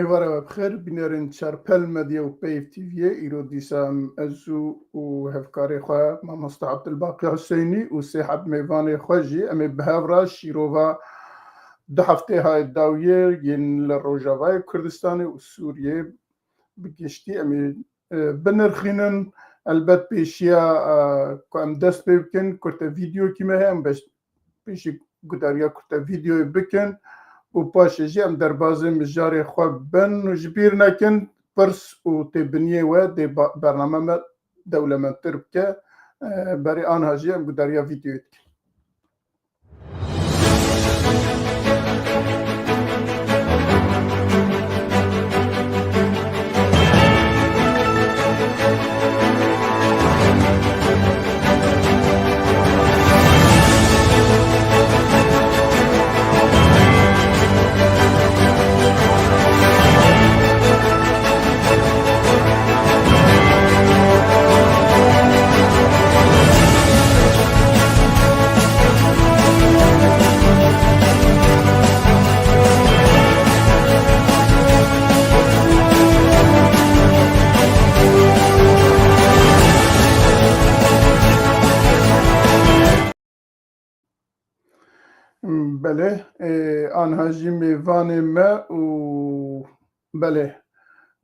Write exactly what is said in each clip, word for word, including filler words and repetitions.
Êvara we bi xêr, bînerên Çarpel Medya û Peyv T V'yê. Îro dîsa em ez û, û hevkarê xwe Mamoste Abdulbaqî Huseynî û sê heb mêvanê xwe jî em ê bi hev re şîrova du heftê hayê dawiyê yên li Rojavayê Kurdistanê û Sûriyê bi giştî em ê, e, binirxînin. Elbet pêşiya, e, ku em dest pê bikin, kurte vîdeokî me heye, em beş-, pêşî gudariya kurte vîdeoyê bikin û paşê jî em derbazê mijarê xwe bin û ji bîr nekin, pirs û têbiniyê we dê ba-, bername me dewlemendtir bike. E, berê anha jî em gudariya vîdeoyê dikin. Belê, e, anha jî mêvanê me û belê.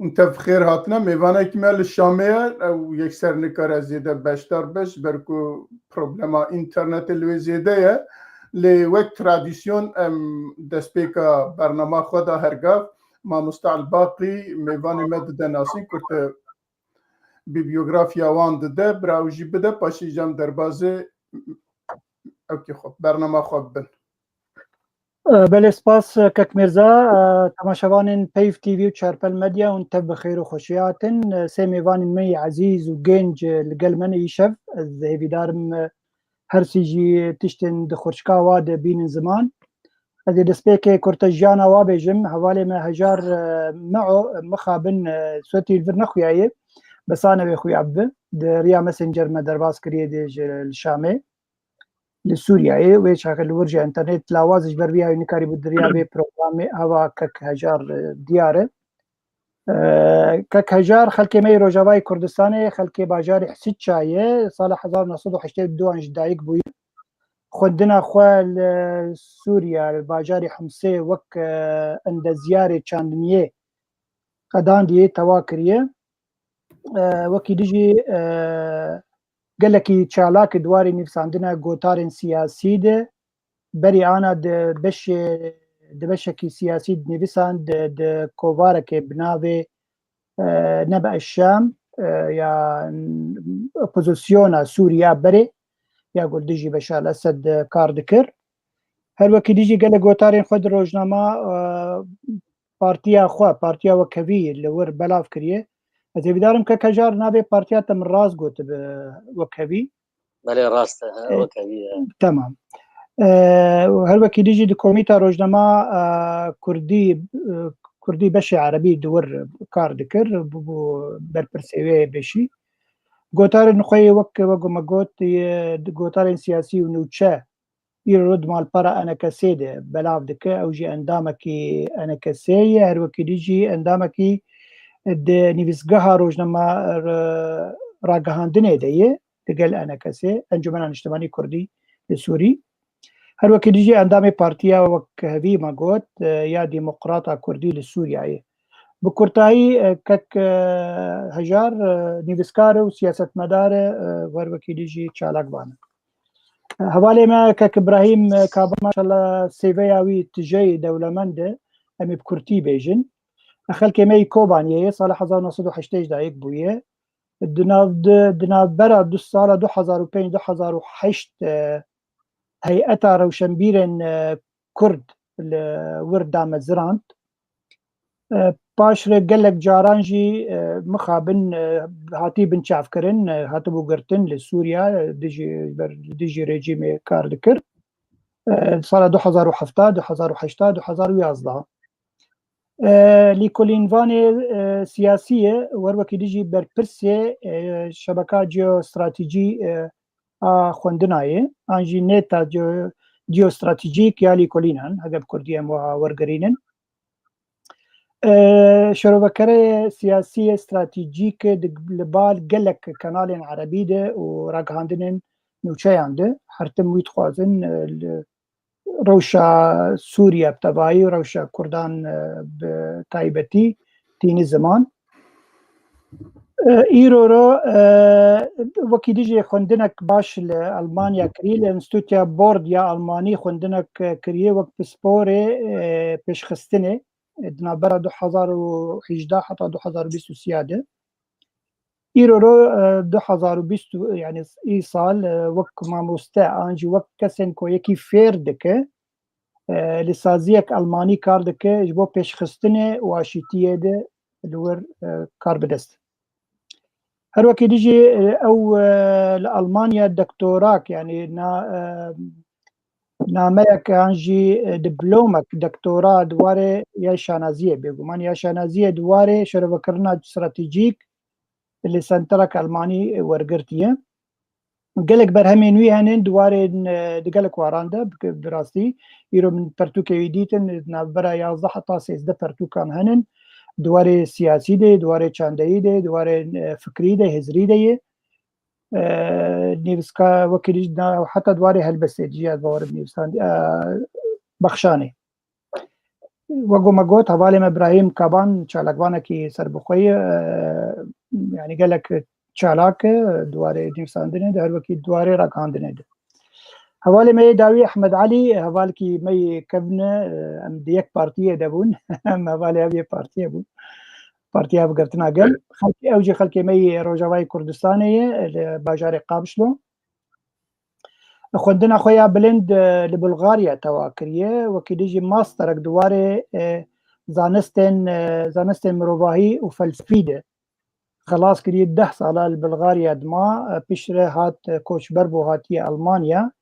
Hûn tev xêr hatine. Mêvanekî me li Şamê ye. Ew yekser nikare zêde beşdar be, ji ber ku problema înternetê li wê zêde ye. Lê wek tradîsyon em destpêka bernama xwe da her gav. Mamoste Elbaqî mêvanê me dide nasîn, kurte bîbyografiya wan dide, bira ew jî bide, paşê jî em derbazê ewkê xwe, bernama xwe bibin. Belê, spas, kek Mirza. Temaşevanên Peyv T V û Çarpel Medya, hûn tev bi xêr û xweşiyê hatin. Sê mêvanên me yê ezîz û genc li gel me ne îşev. Ez hêvîdar im her sî jî tiştên di xurçika wa de bînin ziman. Ez ê destpêkê kurte jiyana wa bêjim. Hevalê me Hejar, e, Meo, mixabin, e, Swetî li vir nexuyaye. Besane wê xuya bibe. Di riya Messenger me derbas kiriye dê ji, li Şamê, li Sûriyeyê. Wê çaxê li wir jî internet lawaz e, ji ber vî yayê nikarîbû di riya vê programê heva kek Hejar, e, diyar e. E, kek Hejar xelkê me yê Rojavayê Kurdistanê, xelkê bajarê Hisiça ye. Sala hezar û neh sed û heştê û du an ji dayik bûye. Xwendina xwe li Sûriye, li bajarê Himsê wek, e, endezyarê çandiniyê qedandiyê tewa kiriye. E, wekî dî jî, e, gelekî çalak e di warê nivîsandina gotarên siyasî de. Berî ana di beşê, di beşekî siyasî dinivîsand, di, di kovarekê bi navê, e, Nebe Eşşam, e, ya opozisyona Sûriya berê, ya ku li dijî Beşar Esed, e, kar dikir. Her wekî dî jî gelek gotarên xwe di rojnama, e, partiya xwe, partiya Wekhevî li wir belav kiriye. Ez hêvîdar im kek Hejar navê partiya te min rast gotibe, Wekhevî. Belê, rast e, he, E, Wekhevî ye. Temam. E, her wekî dî jî di komîta rojnama, e, Kurdî, e, Kurdî beşê Erebî di wir kar dikir, bû, bû berpirsê wê beşî. Gotarên xwe yê wek, wek me got, yê di gotarên siyasî û nûçe îro di malpera E N K S'ê de belav dike. Ew jî endamekî E N K S'ê ye, her wekî dî jî endamekî di nivîsgeha rojnama ra-, ragihandinê de ye, digel E N K S'ê, Encûmena Niştimanî Kurdî li Sûrî. Her wekî dî jî endamê partiya Wekhevî me got, e, ya Demokrata Kurdî li Sûriyeyê. Bi kurtayî, e, kek, e, Hejar, e, nivîskar e û siyasetmedar e, e, her wekî dî jî çalakvan e. E, hevalê me kek Îbrahîm, e, Kaba, maşallah, C V'ya wî tije ye, dewlemend e. Em ê bi kurtî bêjin. E, xelkê me yê Kobaniyê ye, sala hezar û neh sed û heştê ji dayik bûye. Di nav, di, di navbera du sala du hezar û pênc, du hezar û heşt, e, heyeta rewşenbîrên, e, Kurd li wir damezirand. E, paşre gelek caran jî, e, mixabin, e, hatî binçavkirin, e, hatibû girtin li Sûriye, e, dijî, ber, dijî rejîmê kar dikir. E, sala du hezar û heft, du hezar û heşt, du hezar û yazdeh. E, lîkolînvanê, e, siyasî ye, wer wekî dî jî berpirsê, e, şebeka jeostratejî, e, a xwendina ye, an jî neta jeo-, jeostratejîk ya lîkolînan, heke bi kurdî em wiha wergerînin. E, şerovekerê siyasî yê stratejîk di, li bal gelek kanalên erebî de û ragihandinên nûçeyan de her tim wî dixwazin, e, li rewşa Sûriye bi tevayî û rewşa Kurdan, e, bi taybetî tîni ziman. E, îro ro, e, wekî dijî xwendinek baş li Almanya kirî, li Enstîtuya Bord ya Almanî xwendinek, e, kiriye wek pisporê, e, pêşxistinê, e, di navbera du hezar û hejdeh heta du hezar û bîst û sê de. Îro ro, e, du hezar û bîst, yani îsal, e, wek mamoste an jî wek kesên ku yekî fêr dike, e, li saziyek Almanî kar dike, ji bo pêşxistinê û aşîtiyê de li wir, e, kar bi dest. Her wekî dijî, e, ew, e, li Almanya doktorak, yani na, e, nameyek an jî, e, diplomek doktora di warê ya şanaziyê, bêguman ya şanaziyê di warê şerevekirina stratejîk li senterek Almanî wergirtiye. Gelek berhemên wî henin di warên, e, di gelek waran de, bi, bi rastî, îro min pertûkê wî dîtin, di navbera yazdeh heta sêzdeh pertûkan henin, di warê siyasî de, di warê çandeyî de, di warê, e, fikrî de, hizrî de ye. E, nivîska wekî dî, na, heta di warê helbestê jî ez bawerim nivîsandî, e, bexşanê. Wek ku me got, hevalê me Birahîm Kaban çalakvanekî serbixwe ye, e, yani gelek çalak e, di warê nivîsandinê de, her wekî di warê ragihandinê de. Hevalê me yê dawî Ehmed Elî, hevalkî me yê kevn e, em di yek partiyê de bûn, em hevalê ev yê partiyê bûn. Partiya Hevgirtina Gel. Xelkê, ew jî xelkê me yê Rojavayê Kurdistanê ye, li bajarê Qamişlo. Xwendina xwe ya bilind, e, li Bulgarya tewa kiriye. Wekî dî jî masterek di warê, e, zanistên, e, zanistên mirovahî û felsefî de xilas kiriye. Deh sala li Bulgarya dima, e, piştre hat, e, koçber bû, hatiye Almanya.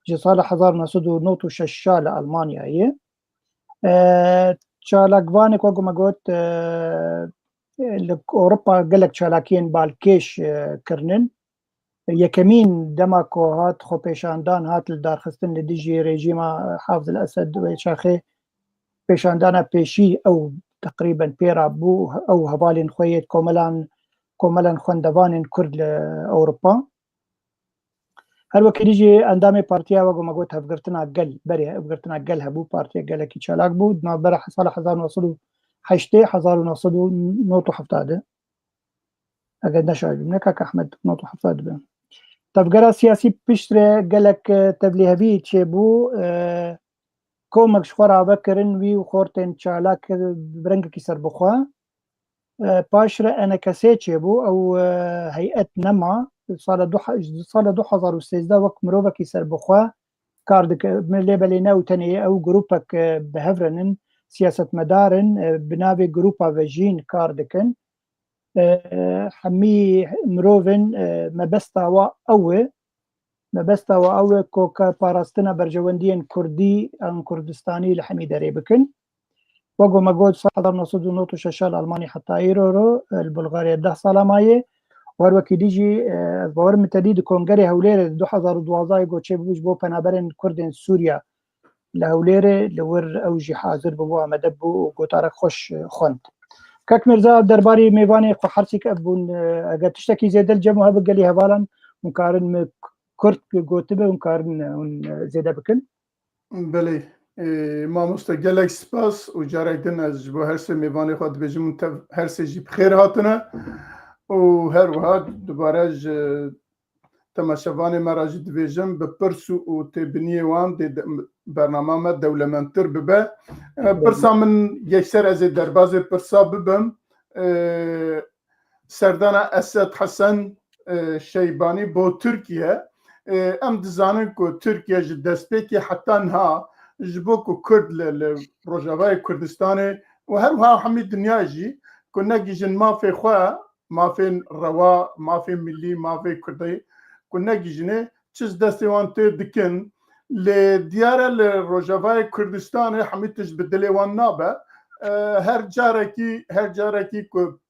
Ji sala hezar neh sed û nod û şeş li Almanya ye. E, çalakvanek, wek me got, e, li Ewropa gelek çalakiyên balkêş, e, kirinin. Yekemîn dema ku hat xwepêşandan hat li darxistin li dijî rejîma Hafiz el-Esed wê çaxê pêşandana pêşî ew teqrîben pê re bû, ew hevalên xwe yê komelan, komelan xwendevanên Kurd li Ewropa. Her wekî dî jî endamê partiya, wek me got, Hevgirtina Gel, berê Hevgirtina Gel hebû, partiya gelekî çalak bû, di navbera sala hezar neh sed û heştê, hezar neh sed û nod û heft de. Eger neşaş bim, ne kak Ehmed, nod û heft dibe. Tevgera siyasî piştre gelek, e, tevlîhevî çêbû, e, komek ji xwe ravekirin, wî û xortên çalak, e, bi rengekî serbixwe. E, paşre E N K S çêbû, ew, e, heyet nema, sala du, sala du hezar û sêzdeh wek mirovekî serbixwe kar dike. Lê belê ne ew tenê ye, ew grûpek, e, bi hev re nin, siyasetmedar in, e, bi navê grûpa Vejîn kar dikin. E, hemî mirovin, e, mebesta wa ew e, mebesta wa ew e ku ke parastina berjewendiyên Kurdî an Kurdistanî li hemî derê bikin. Wek ku me got, sala hezar neh sed û nod û şeş li Almanî heta îro ro, e, li Bulgarya deh sala maye. Û her wekî dî jî, e, ez bawer min te dî di Kongerê Hewlêrê di du hezar û duwazdeh got çêbû ji bo penaberên Kurdên Sûriya li Hewlêrê li wir ew jî hazir bûbû, amade bû û gotarek xweş, e, xwend. Kak Mirza, derbarî mêvanê xwe hersîk ev bûn, e, eger tiştekî zêde li cem we hebe gelî hevalan hûn karin min kurt gotibe, hûn karin, e, hûn, e, zêde bikin. Belê. E, mamoste, gelek spas û carek din ez ji bo her sê mêvanê xwe dibêjim û tev her sê jî bi xêr hatine û her wiha dubare ji temaşevanê me re jî dibêjim, bi pirs û, û têbiniyê wan dê de, bernama me dewlemendtir bibe. E, pirsa min yekser ez ê derbazê pirsa bibim. E, Serdana Esed Hesen, e, Şeybanî bo Tirkiye. E, em dizanin ku Tirkiye ji destpêkê heta niha ji bo ku Kurd li, li Rojavayê Kurdistanê û her wiha hemî dinya jî ku negihîjin mafê xwe, mafên rewa, mafê milî, mafê Kurdî ku negihîjinê, çi ji destê wan tê dikin. Lê diyar e li Rojavayê Kurdistanê hemî tişt bi dilê wan nabe. E, her carekî, her carekî ku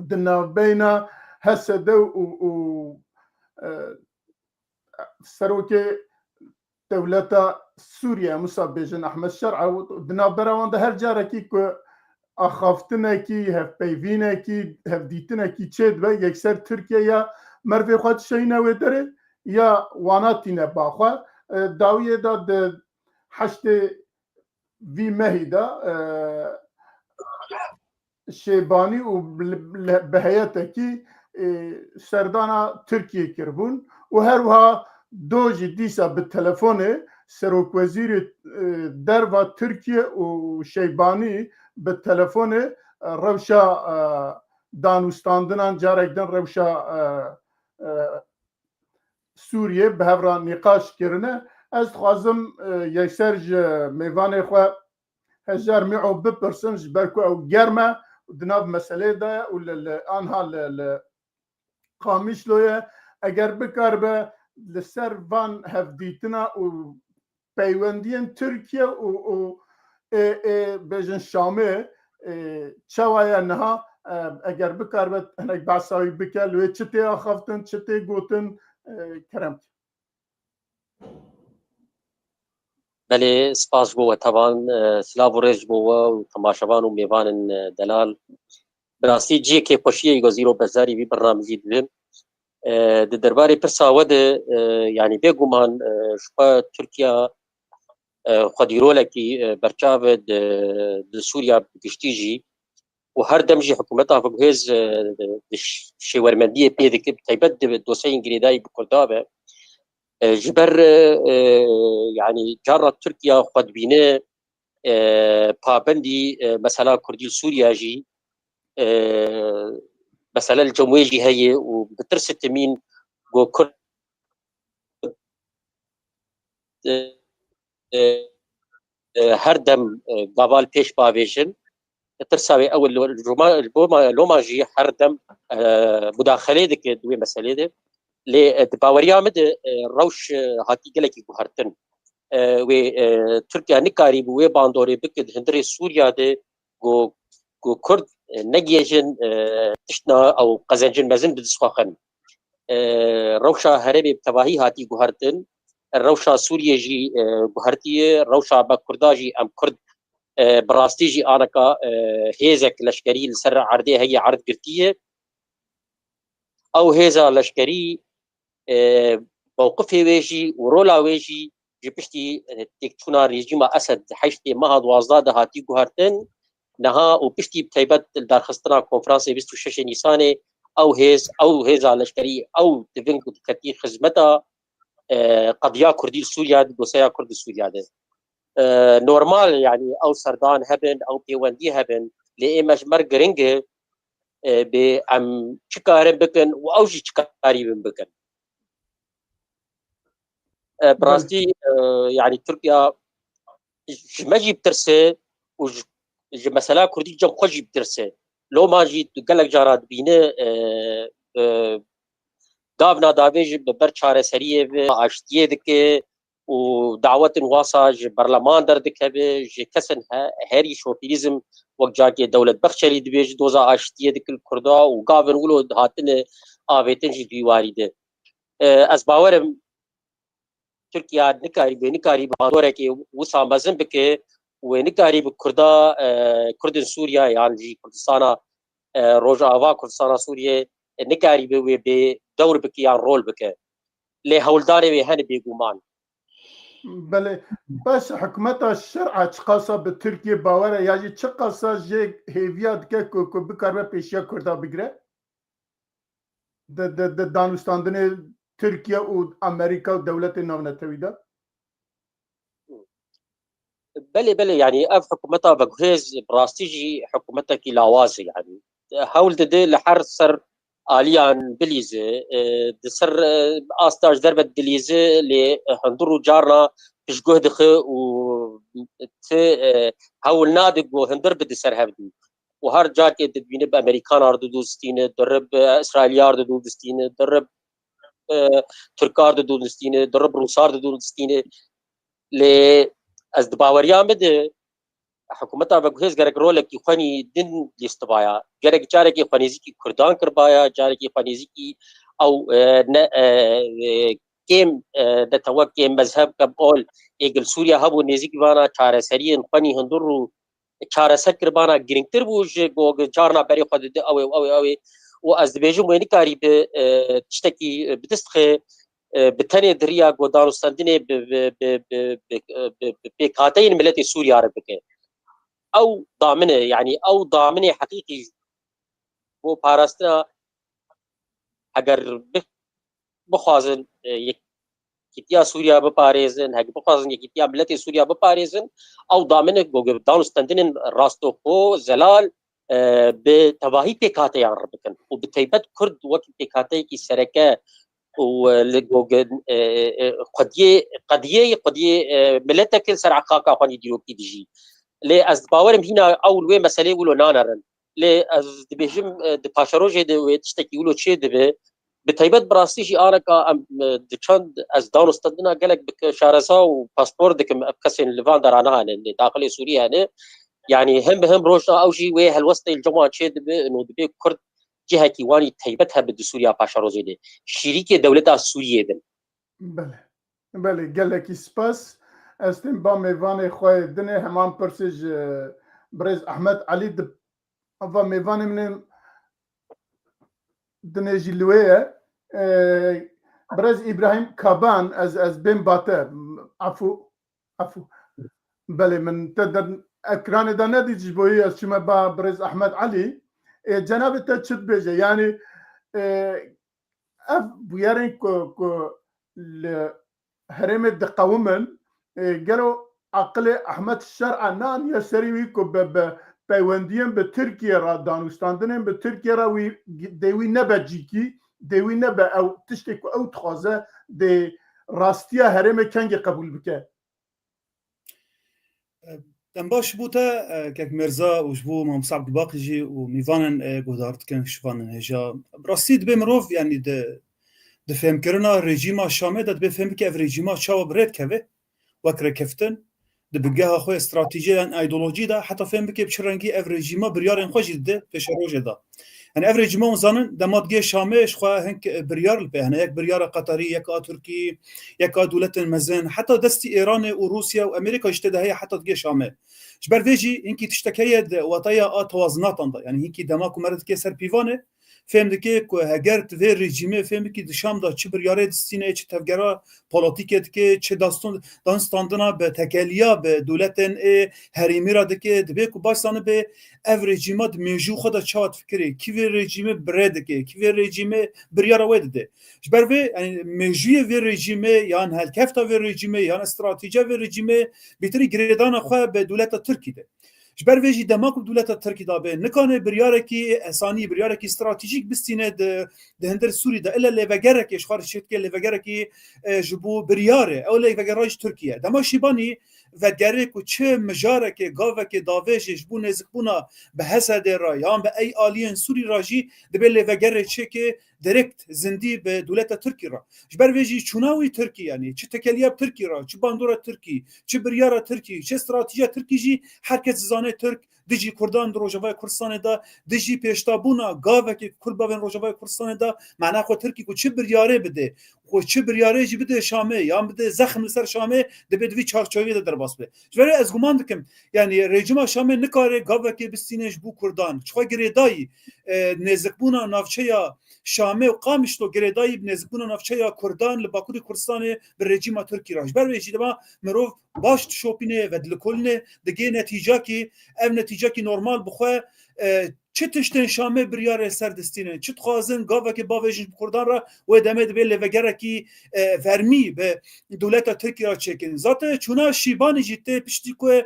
di navbeyna H S D û, û, e, serokê dewleta Sûriye, em wisa bêjin Ehmed Şer'a, di navbera wan de her carekî ku axaftinekî, hevpeyvînekî, hevdîtinekî çêdibe yekser Tirkiye ya mervê xwe dişeyîne wê derê ya wana tîne ba xwe. E, dawiyê de di heştê vî mehî de, e, Şêbanî û bi, bi heyetekî, e, serdana Tirkiyê kiribûn û her wiha do jî dîsa bi telefonê serokwezîrê, e, derva Tirkiye û Şêbanî bi telefonê, e, rewşa, e, danûstandinan carek din rewşa, e, e, Sûriyê bi hev re nîqaş kirine. Ez dixwazim, e, yekser ji mêvanê xwe Hejar Mîo bipirsin, ji ber ku ew germ e û di nav meseleyê de ye û li, li anha li, li Qamişlo ye. Eger bikaribe li ser van hevdîtina û peywendiyên Tirkiye û, û ê, ê, bêjin Şamê, ê, çawa ye niha, e, eger bikaribe hinek behsa wî bike, li wê çi tê axaftin, çi tê gotin, e, kerem. Belê, spas ji bo we tevan, e, silav û rêz ji bo we û temaşevan û mêvanên, e, delal. Bi rastî cihê kêfxweşiyê ku ez îro beşdarî vî bernameyê dibim. E, di derbarê pirsa we de, e, yanî bêguman, e, ji xwe Tirkiye, e, xwedîrolekî, e, berçav e di, di Sûriya bi giştî jî. û her dem jî hikûmeta xwe guhêz, e, di ş-, şêwermendiyê pê dike, bi taybet di dosyayên girêdayî bi Kurda ve. E, ji ber, e, e, yanî cara Tirkiye xwe dibîne, e, pabendî, e, mesela Kurdî li Sûriye jî, e, mesele li cem wê jî heye û bi tirsê timîn ku Kurd, e, e, e, her dem, e, gava li pêş bavêjin. Tirsa wê ew li, li Roma-, li Boma-, Loma jî her dem, e, mudaxelê dike di wê meselê de. Lê, e, di baweriya min de, e, rewş, e, hatî gelekî guhertin. E, wê, e, Tirkiye nikarî bi wê bandorê bike di hundirê Sûriya de ku, ku Kurd, e, negihêjin, e, tiştna ew qezencin mezin bi dest xwe xin. E, rewşa herêmê bi tevahî hatî guhertin. Rewşa Sûriyê jî, e, guhertiye. Rewşa me Kurda jî em Kurd, e, bi rastî jî aneka, e, hêzek leşkerî li ser erdê heye, erd girtiye. Ew hêza leşkerî, e, mewqifê wê jî û rola wê jî ji piştî, e, têkçûna rejîma Esed heştê meha duwazdeh de hatî guhertin. Niha û piştî bi taybet li darxistina konferansê bîst û şeş Nîsanê ew hêz, ew hêza leşkerî, ew divin ku diketî xizmeta, e, qediya Kurdî li Sûriya de, dosyaya Kurd li Sûriya de. E, normal, yanî ew serdan hebin, ew pêwendî hebin, lê ê me ji me re giring e, e, bê em çi karin bikin û ew jî çi karîbin bikin. E, bi rastî, e, yanî Tirkiye ji me jî bitirse û ji, ji mesela Kurdî cem xwe jî bitirse. Loma jî tu gelek cara dibîne, e, e, gavna davê jî bi ber çareseriyê ve aştiyê dike û dawetin wasa ji berleman derdikeve, ji kesên he-, herî şofînîzm wek carkê Dewlet Bexçelî dibêje doza aştiyê dike li Kurda û gavin wilo hatine avêtin jî di wî warî de. E, ez bawer im Tirkiye nikarî bê, nikarî bi bandoreke wisa mezin bike û wê nikarî bi Kurda, e, Kurdên Sûriye yan jî Kurdistana, e, Rojava, Kurdistana Sûriye, e, nikarî bi wê bê dewr bike yan rol bike. Lê hewldanê wê hene bêguman. Belê, baş hikûmeta şer'a çiqasa bi Tirkiye bawer e ya jî çiqasa jê hêviya dike ku, ku bikaribe pêşiya Kurda bigire? Di, di, di danûstandinê Tirkiye û Amerîka û dewletên navnetewî de? Belê, belê, yanî ev hikûmeta veguhêz bi rastî jî hikûmetekî lawaz e, yanî hewl dide li her ser aliyan bilîze, e, di ser, e, asta ji derve dilîze, lê, e, hundir û carna piştguh dixe û ti, e, hewl nade ku hundir bide ser hevdû. Û her carkê dibîne bi Amerîkan ar didû distîne, dirib, e, Îsraîlî ar didû distîne, dirib, e, Tirk ar didû distîne, dirib Rûs ar didû distîne. Lê ez di baweriya min de hikûmeta veguhêz gerek rolekî xwenî din lîstibaya. Gerek carekê xwenêzîkî Kurdan kirbaya, carekê xwenêzîkî ew, e, ne, e, e, kêm, e, netewe, kêm mezheb, kêm ol, ê gil Sûriye hebû nêzîkî vana çareseriyên xwenî hundir û çareser kiribana girîngtir bû ji ku carna berê xwe dide ew ê û ew ê ew ê û ez dibêjim wê nikarî bi, e, tiştekî, e, bi dest xê, e, bi tenê di riya ku danûstendinê bi, bi, bi, bi, bi, e, bi, bi pêkhateyên miletê Sûriya re bike. Ew damin e, yanî ew daminê heqîqî ji bo parastina, eger bi-, bixwazin, e, yekîtiya Sûriya biparêzin, hek bixwazin yekîtiya miletê Sûriya biparêzin, ew damin e ku danûstendinên rastoxo, zelal, e, bi tevahî pêkhateyan re bikin û bi taybet Kurd wekî pêkhateyekî sereke û, e, li go-, e, e, qediyê, qediyê, qediyê, e, miletek li ser xaka xwe dîrokî dijî. Lê ez bawerim hîna ew li wê meselê wilo nanerin. Lê ez dibêjim, e, di paşerojê de wê tiştekî wilo çê dibe. Bi taybet bi rastî jî aneka em, e, di çend ez danûstendina gelek bi şareza û paspor dikim, ev kesên li van dera nahêne, lê daxilê Sûriyê hene. Yanî him bi him rojna ew jî wê helwestê li cem wan çê dibe, û dibê Kurd cihekî wanî taybet hebe di Sûriya paşerojê de. Şîrîkê dewleta Sûriyê bin. Belê. Belê, gelekî spas. Ez tên ba mêvanê xwe yê dinê, heman pirsê ji birêz Ahmet Elî di, va mêvanê min ê dinê jî li wê ye. Ee, birêz Îbrahîm Kaban, ez, ez bên ba te. Afû, afû. Belê, min te der ekranê de nedît, ji bo yê ez çûme ba birêz Ahmet Elî. Ee, cenabê te çi dibêje? Yanî, ee, ev bûyerên ku, ku li herêmê diqewimin, e, gelo aqilê Ahmet Şer'a neaniye serî wî ku bi, bi peywendiyên bi Tirkiye re, danûstandinên bi Tirkiye re wî, dê wî nebe cîkî, dê wî nebe ew tiştê ku ew dixwaze, dê rastiya herêmê kengê qebûl bike? Dem baş ji bo te, e, kek Mirza û ji bo Mamosta Abdulbaqî jî û mîvanên, e, guhdar dikin, şivanin hêja. Bi rastî dibê mirov, yanî di, di fêmkirina rejîma Şamê de dibê fêm bike ev rejîma çawa bi rê dikeve, wek rêkeftin, di bingeha xwe stratejî yan îdeolojî de, heta fêm bike bi çi rengî ev rejîma biryarên xwe jî dide pêşerojê de. Yani ev rejîma hûn zanin, dema digê Şamê ji xwe hin, e, biryar li pê hene. Yek biryara Qeterî, yek a Tirkî, yek a dewletên mezin, heta destî Îranê û Rûsya û Amerîka jî tê de heye heta digê Şamê. Ji ber vê jî hinkî tiştek heye di wateya a tewazinatan de. Yani hinkî dema ku mere dike ser pîvanê, fêm dike ku heger tu vê rejîmê fêm bikî di Şam de çi biryarê distîne, çi tevgera polotîkê dike, çi daston-, danstandina bi tekeliya bi dewletên ê herêmî re dike, dibê ku baş zanibê ev rejîma di mêjû xwe de çawa difikirê, kî vê rejîmê bi rê dike, kî vê rejîmê biryara wê dide. Ji ber vê, yani, mêjûyê vê rejîmê yan helkefta vê rejîmê yan stratejiya vê rejîmê bêtirî girêdana xwe bi dewleta Tirkî de. Ji ber vê jî dema ku dewleta Tirkî de be, nikane biryarekî esanî, biryarekî stratejîk bistîne di, di hundir Sûrî de. Ile lêvegerekê ji xwe re çêdike, lêvegerekî, e, ji bo biryarê. Ew lêvegera ji Tirkiye. Dema Şîbanî vedigerê ku çi mijarekê, gavekê davêjê ji bo nêzikbûna bi Hesedê re yan bi ey aliyên Sûrî re jî dibê lêvegerê çêke direkt zindî bi dewleta Tirkî re. Ji ber vê jî çûna wî Tirkî, yanî çi tekeliya bi Tirkî re, çi bandora Tirkî, çi biryara Tirkî, çi stratejiya Tirkî jî her kes dizane Tirk dijî Kurdan di Rojavaya Kurdistanê de, dijî pêştabûna gavekê Kurd bavên Rojavaya Kurdistanê de, mana xwe Tirkî ku çi biryarê bide, ku çi biryarê jî bide Şamê, yan bide zexm li ser Şamê, dibê di vî çarçoveyê de derbas be. Ji ber vê ez guman dikim, yanî rejîma Şamê nikare gavekê bistîne ji bo Kurdan. Ji xwe girêdayî, e, nêzikbûna navçeya Şamê û Qamişlo girêdayî bi nêzikbûna navçeya Kurdan li Bakurê Kurdistanê bi rejîma Tirkî re. Ji ber vê jî dema mirov baş dişopîne, vedilkolîne, digê netîcakî, ev netîcakî normal bi xwe, e, çi tiştên Şamê biryarê ser distînin, çi dixwazin gavekê bavêjin ji Kurdan re, wê demê dibê lêvegerekî, e, fermî bi dewleta Tirkî re çêkin. Zaten çûna Şîbanî jî tê piştî ku, e,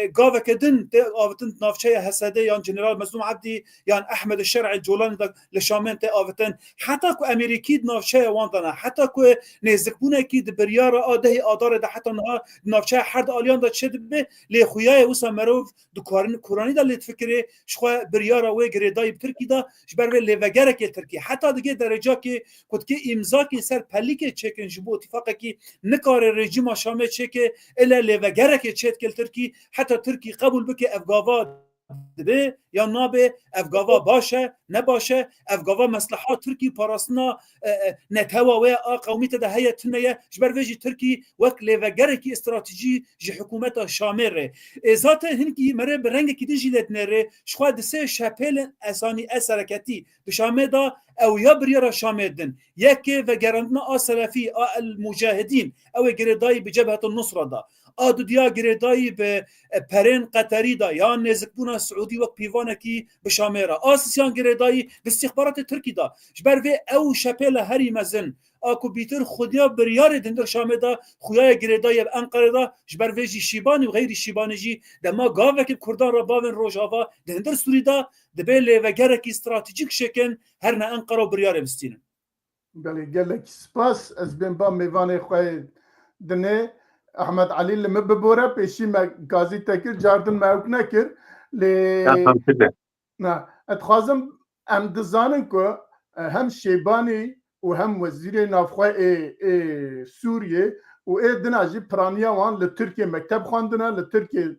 gaveke din tê avitin navçeya Hesedê yan General Mezlûm Ebdî yan Ehmed Şer'ê Colanî de li Şamên tê avitin. Heta ku Amerîkî di navçeya wan de ne, heta ku nêzikbûnekî di biryara a dehê Adarê de heta niha di navçeya her du aliyan de çêdibe, lê xuya ye wisa merov di kuran-, kuranî de lê difikirê, ji xwe biryara wê girêdayî bi Tirkî de, ji ber vê lêvegerekê Tirkî. Heta digê derecakê ku dikê îmzakê ser pelîkê çêkin ji bo îtîfaqekî nikare rejîma Şamê çêke, ile lêvegerekê çêdike li Tirkî, heta Tirkî qebûl bike ev gava dibe ya nabe, ev gava baş e, ne baş e, ev gava mesleha Tirkî parastina, e, e, netewa wê a qewmî te de heye, tune ye, ji ber vê jî Tirkî wek lêvegerekî stratejî ji hikûmeta Şamê re. Ê, zaten hinkî mere bi rengekî din jî lê dinêre, ji xwe di sê şepêlên esanî e sereketî di Şamê de ew ya biryara Şamê din. Yekê vegerandina a selefî, a el Mucahidîn, ew ê girêdayî bi Cebhetin Nusra de. A dudiya girêdayî bi, e, perên Qeterî de, yan nêzikbûna Siûdî wek pîvanekî bi Şamê re. A sisiyan girêdayî bi istîxbaratê Tirkî de. Ji ber vê ew şepêla herî mezin, a ku bîtir xudiya biryarê di hundir Şamê de xuyaye girêdayî bi Enqerê de, ji ber vê jî Şîbanî û xeyrî Şîbanî jî dema gavekî bi Kurdan re bavên Rojava di hundir Sûrî de, dibe lêvegerekî stratejîk şekin, her ne Enqera û biryarê bistînin. Belê, gelek spas. Ez bên ba mêvanê xwe dinê. Ehmed Elî li min bibore, pêşî me gazî te kir, cardin me ewk nekir. Lê Ya, tamam, ne. Na, ez dixwazim, em dizanin ku, e, hem Şêbanî û hem Wezîrê Navxwe ê, ê Sûriyê û ê dina jî piraniya wan li Tirkiyê mekteb xwendine, li Tirkiyê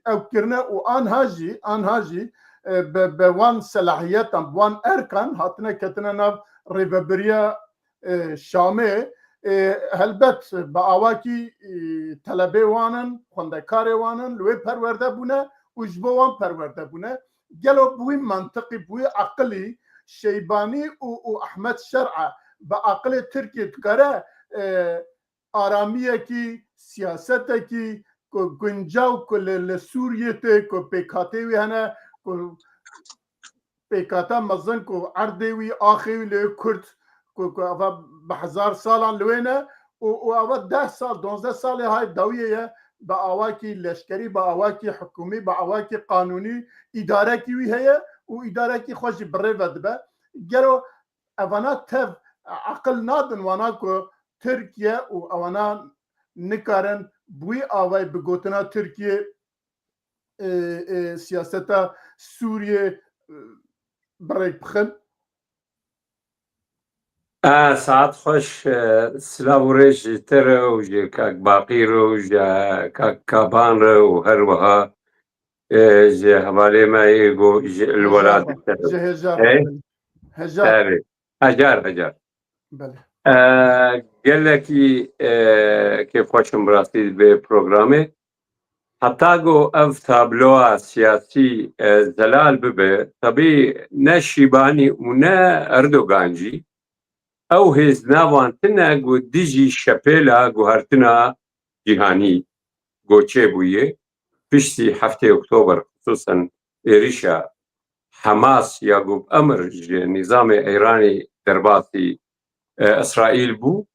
ew kirine û anha jî, anha jî, e, bi, bi wan selahiyetan, bi wan erkan hatine ketine nav rêvebiriya, e, Şamê. E, helbet bi awakî, e, telebê wan in, xwendekarê wan in, li wê perwerde bûne û ji bo wan perwerde bûne. Gelo bi wî mantiqî, bi wî aqilî Şeybanî û, û Ehmed Şer'a bi aqilê Tirkiyê dikare, e, aramiyekî, siyasetekî ku guncaw, ku li, li Sûriyê tê, ku pêkhatê wî hene, ku pêkhata mezin ku erdê wî, axê wî li Kurd, ku, ku eva bi hezar salan li wê ne, û, û eva deh sal, duwazdeh salê hay dawiyê ye, bi awakî leşkerî, bi awakî hikûmî, bi awakî qanûnî îdarekî wî heye û îdarekî xwe jî bi rê ve dibe. Gelo evana tev aqil nadin wana ku Tirkiye û ewana nikarin bi wî avayî bi gotina Tirkiye, e, e, siyaseta Sûriye, e, bi rêk bixin? E, saet xweş, e, silav û rêz ji te re û ji kak Baqî re û ji kak Kaban re û her wiha, e, ji hevalê me yê ku ji, li Hejar welat re, dikeve. Ji Hejar re. Ê? Hejar. Erê. Hejar, Hejar. Belê. E, gelekî, e, kêfxweş im bi rastî vê programê. Heta ku ev tabloya siyasî, e, zelal bibe, tebî ne Şîbanî û ne Erdogan jî, ew hêz nav wan tune ku dijî şepêla guhertina cîhanî ku çêbûye, piştî heftê Oktober, xisûsen êrîşa Hamas ya ku bi emir ji nîzamê Îranê derbasî, e, Îsraîl bû,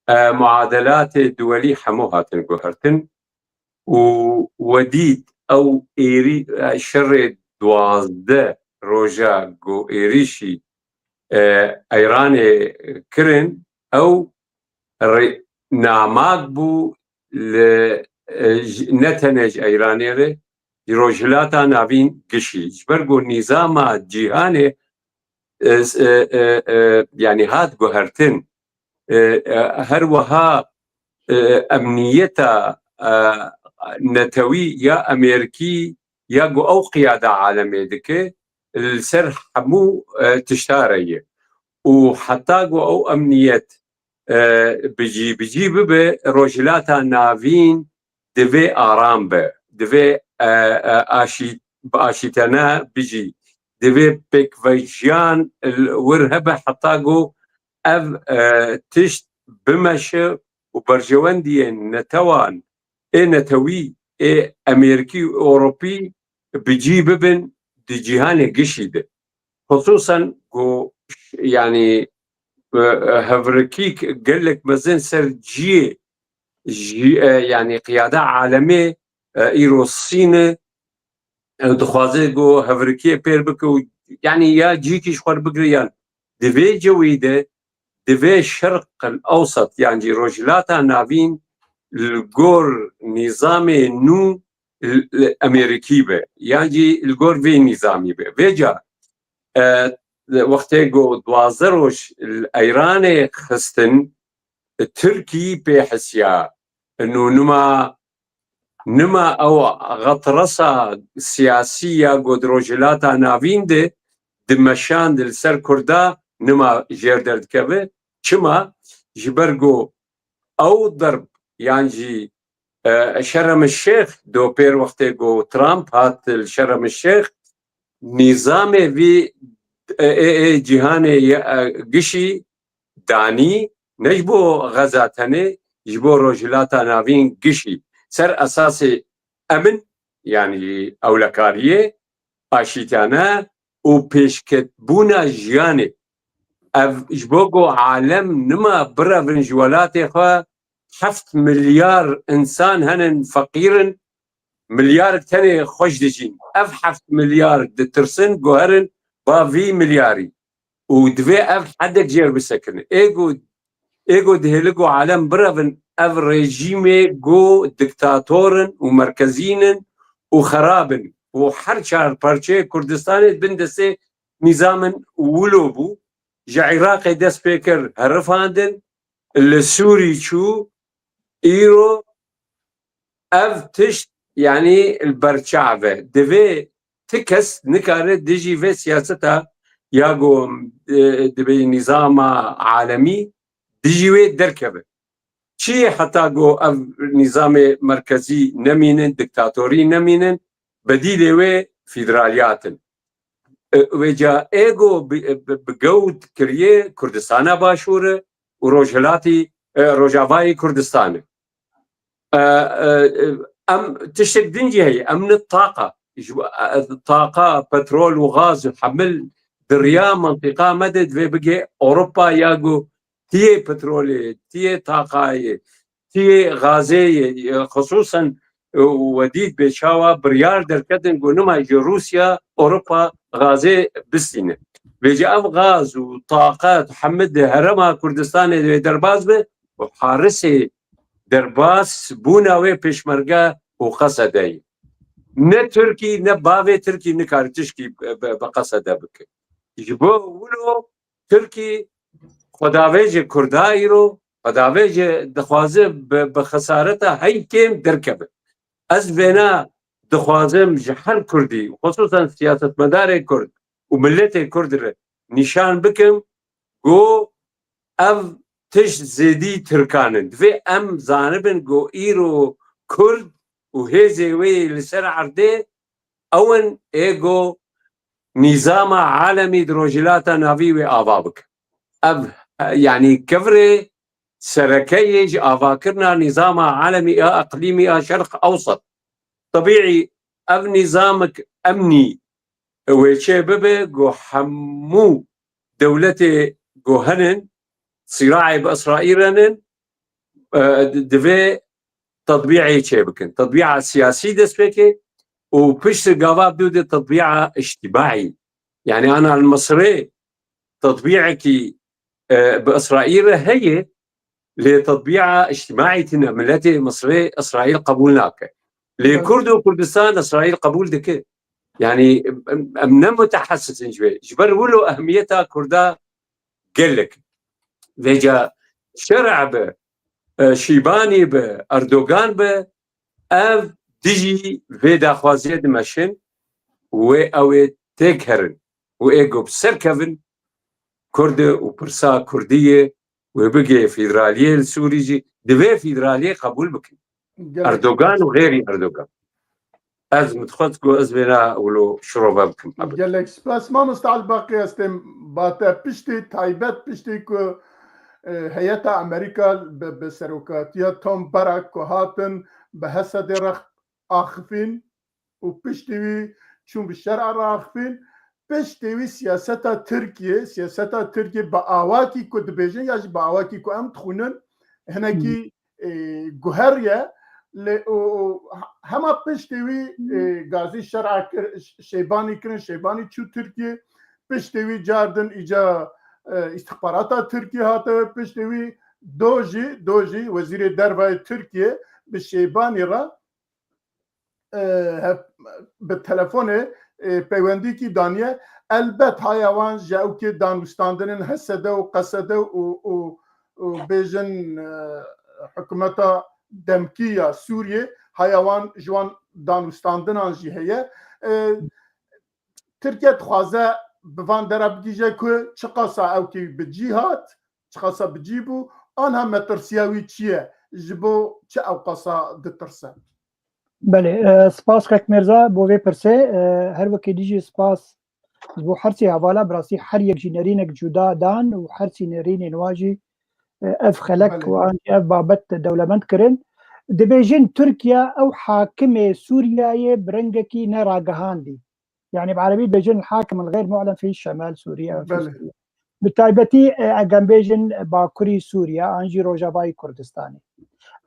e, muadelatê duwelî hemû hatin guhertin û we dît ew êrî, e, şerê duwazdeh roja ku êrîşî, e, Îranê kirin, ew rê-, namak bû li, e, ji, ne tenê ji Îranê re, ji Rojhilata Navîn gişî. Ji ber ku nîzama cîhanê, e, s-, e, e, e, yanî hat guhertin, e, e, her wiha, e, emniyeta, e, netewî ya Amerîkî ya ku ew qiyada alemê dike, li ser hemû, e, tişta re ye. Û heta ku ew emniyet, e, bi cî, bi cî bibe, Rojhilata Navîn divê aram be, divê, e, e, aşî-, bi aşîtene bijî, divê pêkvejiyan li wir hebe heta ku ev, e, tişt bimeşe û berjewendiyên netewan, ê netewî, ê Amerîkî û Ewropî bi cî bibin di cîhanê gişî de. Xisûsen ku, yanî, e, e, hevrikî gelek mezin ser ciyê jî, e, yanî qiyada alemê, e, îro Sîn e, e, dixwaze ku hevrikiyê pêr bike û, yanî, ya cîkî ji xwe bigire, yan di vê cewî de divê Şerq el Ewsat, yan jî Rojhilata Navîn, li gor nîzamê nû, l-, l-, Amerîkî be, yan jî li gor vê nîzamî be. Vêca, e, wextê ku duwazdeh roj li Îranê xistin, Tirkî pê hisiya nûnima Nima ew xetresa siyasî ya ku di Rojhilata Navîn de dimeşand li ser Kurda nima jêr derdikeve. Çima? Ji ber ku ew derb yan jî, e, Şerem Şêx, do pêr wextê ku Trump hat li Şerem Şêx, nîzamê vî, e, ê, ê cîhanê ye, e, gişî danî, ne ji bo Xeza tenê, ji bo Rojhilata Navîn gişî. Ser esasê emin, yanî ewlekariyê, aşîtiyane û pêşketbûna jiyanê. Ev ji bo ku alem nima birevin ji welatê xwe, heft milyar însan henin feqîr in, milyarek tenê xweş dijîn. Ev heft milyar ditirsin, guherin ba vî milyarî. Û divê ev hedek jêr bisekirin. Ê ku, ê ku dihêli ku alem birevin, ev rejîmê ku diktator in û merkezîn in û xerab in. Û her çar parçeyê Kurdistanê bin destê nîzamên wilo bû. Ji Iraqê dest pê kir, herifandin, li Sûrî çû, îro ev tişt, yanî li ber çav e. Divê ti kes nikare dijî vê siyaseta ya ku, e, dibê nîzama alemî dijî wê derkeve. Çi ye heta ku ev nîzamê merkezî nemînin, diktatorî nemînin, bedîlê wê fîderaliyat in. E, vêca ê ku bi, bi, bi gewt kiriye Kurdistana Başûr e û Rojhilatî, e, Rojavayê Kurdistan e. E, e, e, em tiştek din jî heye, em ne taqa. Ji bo, e, taqa, petrol û gaz û hemil di riya mentiqa me de divê bigê Ewropa ya ku tiyê petrolê, tiyê taqayê, tiyê gazê ye, e, xisûsen, e, we dît bê çawa biryar derketin ku nima ji Rûsya Ewropa gazê bistîne. Vêca ev gaz û taqet hemil di herêma Kurdistanê de derbas be û harisê derbas bûna wê pêşmerge û Qesede ye. Ne Tirkî, ne bavê Tirkî nikare tişkî bi, bi, bi Qesede bike. Ji bo wilo Tirkî xwedavêjê Kurda îro, xwedavêjê dixwaze bi, bi xesareta hey kêm derkeve. Ez vêna dixwazim ji her Kurdî, xisûsen siyasetmedarê Kurd û miletê Kurd re nîşan bikim ku ev tişt zêdî Tirkan in. Divê em zanibin ku îro Kurd û hêzê wê yê li ser erdê ew in ê ku nîzama alemî di Rojhilata Navî wê ava bike. Ev, e, yanî kevirê sereke yê ji avakirina nîzama alemî ya eqlîmî ya Şerq Ewsat. Tebîî ev nîzamik emnî wê çê bibe ku hemû dewletê ku henin, sîraê bi Îsraîl re nin, e, di-, divê tetbîê çê bikin. Tetbîa siyasî dest pê ke û pişt gava bi dû de tetbîa îctimaî. Yanî ana li Misirê tetbîekî, e, bi Îsraîl re heye, lê tetbîa îctimaî tine. Miletê Misirê Îsraîl qebûl nake. Lê Evet. Kurd û Kurdistan Îsraîl qebûl dike. Yanî em, em ne mutehessis in ji wê. Ji ber wilo ehmiyeta Kurda gelek. Vêca şer'a be, e, Şîbanî be, Erdogan be, ev dijî vê daxwaziyê dimeşin, wê ew ê têkherin û ê ku bi ser kevin Kurd û pirsa Kurdiyê wê bigê fîderaliyê li Sûrî jî, divê fîderaliyê qebûl bikin. Gelek Erdogan û xêrî Erdogan. Ez min dixwest ku ez vêna wilo şirove bikim. Gelek spas. Mamosta Elbaqî, ez tên ba te piştî taybet, piştî ku, e, heyeta Amerîka bi, bi serokatiya Tom Barak ku hatin bi Hesedê re axifîn û piştî wî çûn bi şer'a re axifîn, piştî wî siyaseta Tirkiye, siyaseta Tirkiye bi awakî ku dibêjin ya jî bi awakî ku em dixwînin, hinekî, e, guheriye, lê û, û hema piştî wî, e, gazî şer'a kir, Ş-, Şeybanî kirin, Şeybanî çû Tirkiye, piştî wî cardin îca, e, îstixbarata Tirkiye hate, piştî wî do jî, do jî Wezîrê Dervayê Tirkiye bi Şeybanî re, e, hep-, bi telefonê, e, peywendîkî daniye. Elbet haya wan ji ewkê danûstandinên Hesede û Qesede û, û, û bêjin, e, hikûmeta demkî ya Sûriyê haya wan ji wan danûstandinan jî heye. E, Tirkiye dixwaze bi van dera bigihîje ku çiqasa ew kê bi cî hat, çiqasa bi cî bû, anha metirsiya wî çi ye? Ji bo çi ew qasa ditirse? Belê, e, spas Kek Mirza bo vê pirsê. E, her wekî dî jî spas ji bo her sê hevala, bi rastî her yek jî nerînek cuda dan û her sê nerînên wan jî, e, ev xelek Belê. û an jî ev babet dewlemend kirin. Dibêjin Tirkiye ew hakimê Sûriyeyê bi rengekî neragihandî. Yani bi erebî dibêjin hakim el xeyr mu'len fî şemal Sûriye, fî Belê. Sûriye. Bi taybetî, e, eger em bêjin Bakurî Sûriye an jî Rojavayî Kurdistanê.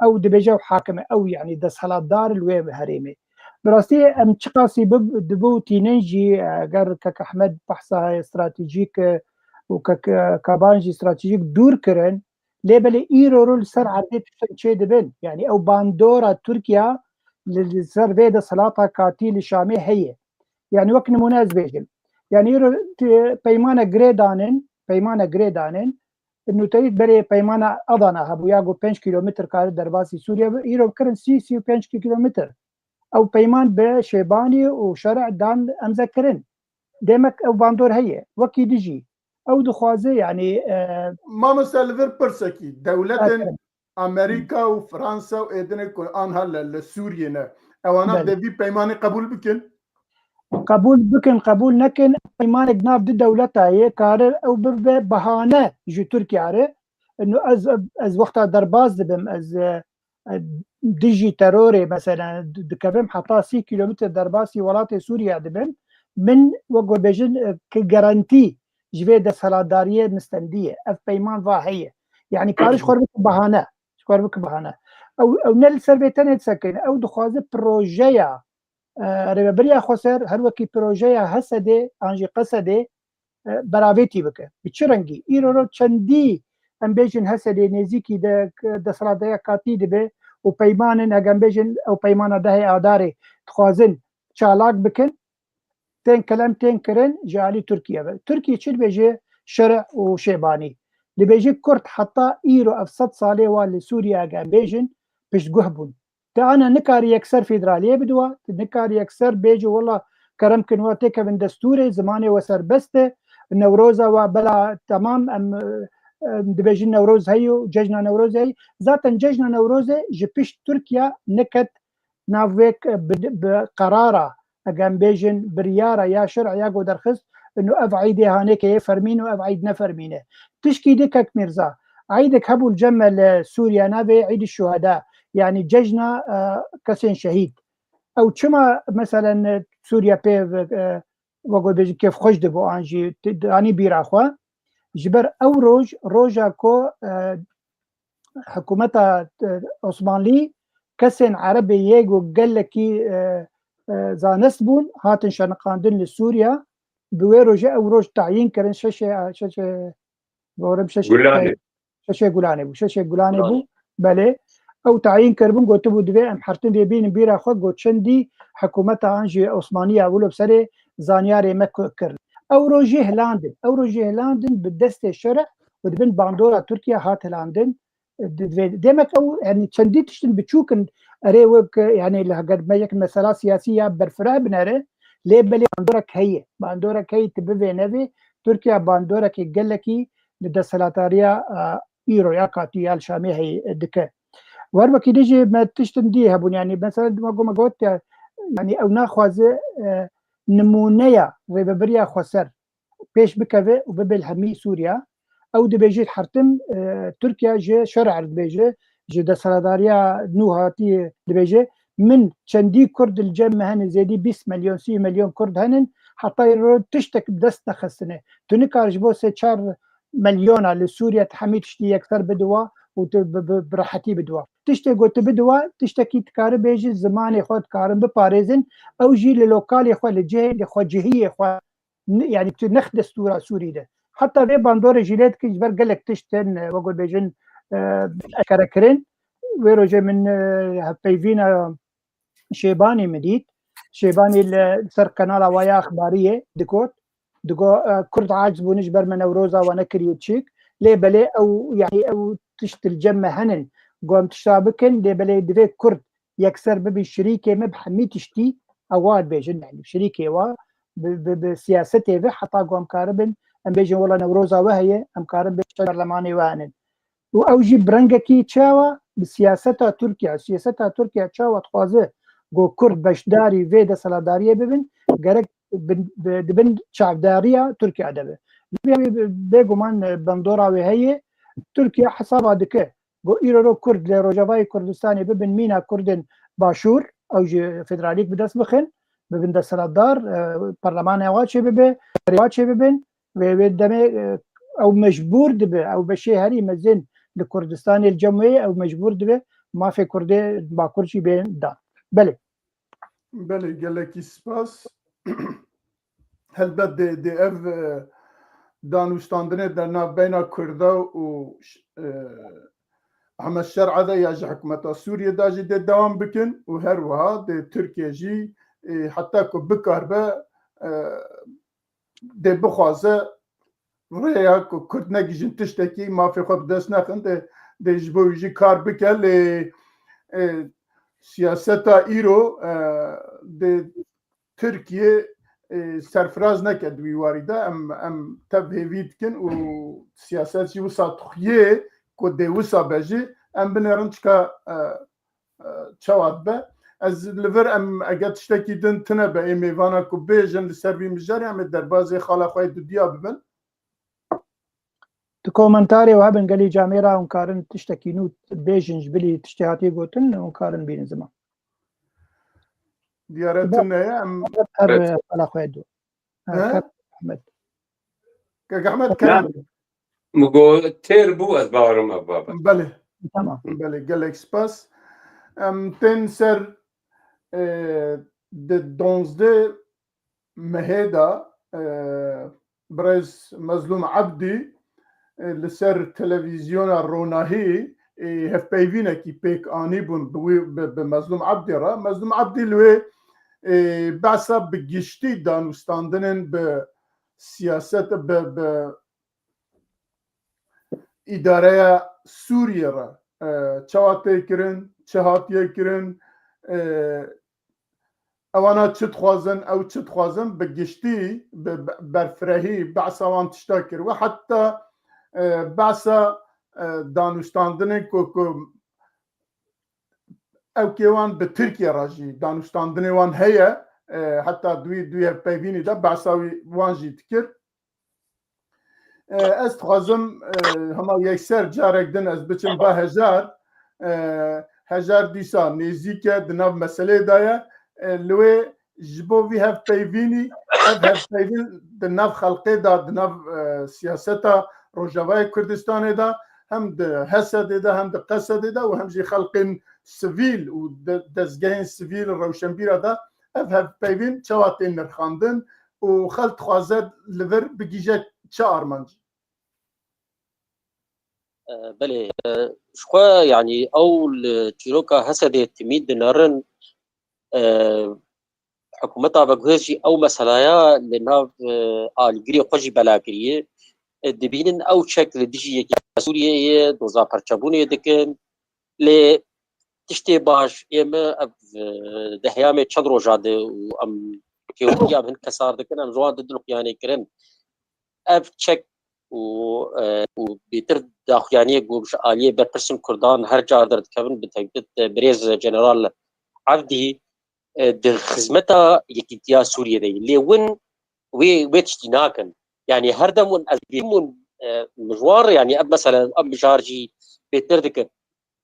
Ew dibêje ew hakim e, ew yani desthilatdar li wê herêmê. Bi rastî em çiqasî bib-, dibûtînin jî, eger Kek Ehmed behsa stratejîk, e, û Kek, e, Kaban jî stratejîk dûr kirin, lê belê îro ro li ser erdê tiştin çê dibin. Yani ew bandora Tirkiye li, li ser vê desthilata katî li Şamê heye. Yani wek nimûne ez bêjim. Yani îro ti-, peymane girê danin, peymane girê danin, nûterît berê peymana Adana hebû ya ku pênc kîlometr kare derbasî Sûriye bi, îro kirin sî, sî û pênc kîlometr. Ew peyman bi Şêbanî û Şer'dan emze kirin. Demek ew bandor heye. Wekî dijî. Ew dixwaze yani, e, Mamoste, li vir pirsekî. Dewletên Aferin. Amerîka û Fransa û êdinê ku anha li, li Sûriyê ne. Ewana Belê. Dê vî peymanê qebûl bikin? Qebûl bikin, qebûl nekin, peymanek nav di dewleta yê kare ew bibe bahane ji Tirkiye re. Ino ez, ez wexta derbas dibim, ez, e, e, dijî terorê mesela di-, dikevim heta sî kîlometr derbasî welatê Sûriye dibim. Min wek ku bêjin, e, ki garantî ji vê desthilatdariyê min stendiye. Ev peyman va heye. Yani kare ji xwe bike bahane. Ji xwe bike bahane. Ew, ew ne li ser vê tenê disekine. Ew dixwaze projeya, e, Rêvebiriya Xweser her wekî projeya Hesedê an jî Qesedê, e, beravêtî bike. Bi çi rengî? Îro ro çendî em bêjin Hesedê nêzîkî de, desthilatdariya katî dibe û peymanin, eger em bêjin ew peymana dehê Adarê dixwazin çalak bikin, tên kelem tên kirin ji alî Tirkiye ve. Tirkiye çi dibêje? Şer'î û Şêbanî. Dibêje Kurd heta îro ev sed salê wa li Sûriye eger em bêjin piştguh bûn. Te ana nikarî yekser federaliyê bidiwa, te nikarî yekser bêje wela kerem kin wa têkevin destûrê, zimanê we serbest e, Newroza wa bela temam em, em dibêjin Newroz heye û cejna Newroz heye. Zaten cejna Newrozê ji pişt Tirkiye niket nav wek bi, bi qerara, eger em bêjin biryara ya şer'î ya ku derxist, ino ev eydê hanê ke yê fermîn û ev eyd ne fermîn e. Tişkî di Kek Mîrza, eydek hebû li cem me li Sûriye navê Eyd Şuheda, yani cejna, e, kesên şehîd. Ew çima meselen, e, Sûriye pê, e, wek bêjin kêfxweş dibû an jî ti-, anî bîra xwe? Ji ber ew roj, roja ku, e, hikûmeta, e, Osmanlî kesên Erebê yê ku gelekî, e, e, zanist bûn, hatin şeniqandin li Sûriye, bi wê rojê ew roj tayîn kirin şeşê, şeşê, borim şeşê Gulanê. Şeşê Gulanê bû, şeşê Gulanê bû. Belê. Ew tayîn kiribûn, gotibû divê em hertin vê bînin bîra xwe, got çendî hikûmeta an jî Osmaniya wilo bi serê zanyarê me ku-, kirin. Ew rojê hilandin. Ew rojê hilandin bi destê şer'î û dibin bandora Tirkiye hat hilandin. Di-, divê, demek ew, yani çendî tiştin biçûk in, erê wek, yani li heger me yek mesela siyasî ya berfireh binere, lê belê bandorek heye. Bandorek heye, tu bivê nevê, Tirkiye bandorekê gelekî li desthilatdariya, e, îro ya katî ya li Şamê heye dike. Wer wekî dî jî me tiştin dî hebûn, yani mesela dima ku me got ya, yani ew naxwaze, e, nimûneya rêvebiriya xweser pêş bikeve û bibe li hemî Sûriya. Ew dibêje hertim, e, Tirkiye ji şer'î dibêje, ji desthilatdariya nû hatî dibêje, min çendî Kurd li cem me hene, zêdî bîst milyon, sî milyon Kurd henin, heta îro tiştek bi dest nexistine. Tu nikar ji bo sê çar milyona li Sûriye tu hemî tiştî yekser bidiwa û tu bi, bi, bi rehetî bidiwa. Tiştê ku tu bidiwa, tiştekî dikare bêjî zimanê xwe dikarin biparêzin, ew jî li lokalê xwe, li cihê, li xwecihiyê xwe, n-, yani tu nex destûra Sûrî de. Heta vê bandorê jî lê dikin ji ber gelek tişt tên, e, wek bêjin, e, eşkere kirin. Wê rojê min, e, hevpeyvîna Şêbanî min dît. Şêbanî li ser kanala wa ya exbariyê digot. Digot, e, Kurd aciz bûne ji ber me Newroza we nekiriye çîk. Lê belê ew, yani ew tişt li cem me henin. Got em tişta bikin, lê belê divê Kurd yekser bibin şirîkê me bi hemî tiştî, ew wa dibêjin, yani şirîkê wa bi, bi, bi siyasetê ve heta ku em karibin, em bêjin wela Newroza we heye, em karin bêjin berlemanê we henin. Û ew jî bi rengekî çawa bi siyaseta Tirkiye, siyaseta Tirkiye çawa dixwaze ku Kurd beşdarî vê desthilatdariyê bibin, gerek bin, bi, di bin çavdariya Tirkiye de be. Lê bêguman, e, bandora wê heye, Tirkiye hesaba dike ku îro Kurd li Rojavayê Kurdistanê bibin mîna Kurdên Başûr, ew jî federalîk bi dest bixin, bibin desthilatdar, e, perlemana wa çê bibe, wa çê bibin, wê, wê demê, e, ew mecbûr dibe, ew beşê herî mezin li Kurdistanê li cem wê ye, ew mecbûr dibe mafê Kurdê Bakur jî bên dan. Belê. Belê, gelekî spas. Helbet dê, dê ev, e, danûstandinê dernavbeyna Kurda û, e, Ehmed Şer'a de ya ji hikûmeta Sûriyê de jî dê dewam bikin û her wiha dê Tirkiye jî, e, heta ku bikaribe, e, dê bixwaze rêya ku Kurd negihîjin tiştekî, mafê xwe bi dest nexin, dê, dê ji bo wî jî kar bike. Lê, e, siyaseta îro, e, dê Tirkiye, e, serfiraz neke di wî warî de. Em, em tev hêvî dikin û siyaset jî wisa dixuye ku dê wisa be jî em binêrin çika, e, e, çawa dibe. Ez li vir em eger tiştekî din tune be ê mêvana ku bêjin li ser vî mijarê em ê derbazê xala xwe yê dudiya bibin. Di komentarê we hebin gelî camêra hûn karin tiştekî nû bêjin ji bilî tiştê hatiye gotin hûn karin bînin ziman. Diyare tune ye em her, her xala xwe do. He? Kak Ahmed. Kak Ahmed, kerem. Min got têr bû, ez bawerim ev babet. Belê. Tamam. Belê, gelek spas. Em tên ser, e, di donzdeh mehê de, e, birêz Mezlûm Ebdî, e, li ser televîzyona Ronahî, e, hevpeyvînekî pêk anîbûn bi wî, bi, bi Mezlûm Ebdî re. Mezlûm Ebdî li wê, e, behsa bi giştî danûstandinên bi siyaset, bi, bi îdareya Sûriyê re, e, çawa tê kirin, çi hatiye kirin, e, ewana çi dixwazin, ew çi dixwazin, bi giştî, bi, bi berfirehî behsa wan tişta kir. We heta, e, behsa, e, danûstandinê ku, ku ew kê wan bi Tirkiye re jî danûstandinê wan heye, e, heta duî, duî hevpeyvînî de behsa wî wan jî dikir. E, ez dixwazim, e, hema yekser carek din ez biçim ba Hejar. E, Hejar dîsa nêzîk e, di nav meselê de ye. E, li wê ji bo vî hevpeyvînî, ev hevpeyvîn di nav xelkê de, di nav, e, siyaseta Rojavayê Kurdistanê de, hem di Hesedê de, hem di Qesedê de û hem jî xelkên sivîl û de-, dezgehên sivîl, rewşenbîra de ev hevpeyvîn çawa tên nirxandin û xelk dixwaze li vir bigihîje çi armancî? E, belê, e, ji xwe, yanî ew li çîroka Hesedê timî dinerin, e, hikûmeta veguhêz jî ew meselaya li nav, e, alîgirê xwe jî bela kiriye. E, dibînin ew çek li dijî Yekîtiya Sûriyeyê ye, doza perçebûnê dikin. Lê tiştê baş ê me ev, e, di heyamê çend roja de û em têoriya bi hin kesar dikin, em ji wan didin xuyanê kirin. Ev çek û, e, û bêtir daxuyaniyê ku ji aliyê berpirsên Kurdan her car derdikevin, bi taybet, e, birêz General Evdî, e, di xizmeta Yekîtiya Sûriyê de ye. Lê win wê, wê tiştî nakin. Yanî her dem win ez bînim win, e, min ji wan re, yanî ev mesele, ev mijar jî bêtir dikin.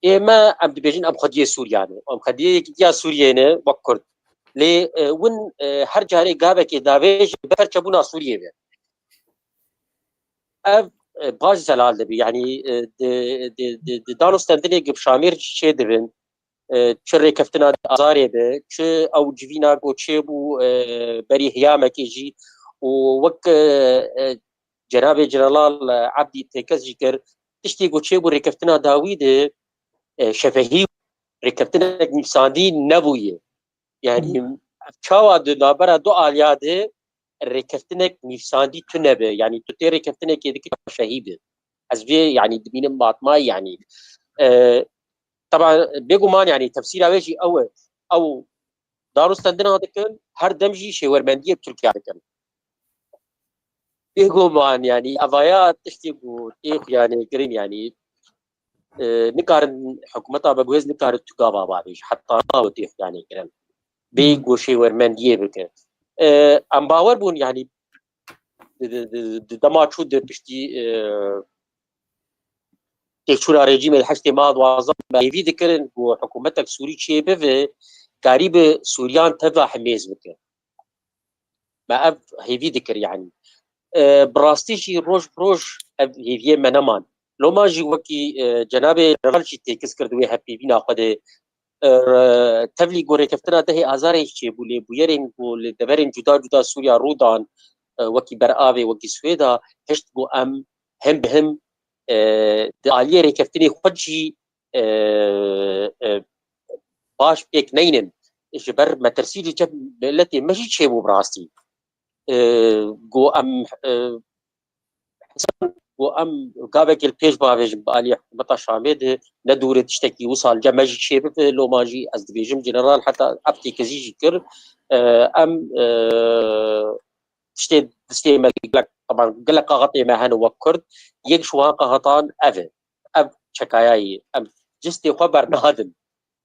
Ê me, em dibêjin em xwediyê Sûriya ne. Em xwediyê Yekîtiya Sûriyê ne, wek Kurd. Lê, e, win, e, her carê gavekê davêjin bi perçebûna Sûriyê be. Ev, e, baş zelal dibe. Yanî, e, di, di, di, di danûstendinê ku bi Şamêr çê dibin, e, çi rêkeftina azarê be, çi ew civîna ku çêbû, e, berî heyamekê jî û wek, e, e, cenabê General, e, Ebdî têkez jî kir, tiştê ku çêbû rêkeftina dawî de, e, şefehî rêkeftinek nivîsandî nebûye. Yanî ev çawa di navbera du aliya de rêkeftinek nivîsandî tune be. Yanî tu tê rêkeftinekê dikî şefehî be. Ez vê, yanî dibînim matmayî, yanî, e, Teba bêguman, yanî tefsîra wê jî ew e. Ew danûstendina dikin, her dem jî şêwermendiyê bi Tirkiya dikin. Bêguman, yanî evaya tiştê ku tê xuyanê kirin, yanî, e, nikarin hikûmeta be guhêz nikarin tu gava bavêj. Heta nawe tê xuyanê kirin. Bê Hmm. ku şêwermendiyê bike. E, em bawer bûn, yanî di, di, di, di dema çû di piştî, e, têkçûna rejîmê li heştê meha duwazdeh me hêvî dikirin ku hikûmetek Sûrî çêbibe, karîbe Sûriyan teva himêz bike. Me ev hêvî dikir, yanî. E, bi rastî jî roj bi roj ev hêviyê me neman. Loma jî wekî, e, cenabê General jî têkis kir di wê hevpeyvîna xwe de, e, tevlî ku rêkeftina dehê Azarê jî çêbû, lê bûyerên ku li deverên cuda cuda Sûriya rû dan, e, wekî beravê, wekî Swêda, hişt ku em him bi him, e, di aliyê rêkeftinê xwe jî, e, e, baş pêk neynin. Ji ber metirsî li cem miletê me jî çêbû bi rastî. E, ku em, e, Hesen, ku em gavekê li pêş bavêjin bi alî hikûmeta Şamê de, ne dûr e tiştekî wisa li cem me jî çêbibe, loma jî ez dibêjim, General heta ev têkezî jî kir, e, em, e, tiştê distê me gelek, teban gelek qaxetê me hene wek Kurd, yek ji wan qaxetan ev e. Ev çekayayî, em cistê xwe bernadin.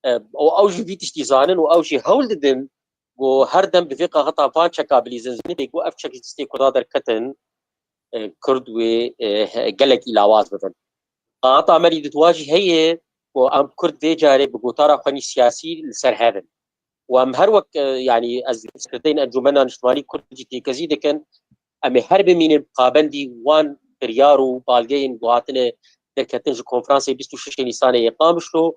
E, û ew jî vî tiştî zanin û ew jî hewl didin ku her dem bi vê qaxeta van çeka bilîzin, zinî bê ku ev çek ji destê Kurda derketin, e, Kurd wê, e, he-, gelekî lawaz bibin. Qaxeta me jî didwa jî heye ku em Kurd vê carê bi gotara xwe nî siyasî li ser hev in. Û em her wek, e, yanî ez sekreterên Encûmena Niştimanî Kurd jî têkezî dikin, em ê her bimînin pabendî wan biryar û balgeyên ku hatine derketin ji konferansê bîst û şeş Nîsanê yê Qamişlo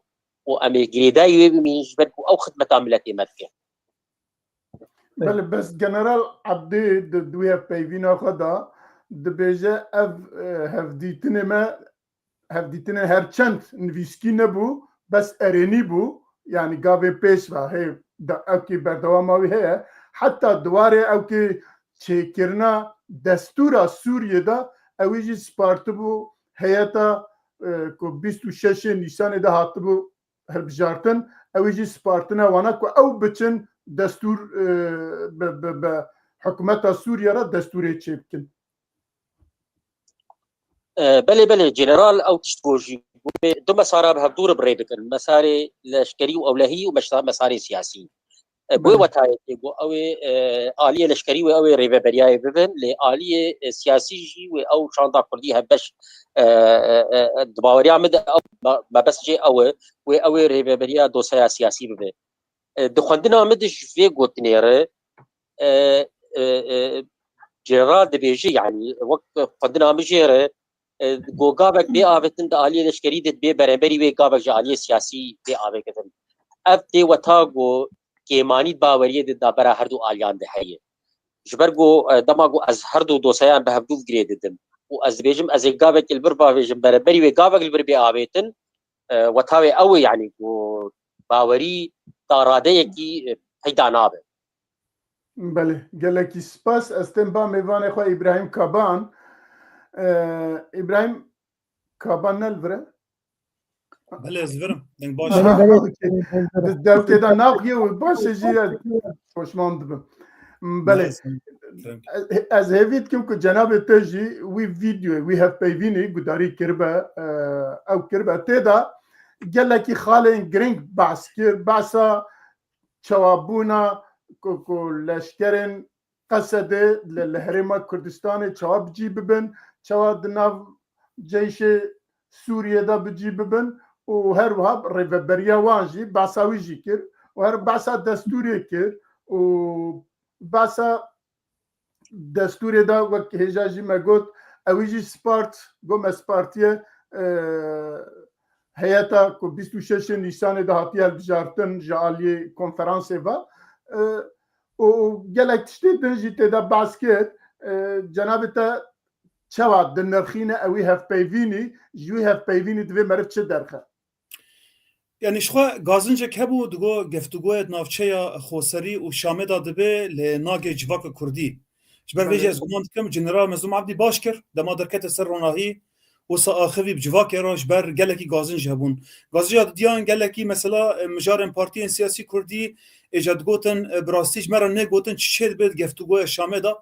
û em ê girêdayî wê bimînin ji ber ku ew xidmeta miletê me dike. Belê, bes General Ebdî di, di wê hevpeyvîna xwe de dibêje ev, e, hevdîtinê me, hevdîtinê her çend nivîskî nebû, bes erênî bû, yanî gavê pêş ve hê de, ewkî berdewama wî heye. Heta di warê ewkî çêkirina destûra Sûriyê de ewî jî spartibû heyeta, e, ku bîst û şeşê Nîsanê de hatibû hilbijartin, ewî jî spartine wana ku ew biçin destûr, e, bi, bi, bi hikûmeta Sûriye re destûrê çêbikin. E, belê, belê, General ew tişt got jî, got, du mesara bi hevdû re bi rê bikin, mesarê leşkerî û ewlehî û meşa-, mesarê siyasî. E, bi wê Belê. wetayê tê got, ew ê, e, aliyê leşkerî wê ew ê rêveberiyayê bibin, lê aliyê, e, siyasî jî wê ew çanda kurdî hevbeş, e, e, e, di baweriya min de ew me-, mebest jê ew e, wê ew ê rêveberiya dosyaya siyasî bibe. E, di xwendina min de ji vê gotinê re, e, e, e, General dibêje, yanî wek xwendina min jê re, e, ku gavek bê avêtin di aliyê leşkerî de dibê beramberî wê gavek ji aliyê siyasî bê avêtin. Ev tê weta ku kêmanî di baweriyê de di navbera her du aliyan de heye. Ji ber ku, e, dema ku ez her du dosyeyan bi hevdû girê didim û ez dibêjim ez ê gavekê li vir bavêjim, beramberî wê gavek li vir bê avêtin, e, weta wê ew e, yanî ku bawerî da radeyekî, e, peyda nabe. Belê, gelekî spas. Ez tên ba mêvanê xwe Îbrahîm Kaban. E, Îbrahîm Kaban ne li vir e? Belê, ez li vir im. Deng baş e. Aha, okey. Di dewkê de naxiye û baş e jî, ez poşman dibim. Belê. Belê, sen, sen. Ez, ez hêvî dikim ku cenabê te jî wî vîdyoyê, wî hevpeyvînê gudarî kiribe, e, ew kiribe. Tê de gelekî xalên giring behs kir, behsa çawabûna ku, ku leşkerên Qesedê li, li Herêma Kurdistanê çawa bi cî bibin, çawa di nav ceyşê Sûriyê de bi cî bibin û her wiha rêveberiya wan jî behsa wî jî kir û her behsa destûrê kir û behsa destûrê de wek hêja jî me got, ewî jî spart, got me spartiye, e, heyeta ku bîst û şeşê Nîsanê de hatiye hilbijartin ji aliyê konferansê ve. E, û gelek tiştê din jî tê de behs kir. E, cenabê te çawa dinirxîne ewî hevpeyvînî, ji wî hevpeyvînî divê meriv çi derxe? Yanî ji xwe gazincek hebû, digo geftugoyê di navçeya Xoserî û Şamê de dibe, lê nagê civaka kurdî. Ji ber vê jî Belê. ez guman dikim General Mezlûm Ebdî baş kir, dema derkete ser ronahî wisa axivî bi civakê re ji ber gelekî gazin jî hebûn. Gazinca didiyan gelekî mesela, e, mijarên partiyên siyasî kurdî êca digotin, e, bi rastî ji me re nêgotin çi çê dibe di geftûgoya Şamê de.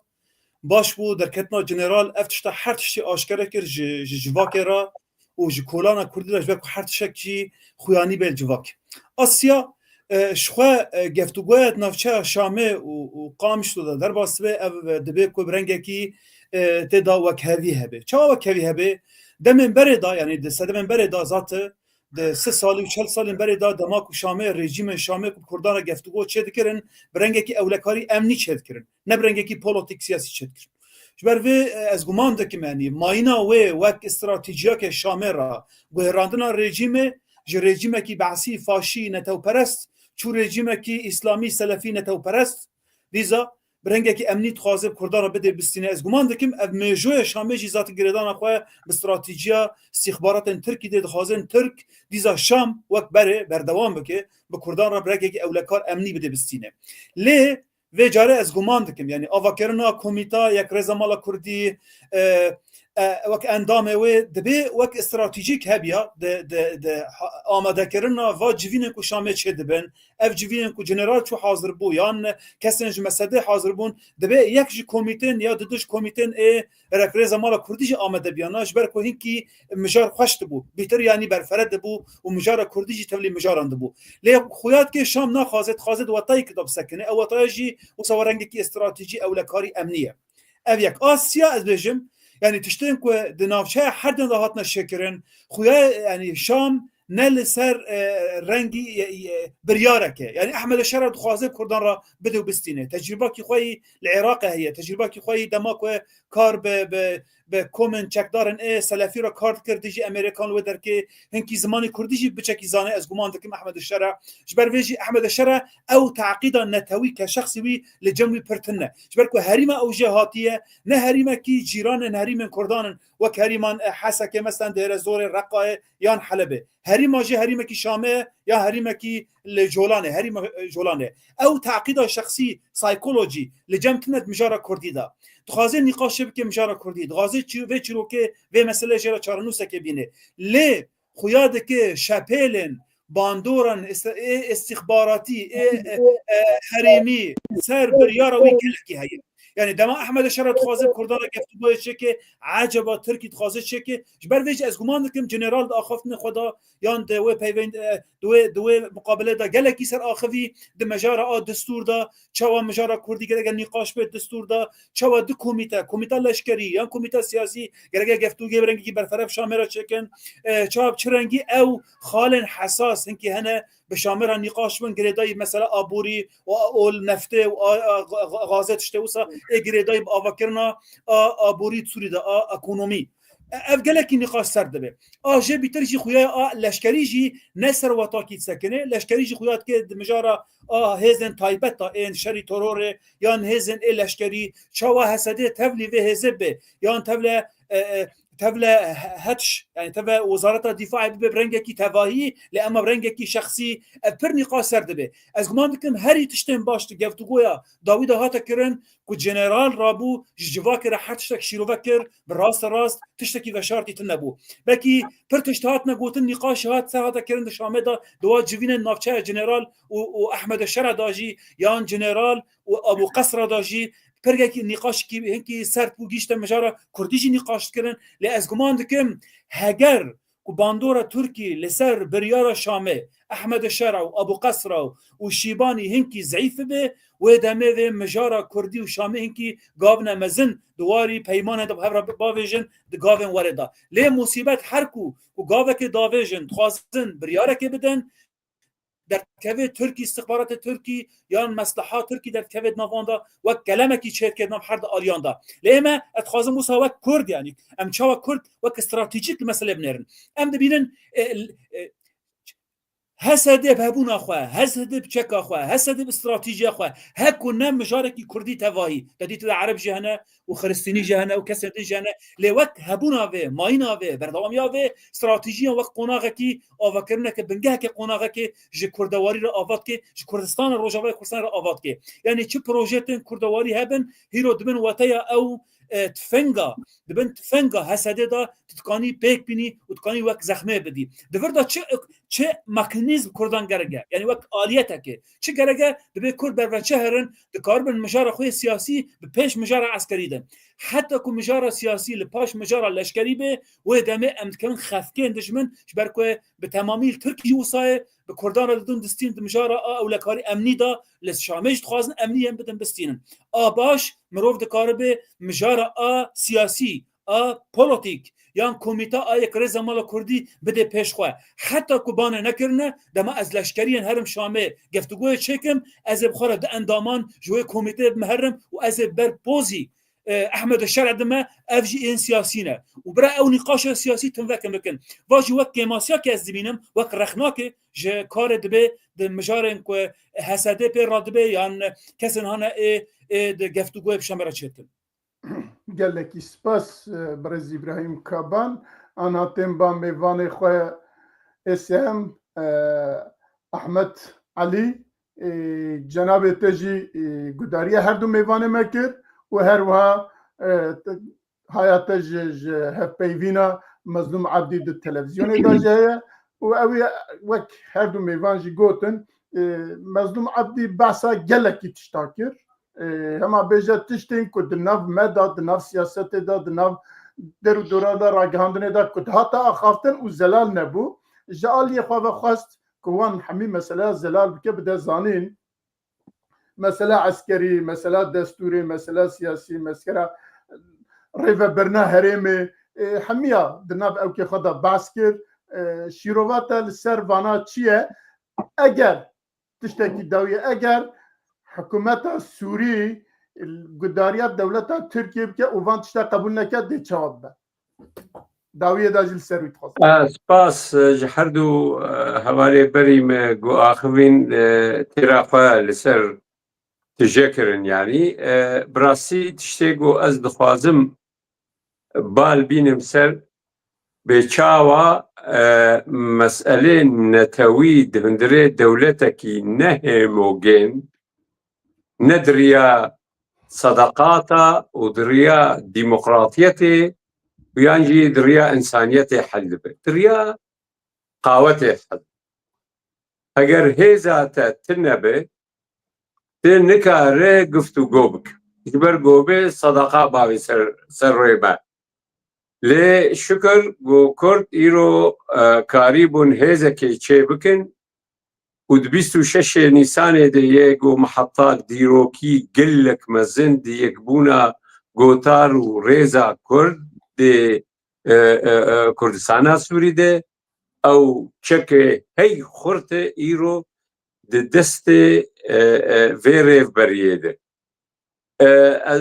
Baş bû derketina general ev tişta her tiştî aşkere kir ji, ji civakê re û ji kolana kurdî re ji ber ku her tiştekî xuyanî bê li civakê. Asya, e, ji xwe, e, geftûgoya di navçeya Şamê û, û Qamişlo de derbas dibe, ev, e, dibe ku bi rengekî, e, tê de wekhevî hebe. Çawa wekhevî hebe? Demên berê de, yanî di sedemên berê de zate, di sih salî û çel salên berê de dema ku Şamê, rejîmên Şamê ku bi Kurdan re geftûgo çê dikirin, bi rengekî ewlekarî emnî çê dikirin. Ne bi rengekî polotîk siyasî çê dikirin. Ji ber vê, e, ez guman dikim, yanî mayîna wê wek stratejiyeke Şamê re guherandina rejîmê ji rejîmekî behsî, faşî, netewperest, çû rejîmekî îslamî, selefî, netewperest, dîza bi rengekî emnî dixwaze bi Kurdan re bidê bistîne. Ez guman dikim ev mêjoya Şamê jî zat girêdana xwe bi stratejiya istîxbaratên Tirkî dê dixwazin Tirk dîza Şam wek berê berdewam bike, bi Kurdan re bi rengekî ewlekar emnî bidê bistîne. Lê vê carê ez guman dikim, yanî avakirina komîta Yekrêza Mala Kurdî, e, e, wek endamê wê dibê wek stratejîk hebiya di, di, di ha-, amadekirina va civînên ku Şamê çê dibin, ev civînên ku general çû hazir bû, yan kesên ji mesedê hazir bûn, dibê yek ji komîtên ya didu ji komîtên ê Yekrêza Mala Kurdî jî amade biyana, ji ber ku hinkî mijar xweş dibû, bîtir yanî berfere dibû û mijara Kurdî jî tevlî mijaran dibû. Lê xuya dike Şam naxwaze, dixwaze di wetayekî de bisekine, ew wetaya jî wisa we rengekî stratejî ewlekarî emnî ye. Ev yek. Asya, ez bêjim, yanî tiştên ku di navçeya her diyan de hatine şêkirin, xuya, yanî Şam ne li ser, e, rengî, e, e, biryareke. Yanî Ehmed Şera dixwaze Kurdan re bide û bistîne. Tecrîbakî xwe yî li Iraqê heye. Tecrîbakî xwe yî dema ku kar bi, bi, bi komên çekdarên ê selefî re kar dikir, dijî Amerîkan li wê derkê hinkî zimanê Kurdî jî biçekî zane, ez guman dikim Ehmed Şera. Ji ber vê jî Ehmed Şera ew teqîda netewî ke şexsî wî li cem wî pir tune. Ji ber ku herîma ew jê hatiye, ne herîmekî cîranên herîmên Kurdan in, wek herîman, e, Hesekê, meselen Dêrezorê, Reqayê yan Helebê. Herîma jê herîmekî Şamê ye ya herîmekî li Colanê, herîma, e, Colanê. Ew teqîda şexsî, psîkolojî li cem tune di mijara Kurdî de. Dixwaze nîqaşê bike mijara Kurdî. Dixwaze çi-, vê çîrokê, vê meselê jê re çarenûsekê bîne. Lê xuya dike şepêlên, bandoran, ist-, ê istixbaratî, ê, e, e, herêmî ser biryara wî gelekî heye. Yanî dema Ehmed Şera dixwaze Kurdan re geftûgoyê çêke, eceba Tirkî dixwaze çêke. Ji ber vê jî ez guman dikim general di axaftinê xwe de yan di wê peyvên-, e, di wê, di wê muqabilê de gelekî ser axivî di mijara a distûr de, çawa mijara Kurdî gereke nîqaş bê distûr de, çawa du komîte, komîta leşkerî yan komîta siyasî gereke geftûgê bi rengekî berfere bi Şamê re çêkin, e, çawa bi çi rengî ew xalên hesas hinkî hene bi Şamê re nîqaş bin, girêdayî mesela aborî û, û neftê û a, a, ga-, ga-, gazê tiştê wisa ê girêdayî bi avakirina a, aborî Sûrî de, a ekonomî. E, ev gelekî nîqaş ser dibe. A jê bîtir jî xuya a leşkerî jî ne ser wetakî disekine. Leşkerî jî xuya dike di mijara a hêzên taybet de ên şerî terorê yan hêzên ê leşkerî çawa H S D tevlî vê hêzê be yan tevle, e, e, tevle he-, hetş, yani tevle Wezareta Dîfaê bibe bi rengekî tevahî, lê ema bi rengekî şexsî ev pir nîqaş ser dibe. Ez guman dikim herî tiştên baş di geftûgoya dawî de hate kirin ku general rabû ji civakê re her tiştek şîrove kir, bi raste rast tiştekî veşartî tune bû. Belkî pir tişt hatine gotin, nîqaş hat, ser hate kirin di Şamê de, di wa civînên navçeya general û, û Ehmed Şera da jî, yan general û Abu Qesra da jî, pirgekî nîqaşkî hinkî sert bû, gîşte mijara Kurdî jî nîqaş dikirin. Lê ez guman dikim, heger ku bandora Tirkî li ser biryara Şamê, Ehmed Şera û Abu Qesra û Şîbanî hinkî zeîf bibe, wê demê vê mijara Kurdî û Şamê hinkî gavine mezin di warî peymanê de bi hev re bavêjin di gavên werê de. Lê musîbet her ku, ku gavekê davêjin, dixwazin biryarekê bidin, derdikeve Tirkî, istixbaratê Tirkî yan mesleha Tirkî derdikeve di nav wan de, wek kelemekî çêdike di nav her di aliyan de. Lê ême, ez dixwazim wisa wek Kurd, yanî em çawa Kurd wek stratejîk li meselê binêrin. Em dibînin, e, e, H S D bi hebûna xwe, H S D bi çeka xwe, H S D bi stratejiya xwe, heko ne mijarekî Kurdî tevahî. Te dît de Ereb jî hene û Xiristînî jî hene û kesên din jî hene. Lê wek hebûna vê, mayîna vê, berdewamiya vê stratejiyan wek qonaxekî avakirineke, bingeheke qonaxekê ji kurdewarî re ava dike, ji Kurdistana Rojavayê Kurdistanê re ava dike. Yanî çi projetên kurdewarî hebin, hîro dibin weteya ew e, tufenga, di bin tufenga H S D de tu dikanî pêk bînî û dikanî wek zexmê bidî. Di vir de çi, çi mekanîzm Kurdan gerek e? Yanî wek aliyetekê. Çi gerek e? Dibê Kurd berve çi herin, dikaribin mijara xwe yê siyasî bi pêş mijara eskerî de. Heta ku mijara siyasî li paş mijara leşkerî bê, wê demê em dikevin xefkên dijmin, ji ber ku bi temamî li Tirkî jî wisa ye, bi Kurdan re didin distîn di mijara a ewlekarî emnî de, li Şamê jî dixwazin emnî yên bidin bistînin. A baş, mirov dikaribe mijara a siyasî, a polotîk, yan komîta a yek rêza mala Kurdî bide pêş xwe. Heta ku bane nekirine, dema ez leşkeriyên herim Şamê geftugoyê çêkim, ez ê bi xwe re du endaman ji wê komîteyê bime herim û ez ê ber pozî, e, Ehmed Şer'e dime, ev jî ên siyasî ne. Û bira ew nîqaşa siyasî tim vekin bikin. Va jî wek kêmasiyakê ez dibînim, wek rexnakê ji karê dibê di mijarên ku H S D pê radibe yan kesên hane ê, ê di geftugoyê bi Şamê re çêtin. Gelekî spas, e, birêz Îbrahîm Kaban. Ana tên ba mêvanê xwe S M, e, Ahmet Elî, e, cenabê te jî, e, gudariya her du mêvanê me kir û her wiha, e, te-, haya te ji, ji hevpeyvîna Mezlûm Ebdî di televîzyonê de jî heye û ew ê wek her du mêvan jî gotin, e, Mezlûm Ebdî behsa gelekî tişta kir. E, hema bêje tiştên ku di nav me de, di nav siyasetê de, di nav der û dora de, ragihandinê de ku dihate axaftin û zelal nebû. Ji aliyê xwe ve xwest ku wan hemî meseleya zelal bike, bide zanîn. Mesela eskerî, mesela destûrê, mesela siyasî, mesela rêvebirina herêmê, e, hemiya di nav ewkê xwe de behs kir. E, şîrova te li ser vana çi ye? Eger tiştekî dawî ye, eger hikûmeta Sûrî gudariya dewleta Tirkiyê bike û van tişta qebûl neke, dê çawa bibe? Dawiyê de jî li ser wî dixwazim. Eh, spas, eh, ji her du, eh, hevalê berî me ku axivîn, eh, têra xwe li ser tije kirin, yanî, eh, bi rastî tiştê ku ez dixwazim bal bînim ser bê çawa, eh, meselê netewî di hundirê dewletekî ne hêmogên, ne di riya sedaqata û di riya demokratiyetê û yan jî di riya însaniyetê hel dibe. Di riya qawetê hel. Eger hêza te tune be, tu nikare guftûgo bike. Ji ber ku bê sedaqa bavê ser, ser rê me. Lê şikir ku Kurd îro, e, karîbûn hêzekê çê bikin û di bîst û şeşê Nîsanê de yê ku miheta dîrokî gelek mezin di yekbûna gotar û rêza Kurd di, e, e, e, Kurdistana Sûrî de ew çekê hey xurt e îro di destê, e, e, vê rêvberiyê de. E, e,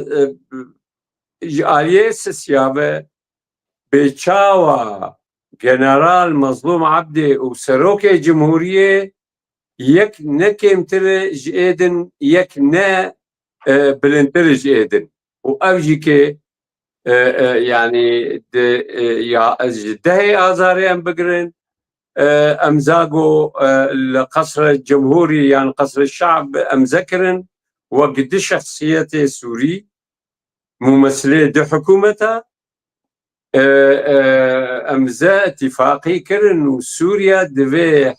e, ji aliyê Sisya ve bê çawa General Mezlûm Ebdê û Serokê Cumhuriyê yek ne kêmtir e ji ê din, yek ne, e, bilindtir e ji ê din. Û ev jî ke, e, e, yanî di, e, ya ez ji dehê Azarê em bigirin, e, em zago, e, li Qesre Cumhurî yan Qesre Şab em zekirin wek di şexsiyetê Sûrî, mûmesilê di hikûmeta, e, e, em ze îtîfaqî kirin û Sûriye divê,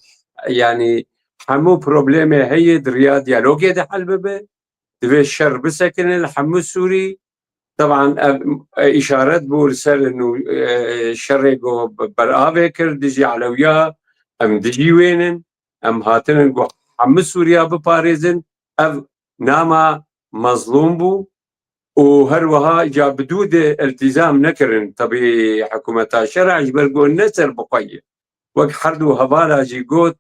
yanî hemû problemê heye di riya diyalogê de hel bibe, divê şer bisekine li hemû Sûrî. Teban ev, e, îşaret bû li ser nû, e, şerê ku beravê kir dijî Elewiya, em dijî wê nin, em hatinin ku hemû Sûriya biparêzin, ev nama mezlûm bû û her wiha ca bi dû de iltîzam nekirin tebî hikûmeta şera ji ber ku ne ser bi xwe ye. Wek her du hevala jî got,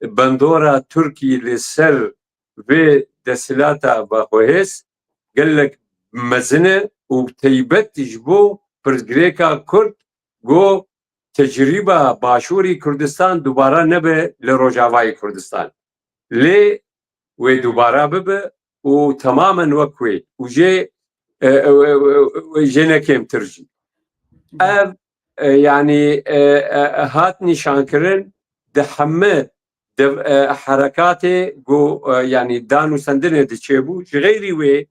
bandora Tirkî li ser vê desthilata vexwehêz gelek mezin e û taybet ji bo pirsgirêka Kurd ku tecrîba Başûrî Kurdistan dubara nebe li Rojavayê Kurdistan. Lê wê dubara bibe û temamen wek wê û jê, e, e, e, e, jê ne kêmtir jî. Ev, e, yanî, e, e, hat nîşankirin di heme dev-, e, herekatê ku, e, yanî danûsendinê diçêbû. Ji xeyrî wê,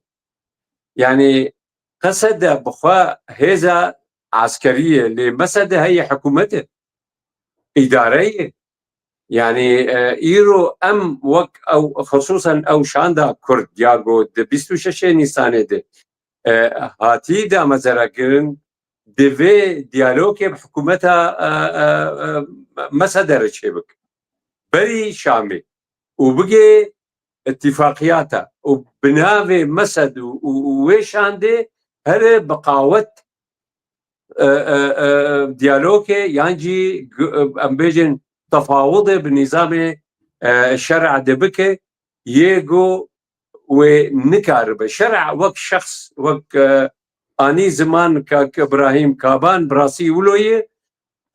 yanî Qesede bi xwe hêza eskerî ye, lê Mesede heye hikûmet e, îdare ye. Yanî, e, îro em wek ew, xisûsen ew şanda Kurd ya ku di bîst û şeşê Nîsanê de, e, hatî damezrarkirin, divê diyalogê bi hikûmeta, e, e, e, Mesede re çêbike. Berî Şamê û bigê îtîfaqiyata û bi navê Mesed û, û, û wê şandê here bi qawet, e, e, e, diyalogê yan jî gu-, e, em bêjin tefawidê bi nîzamê, e, şer'a de bike, yê ku wê nikaribe. Şer'a wek şexs, wek, e, anî ziman Kak Îbrahîm Kaban, bi rastî wilo ye,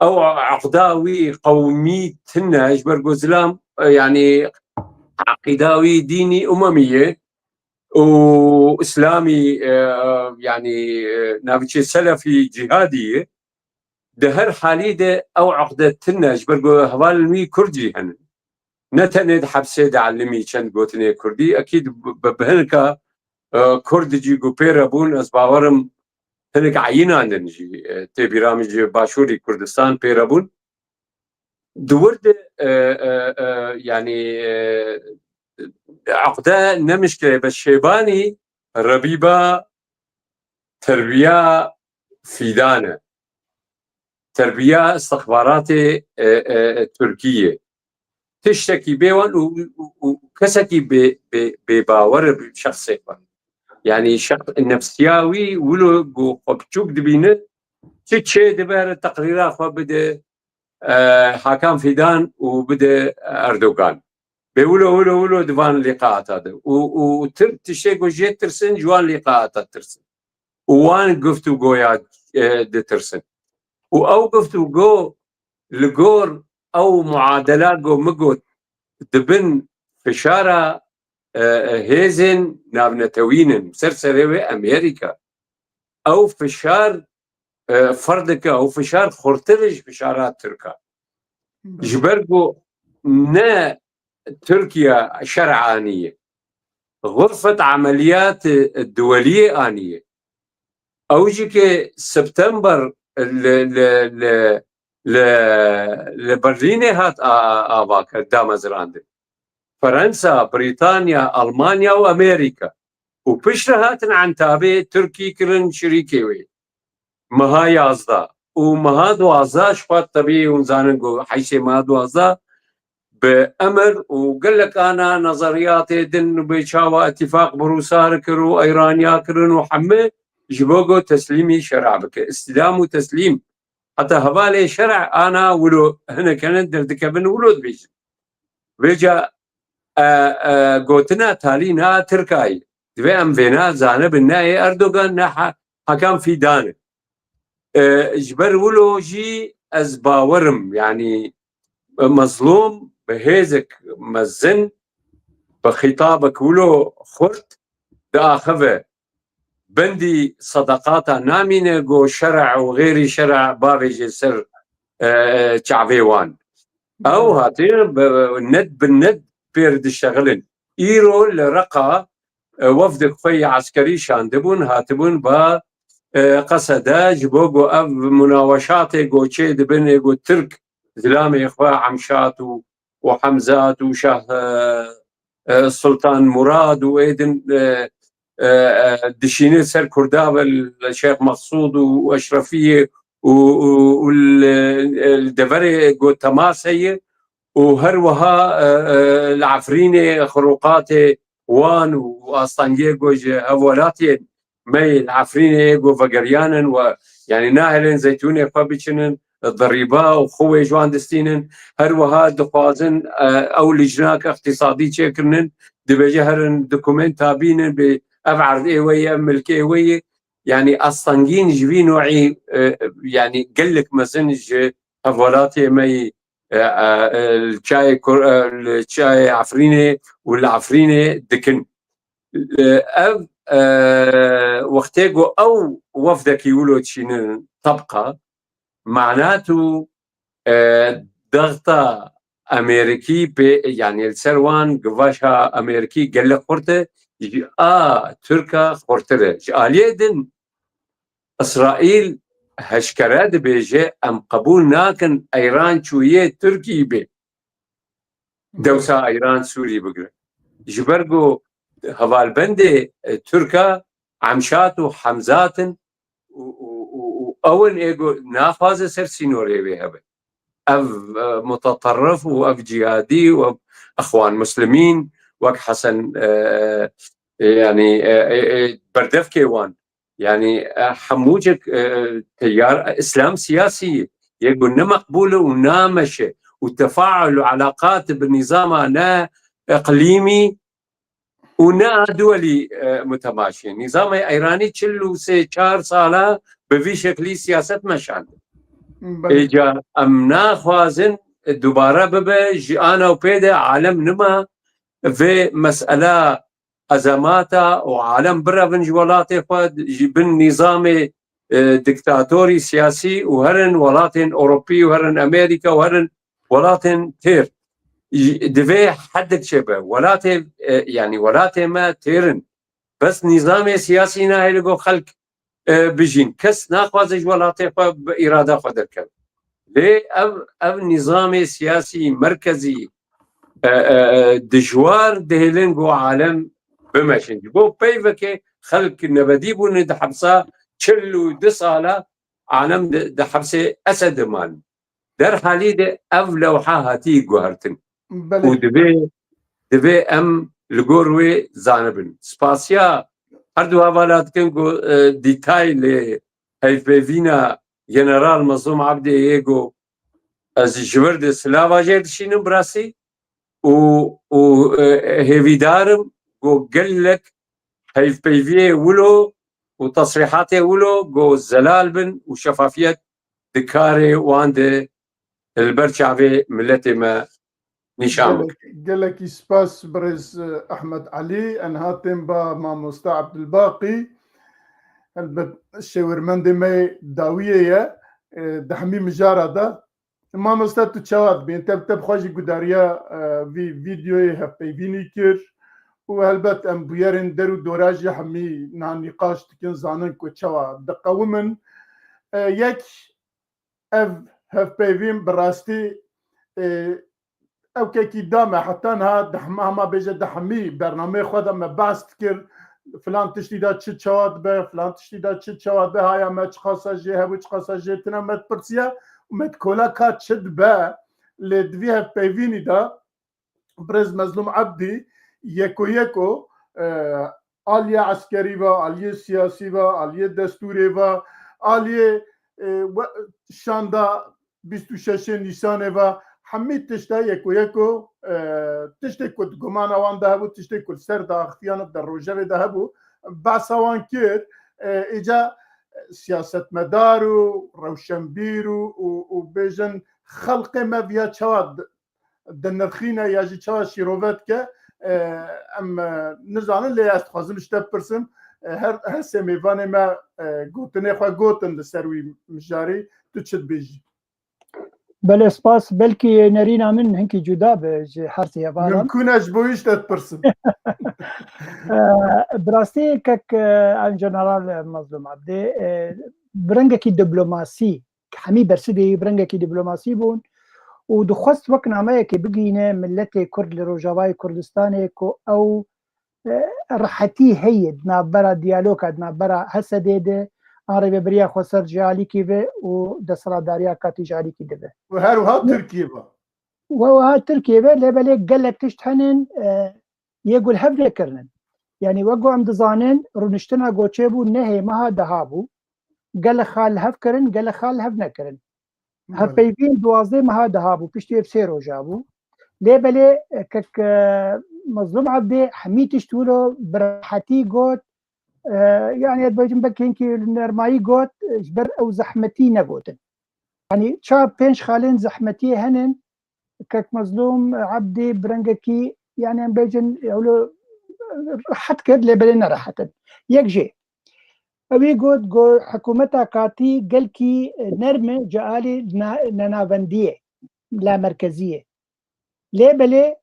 ew eqda wî qewmî tune, ji ber ku zilam, e, yanî eqîda wî dînî umemî ye û îslamî, e, yanî, e, navçê selefî cîhadî ye. Di her halî de ew eqde tune, ji ber ku hevalên wî Kurd jî hene. Ne tenê di hepsê de elimî çend gotinê Kurdî, ekîd bi, bi, bi hinka, e, Kurd jî ku pê re bûn, ez bawerim hinek eyînan din jî, e, tê bîra min ji Başûrî Kurdistan pê re bûn. Di wir de, e, e, e, yanî, e, eqde ne mişkile be Şêbanî rebîba terbiya Fîdan e. Terbiya istixbaratê, e, e, Tirkiyê. Tiştekî bê wan û, û, û kesekî bê, bê, bêbawer e bi şexsê xwe. Yanî şex-, nefsiya wî wilo ku xwe biçûk dibîne, çi çê dibe here teqrîra xwe bide, e, Hakan Fîdan û bide Erdogan. Bê wilo, wilo, wilo di van lîqaata de. Û, û tir-, tiştê ku jê tirsin, ji wan lîqaata tirsin. Û wan guftûgoya, e, ditirsin. Û ew guftûgo li gor ew muadela ku min got, di bin fişara, e, e, hêzên navnetewîn in, ser serê wê Amerîka. Ew fişar, e, ferr dike, ew fişar xurtir e ji fişara Tirka. Ji ber ku ne Tirkiye şer aniye. Xurfet emeliyat duweliyê aniye. Ew jî ke September li, li, li, li, li Berlînê hat a, a, ava kir, damezrandin. Fransa, Brîtanya, Almanya û Amerîka. Û piştre hatin Entabê Tirkî kirin şirîkê wê. Meha yazdeh. Û meha duwazdeh Şubat, tebî hûn zanin ku heştê meha duwazdeh bi emir û gelek ana nezeriyatê din bi çawa îtîfaq bi Rûsa re kir û Îraniya kirin û hemî ji bo ku teslîmî şer'a bike. Îstîlam û teslîm. Heta hevalê şer'a ana wilo hinek hene derdikevin wilo dibêjin. Vêca, e, e, gotina talî na Tirkayê. Divê em vêna zanibin, ne ê Erdogan, ne Ha-, Hakan Fîdan e. E, ji ber wilo jî ez bawerim, yanî, e, Mezlûm bi hêzek mezin, bi xîtabek wilo xurt diaxive. Bendî sedaqata namîne ku şer'a û xêrî şer'a bavêje ser, e, çavê wan. Ew hatine bi, bi ned bi ned pêr diştexilin. Îro li Reqa, e, wefdek xwe yê eskerî şandibûn, hatibûn ba, e, Qesede ji bo ku ev munaweşatê ku çê dibin ê ku Tirk zilamê xwe Emşat û û Hemzat û Şah, e, e, Sultan Murad û êdin, e, e, e, dişîne ser Kurda ve li Şêx Mexsûd û Eşrefiyê û, û, û li, e, li deverê ku temas heye û her wiha, e, e, li Efrînê xirûqatê wan û astengiyê ku ji hevwelatiyên me yên Efrînê ê ku vegeriyanin we, yanî nahêlin zeytûnê xwe biçinin, derîba û xwe wê ji wan distînin. Her wiha dixwazin, e, ew lijnak îqtîsadî çêkirinin, dibêje herin dokumenta bînin, bê ev erdê we ye, ev milkê we ye. Yanî astengîn ji vî noî, e, yanî gelek mezin ji hevwelatê me yî, e, e, e, li çayê Kur-, e, li çayê Efrînê û li Efrînê dikin. E, ev, e, wextê ku ew wefdekî wilo çînin tebqa, manat û, e, dexta Amerîkî pê, yanî li ser wan givaşa Amerîkî gelek xurt e, ji a Tirka xurtir e. Ji aliyê din Îsraîl heşkere dibêje, em qebûl nakin Îran çûyê Tirkî bê. Dewsa Îran Sûrî bigire. Ji ber ku hevalbendê, e, Tirka Emşat û Hemzat in û, û, û, û ew in ê ku naxwaze ser sînorê wê hebe. Ev, e, muteterrif û ev cihadî û ev Ixwan Muslimîn wek Hesen, e, e, yanî, e, e, e, berdevkê wan. Yanî, e, hemû cik, e, teyar, Îslam siyasî yê ku ne meqbûl û nameşe û tefaul û elaqat bi nîzama ne iqlîmî û ne a duwelî, e, mutemaşî. Nîzamê Îranî çil û sê çar sala bi vî şeklî siyaset meşand. Belê. Êca em naxwazin, e, dubare bibe, ji ana û pê de alem nima vê mesela ezemata û alem birevin ji welatê xwe, ji bin nîzamê, e, diktatorî siyasî û herin welatên Ewropî û herin Amerîka û herin welatên têr. Ji, divê hedek çêbe. Welatê, e, yanî welatê me têr in. Bes nîzamê siyasî nahêle ku xelk, e, bijîn. Kes naxwaze ji welatê xwe bi îrada xwe derkeve. Lê ev, ev nîzamê siyasî merkezî, e, e, e, dijwar dihêlin ku alem bimeşin. Ji bo peyvekê xelk nebedî bûne di hepsa çil û du sala alem di, di hepsê Esed de man. Derhalî de ev lewha hatî guhertin. Belê. Û divê, divê em li gor wê zanibin. Spasiya her du hevala dikin ku, e, dîtay lê hevpeyvîna General Mezlûm Ebdê yê ku ez ji vir de silava jê dişînim bi rastî û, û, e, hêvîdar im ku gelek hevpeyviyê wilo û tesrîhatê wilo ku zelal bin û şefafiyet di karê wan de li ber çavê miletê me nîşan bike. Gelek, gelekî spas birêz, e, Ehmed Elî, en hatên ba mamoste Ebdulbaqî. Helbet şêwirmendê me yê dawiyê ye, e, di hemî mijara de. Mamoste, tu çawa dibîn? Te, te bi xwe jî gudariya, e, vî vîdeoyê hevpeyvînî kir û helbet em bûyerên der û dora jî hemî niha nîqaş dikin, zanin ku çawa diqewimin. E, yek ev hevpeyvîn bi rastî, e, ew kekî da me heta niha di hema, hema bêje di hemî bernameyê xwe de me behs dikir, filan tiştî de çi çawa dibe, filan tiştî de çi çawa dibe, haya me çiqasa jê hebû, çiqasa jê tune, me dipirsiye û me dikola ka çi dibe, lê di vî hevpeyvînî de birêz Mezlûm Ebdî yeko yeko, e, aliyê eskerî ve, aliyê siyasî ve, aliyê destûrê ve, aliyê, e, we-, şanda bîst û şeşê Nîsanê ve, hemî tişta yeko yeko, e, tiştê ku di gumana wan de hebû, tiştê ku li ser daxifiyana di rojevê de hebû, behsa wan kir, e, îca siyasetmedar û rewşenbîr û, û, û bêjin xelqê me viya çawa di-, dinirxîne ya jî çawa şîrove dike, e, em, e, nizanin, lê ez dixwazim ji te bipirsim, e, her, her sê mêvanê me, e, gotinê xwe gotin li ser wî mijarî, tu çi dibêjî? Belê, spas. Belkî nerîna min hinkî cuda be ji her sê hevalan. Mimkûn e ji bo wî ji te bipirsim. E, bi rastî kek, e, em General Mezlûm Ebdê, e, bi rengekî diplomasî, hemî bersivê wî bi rengekî diplomasî bûn û dixwest wek nameyekê bigihîne miletê Kurd li Rojavayê Kurdistanê ku ew, e, rehetî heye di navbera diyaloga, di navbera Hesedê de, an rêvebiriya xweser ji alîkî ve û desthilatdariya katî ji alîkî dibe. Û her wiha Tirkiye ve. Û her wiha Tirkiye ve, lê belê gelek tişt henin, e, yê ku li hev nekirinin. Yanî wek ku em dizanin, rûniştina ku çêbû nehê meha deha bû. Gelek xal li hev kirin, gelek xal li hev nekirin. Belê. Hevpeyvîn duwazdeh meha deha bû, piştî ev sê roja bû. Lê belê, e, kek, e, Mezlûm Ebdê hemî tişt wilo bi rehetî got, e, yanî ez dibêjim belkî hinkî li nermayî got, e, ji ber ew zehmetî negotin. Yanî çar pênc xalên zehmetiyê henin, kek Mezlûm Ebdî bi rengekî, yanî em bêjin, ewlo rehet kir, lê belê ne rehet in. Yek jê, ewî got, got, hikûmeta katî gelkî nerm e ji alî na-, nenavendiyê, lamerkeziyê. Lê belê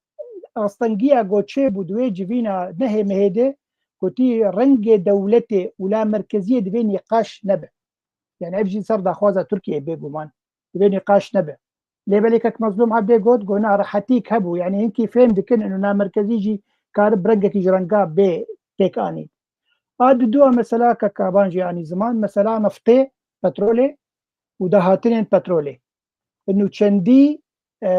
astengiya ku çêbû di wê civîna nehê mehê de, gotî rengê dewletê û lamerkeziyê divê nîqaş nebe. Yani ev jî ser daxwaza Tirkiyeyê bêguman. Divê nîqaş nebe. Lê belê kek Mezlûm Ebdê got, got na rehetîk hebû. Yani hinkî fêm dikin û namerkezî jî karib rengekî ji renga bê pêk anî. A di dua mesela kek Kaban jî anî ziman, mesela neftê, petrolê û dahatinên petrolê. Nûçendî, e,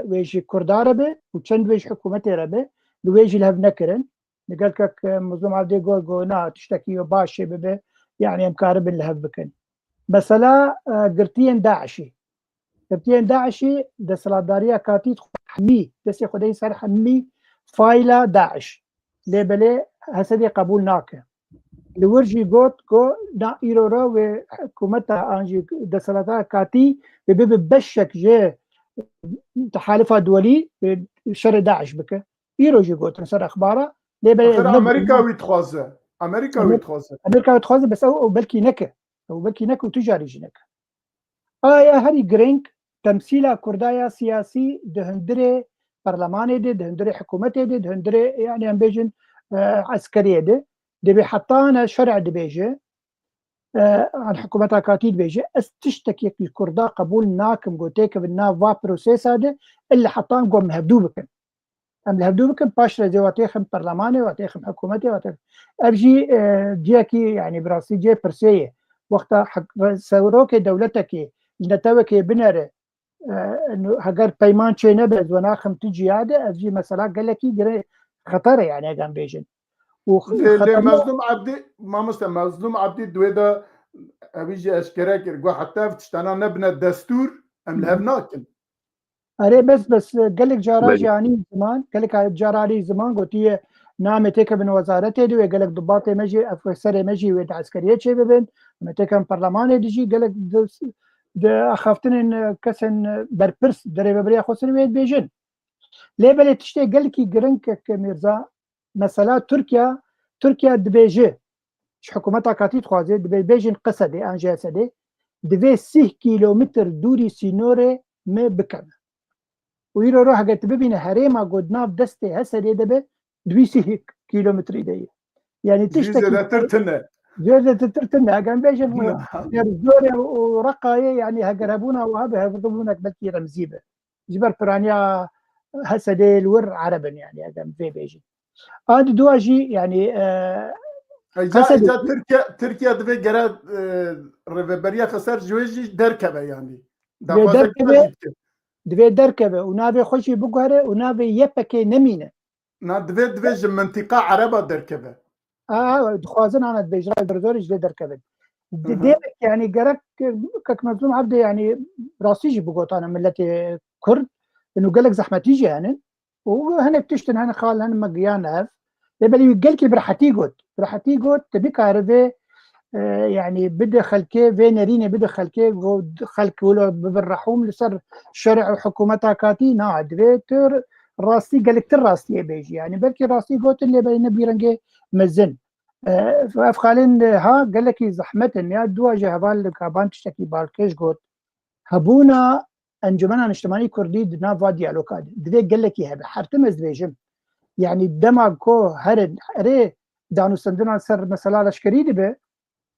wê ji Kurda re be û çend wê ji hikûmetê re be, li wê jî li hev nekirin. Li gel kek, e, Mezlûm Evdê got, got, na, tiştekî yo baş ê bibe, yani em karibin li hev bikin. Mesela, e, girtiyên DAIŞ'î. Girtiyên DAIŞ'î desthilatdariya katî xwe hemî, destê xwe deyî ser hemî fayla DAIŞ. Lê belê Hesedê qebûl nake. Li wir jî got ku na îro re wê hikûmeta an jî desthilata katî wê bibe beşek ji tehalifa duwelî, wê şerê DAIŞ bike. Îro jî gotin ser exbara, lê be Axir ne Amerîka wî dixwaze. Amerîka wî Amer- dixwaze. Amerîka wî dixwaze, bes ew, ew belkî neke. Ew belkî neke û tu carî jî neke. Aya herî girîng, temsîla Kurda ya siyasî di hundirê perlemanê de, di hundirê hikûmetê de, di hundirê, yani em bêjin, e, eskeriyê de, dibê heta ne şerê dibêje, e, an hikûmeta katî dibêje, ez tiştekî ji Kurda qebûl nakim, ku têkevin nav va prosesa de, illa heta em ku em hevdû bikin. Em li hevdû bikin, paş re zê wa têxin perlemanê, wa têxin hikûmetê, wa têxin. Ev jî, e, ciyekî, yani bi rastî cihê pirsê ye. Wexta hek-, re-, serokê dewletekê li netewekê binere, e, nu-, heger peyman çê nebe, ez we naxim tu ciya de, ev jî mesela gelekî girê xeter e, yani eger em bêjin. Û Lê, lê xeterna- Mezlûm Ebdî, mamoste Mezlûm Ebdî di wê de evî jî eşkere kir. Got heta ev tiştana nebine destûr, em li hev nakin. Erê, bes, bes, gelek cara Belê. jî anî ziman, gelek cara anî ziman gotiye, na em ê têkevin wezaretê de wê gelek dubatê me jî, efserê me jî wê di eskeriyê çê bibin, em ê têkevin perlemanê de jî gelek di, di axaftinên kesên berpirs di rêveberiya Xweser wê dibêjin. Lê belê tiştê gelekî giring kek Mîrza, mesela Tirkiye, Tirkiye dibêje, ji hikûmeta katî dixwaze, dibê bêjin Qesedê an jî Hesedê, divê sîh kîlometr dûrî sînorê me bikeve. Û îro ro hege tu bibîne herêma ku di nav destê Hesedê de be, di wî sîh kîlometrî de ye. Yani Jî tiştekî zêdetir tune. Zêdetir tune. Hege em bêjin, Na. Derzorê û Reqayê, yani heger hebûna wiha be, hevdibûnek belkî remzî be. Ji ber piraniya Hesedê li wir Ereb in, yani eger em vê bêjin. A di dua jî, yani, e, Ey, Qesedê- ca Tirkiye, Tirkiye divê gere, e, rêveberiya Xeser ji wê jî derkeve, yani. Divê Daxwaza derkeve, kî jî dike. Divê derkeve û navê xwe jî biguhere û navê Y P G nemîne. Na, divê, divê ji mintiqa Ereba derkeve. A, dixwazin ana dibêjin, derzorê ji lê derkevin. Di-, Hı hı. Demek yani gerek, e, kek Mezlûm Evdê yani rastî jî bigotane milletê Kurd, û gelek zehmetî jî hene. Û hinek tiştin hene xal hene me giyan ev. Lê belê wî gelkî bi rehetî got. Bi rehetî got, tu nikaribê, e, yani bide xelkê, vê nerînê bide xelkê, go xelk wilo bibin rehûm li ser şerê û hikûmeta katî. Na, divê tu rastî, gelektir rastiyê bêjî. Yani belkî rastî gotin lê belê ne bi rengê mezin. E, ev xalên ha gelekî zehmet in. Ya dua ji heval li Kaban tiştekî balkêş got. Hebûna Encûmena Niştimanî Kurdî di nav va diyaloga de divê gelekî hebe. Her tim ez dibêjim. Yani dema ku herin, erê danûstendina ser mesela leşkerî dibe,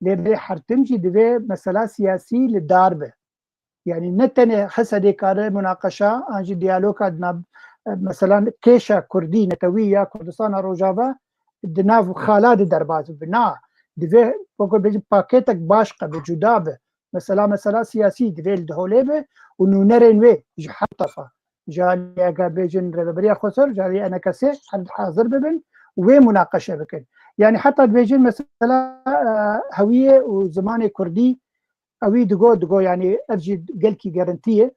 lê divê her tim jî divê mesela siyasî li dar be. Yani ne tenê Hesedê kare munaqeşa an jî diyaloga di nav, e, mesela kêşa Kurdî, netewî ya Kurdistana Rojava di nav xala de derbas bibe. Na, divê wekî bêjin paketek baş qebe, cuda be. Mesela, mesela siyasî divê li holê be û nûnerên wê ji her tefa. Ji alî eger bêjin Rêveberiya Xweser, ji alî E N K S her hazir bibin, wê munaqeşe bikin. Yani heta dibêjin mesela, e, hewiyê û zimanê Kurdî, ewî digo, digo, yani ev jî gelkî gerintî ye.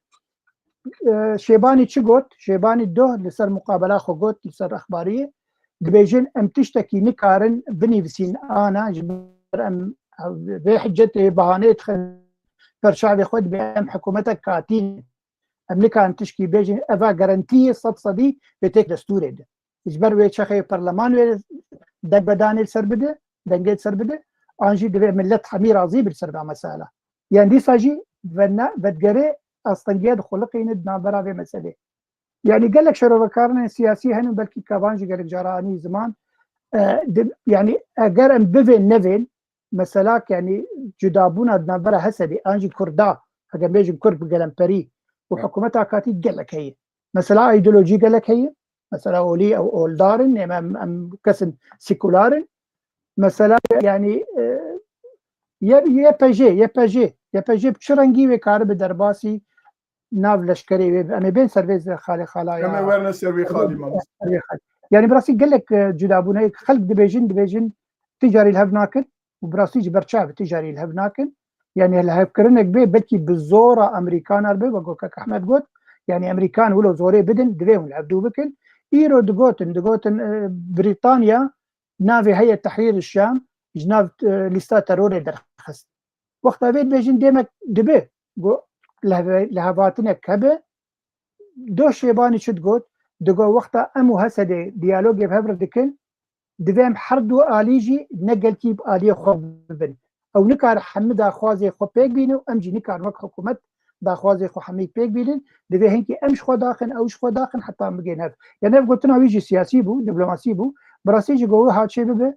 E, Şêbanî çi got? Şêbanî doh li ser muqabela xwe got, li ser exbariyê. Dibêjin em tiştekî nikarin binivîsîn ana, ji ber em vê hicetê bahaneyê dixin ber çavê xwe, dibê em hikûmetek katî ne. Em nikarin tişkî bêjin, eva gerentî ye sed sedî vê têk destûrê de. Ji ber wê çaxê perleman wê dengvedanê li ser bide, dengê li ser bide, an jî divê millet hemî razî bi li ser vê mesela. Yan dîsa jî vena-, vedigerê astengiya dixuliqîne di navbera vê meselê. Yani gelek şerovekarên siyasî hene, belkî Kaban jî gelek cara anî ziman. E, di, yani eger em bivên nevên, mesela, yanî cudabûna di navbera Hesedê an jî Kurda, heger bêjin Kurd bi gelemperî û hikûmeta katî gelek heye. Mesela, îdeolojî gelek heye. Mesela, olî ew oldar in, em, em, em kesin sekular in. Mesela, yanî, e, Y-, YPJ, YPJ, YPJ bi çi rengî wê karibe derbasî nav leşkerê wê be? Em ê bên ser vê xalê xala ya. Em ê werne ser vê xalî, mamoste. Ser vê xalî. Yanî, bi rastî gelek, e, cudabûn heye. Xelk dibêjin, dibêjin, ti carî li hev nakin û bi rastî ji ber çav ti carî li hev nakin. Yanî, lihevkirinek bê, belkî bi zora Amerîkanar bê, wek Kak Ehmed got. Yanî, Amerîkan wilo zorê bidin, divê hûn li hevdû bikin. Îro digotin, digotin, e, Brîtanya navê heye Tehrîr Şam, ji nav, e, lîsta terorê derxist. Wexta vê dibêjin, demek dibe, go, lehve-, lehevatinek hebe. Do Şêbanî çi digot? Digot, wexta em û Hesedê diyalogê bi hev re dikin, divê em her du alî jî ne gelkî bi aliyê xwe bibin. Ew nikare hemî daxwazê xwe pêk bîne û em jî nikarin wek hikûmet daxwazê xwe hemî pêk bînin. Divê hinkî em ji xwe daxin, ew ji xwe daxin, heta em bigên hev. Yanî ev gotina wî jî siyasî bû, diplomasî bû. Bi rastî jî go wê ha çê bibe.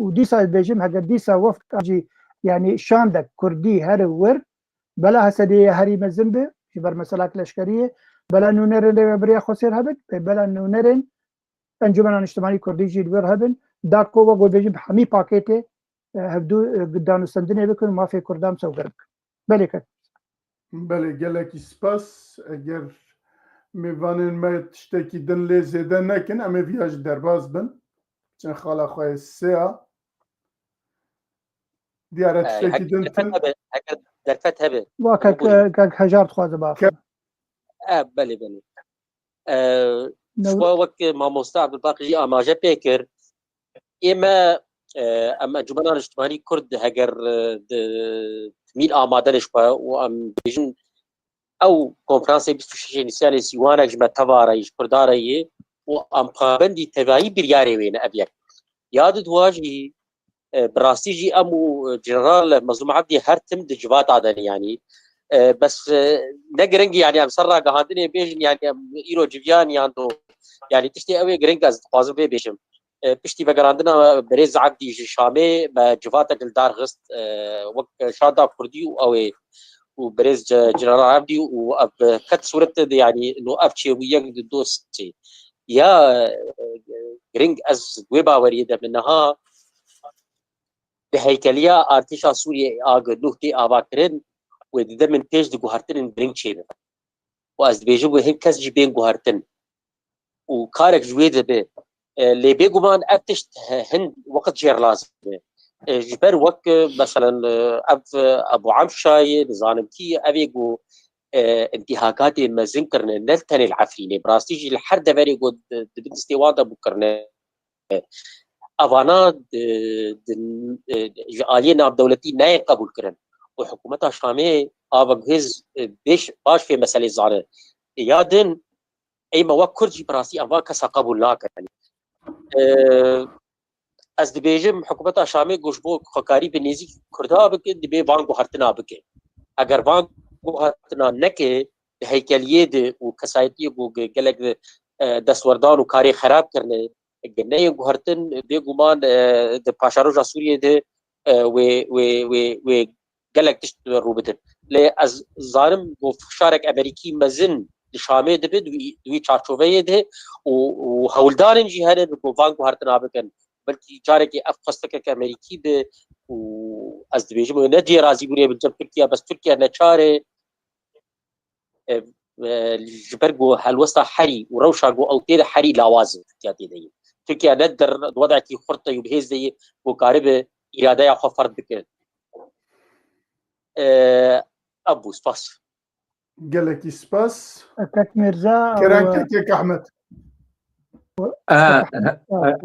Û dîsa dibêjim, heger dîsa weft jî, yanî şandek kurdî here wir, bela Hesedê ye herî mezin be, ji ber meselak leşkerî ye, bela nûnerên Rêveberiya Xwesêr hebin, bela nûnerên Encûmena Niştimanî Kurdî jî li wir hebin, da ku wek we bêjim hemî pakêtê, e, hevdû, e, danûstendinê bikin û mafê Kurdan misewiger bikin. Belê kek. Belê, gelekî spas. Eger mêvanên me tiştekî din lê zêde nekin, em ê viya jî derbas bin. Çend xala xwe yê sê a. Diyar e, e, tiştekî din derfet hebe, heger derfet hebe. Wa kek, e, kek Hejar dixwaze biaxivin. E, belê, belê. E, ji xwe wek mamoste Ebdulbaqî jî amaje pê kir, ê me, e, em Encûmena Niştimanî Kurd heger, e, di, mîl amade ne ji xwe û em bêjin ew konferansê bîst û şeşê Nîsanê Sîwanek ji me teva re yê, ji Kurda re yê û em pabendî tevayî biryarê wê ne ev yek. Ya di dua jî, e, bi rastî jî em û, e, General Mezlûm Ebdî her tim di civata de ne, yanî, e, bes, e, ne giring, yanî em ser ragihandinê bêjin, yanî em îro civiyan yan do, yanî tiştê ew ê giring ez dixwazim vê bêjim. E, piştî vegerandina Birêz Ebdî ji Şamê me civatek li dar xist, e, wek şanda Kurdî û ew ê û Birêz Ce-, General Ebdî û ev bi qet sûret de, yanî no ev çêbûyek di dostê ya, e, giring ez wê baweriyê de min niha di heykeliya artêşa Sûriyê A G nûh tê avakirin wê di demên pêş di guhertinên giring çêbibe. Û ez dibêjim wê hin kes jî bên guhertin. Û karek ji wê dibe. E, lê bêguman ev tişt he-, hin weqt jêr lazim e. E, ji ber wek, e, meselen, e, ev, e, Ebu Emşayê, nizanim kî, ev ê ku, e, intîhakatê mezin kirine, ne tenê li Efrînê, bi rastî jî li her deverê ku di, di bin destê wan de bû kirine. Evana, e, di, e, ji aliyê navdewletî nayên qebûlkirin. Û hikûmeta Şamê ava guhêz, e, bêş, baş vê meselê zane. Ya din, ey me wek Kurd jî bi rastî em van kesa qebûl nakin. E, ez dibêjim, hikûmeta Şamê ku ji bo xwekarî bi nêzîk Kurda bike, divê van guhertina bike. Eger van guhertina neke, di heykeliyê de û kesayetiyê ku ge-, gelek, e, destwerdan û karê xerab kirine, Eger neyên guhertin, bêguman, e, di paşeroja Sûriyê de, e, wê, wê, wê, wê gelek tişt rû bidin. Lê ez zanim ku fişarek Amerîkî mezin di Şamê dibe, di wî, di wî çarçoveyê de û, û hewldanên jî hene ku van guhertina bikin. Belkî carekê ev xwestekek Amerîkî be û ez dibêjim, ne cihê razîbûnê bi cem Tirkiye, bes Tirkiye neçar e. E, e, ji ber ku helwesta herî û rewşa ku ew tê de herî lawaz e, Tirkiye tê de ye. Tirkiye ne di wadekî xurt de û bi hêz de ye ku karibe îradeya xwe ferz bike. E, ev bû, spas. Gelekî spas. Kek Mirza, Kerem ew, Kek Ehmed. E, Kek Ehmed, e, e,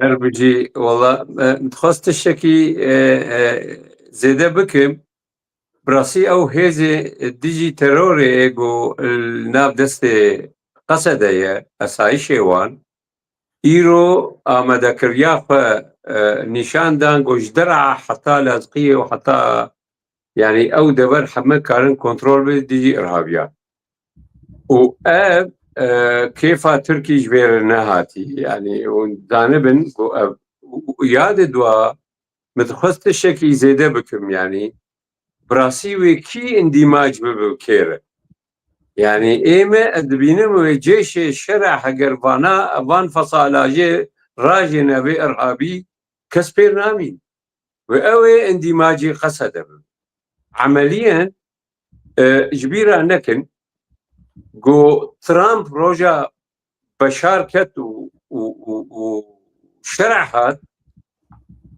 her bijî, wala, e, dixwest tiştekî, e, e, zêde bikim. Bi rastî ew hêzê dijî terorê ê ku li nav destê Qesede ye, esayîşê wan, îro amadekiriya xwe, e, nîşan dan ku ji dera heta Lazqiyê û heta, yanî ew dever heme karin kontrol bê dijî irhabiyan. Û ev, e, kêfa Tirkî ji vê re nehatî. Yanî hûn zanibin ku ev, û, û ya di dua Min dixwest tiştekî zêde bikim, yanî bi rastî wê kî îndîmac bibe bi kê re? Yanî ê me, ez dibînim wê cêşê şera heger vana, van fesalajê rajêne vê irhabî kes pêr namîn. Wê ew ê îndîmacî Qesede bibe. Emeliyen, e, ji bîra nekin, ku Trump roja Beşar ket û, û, û, û şer'a hat,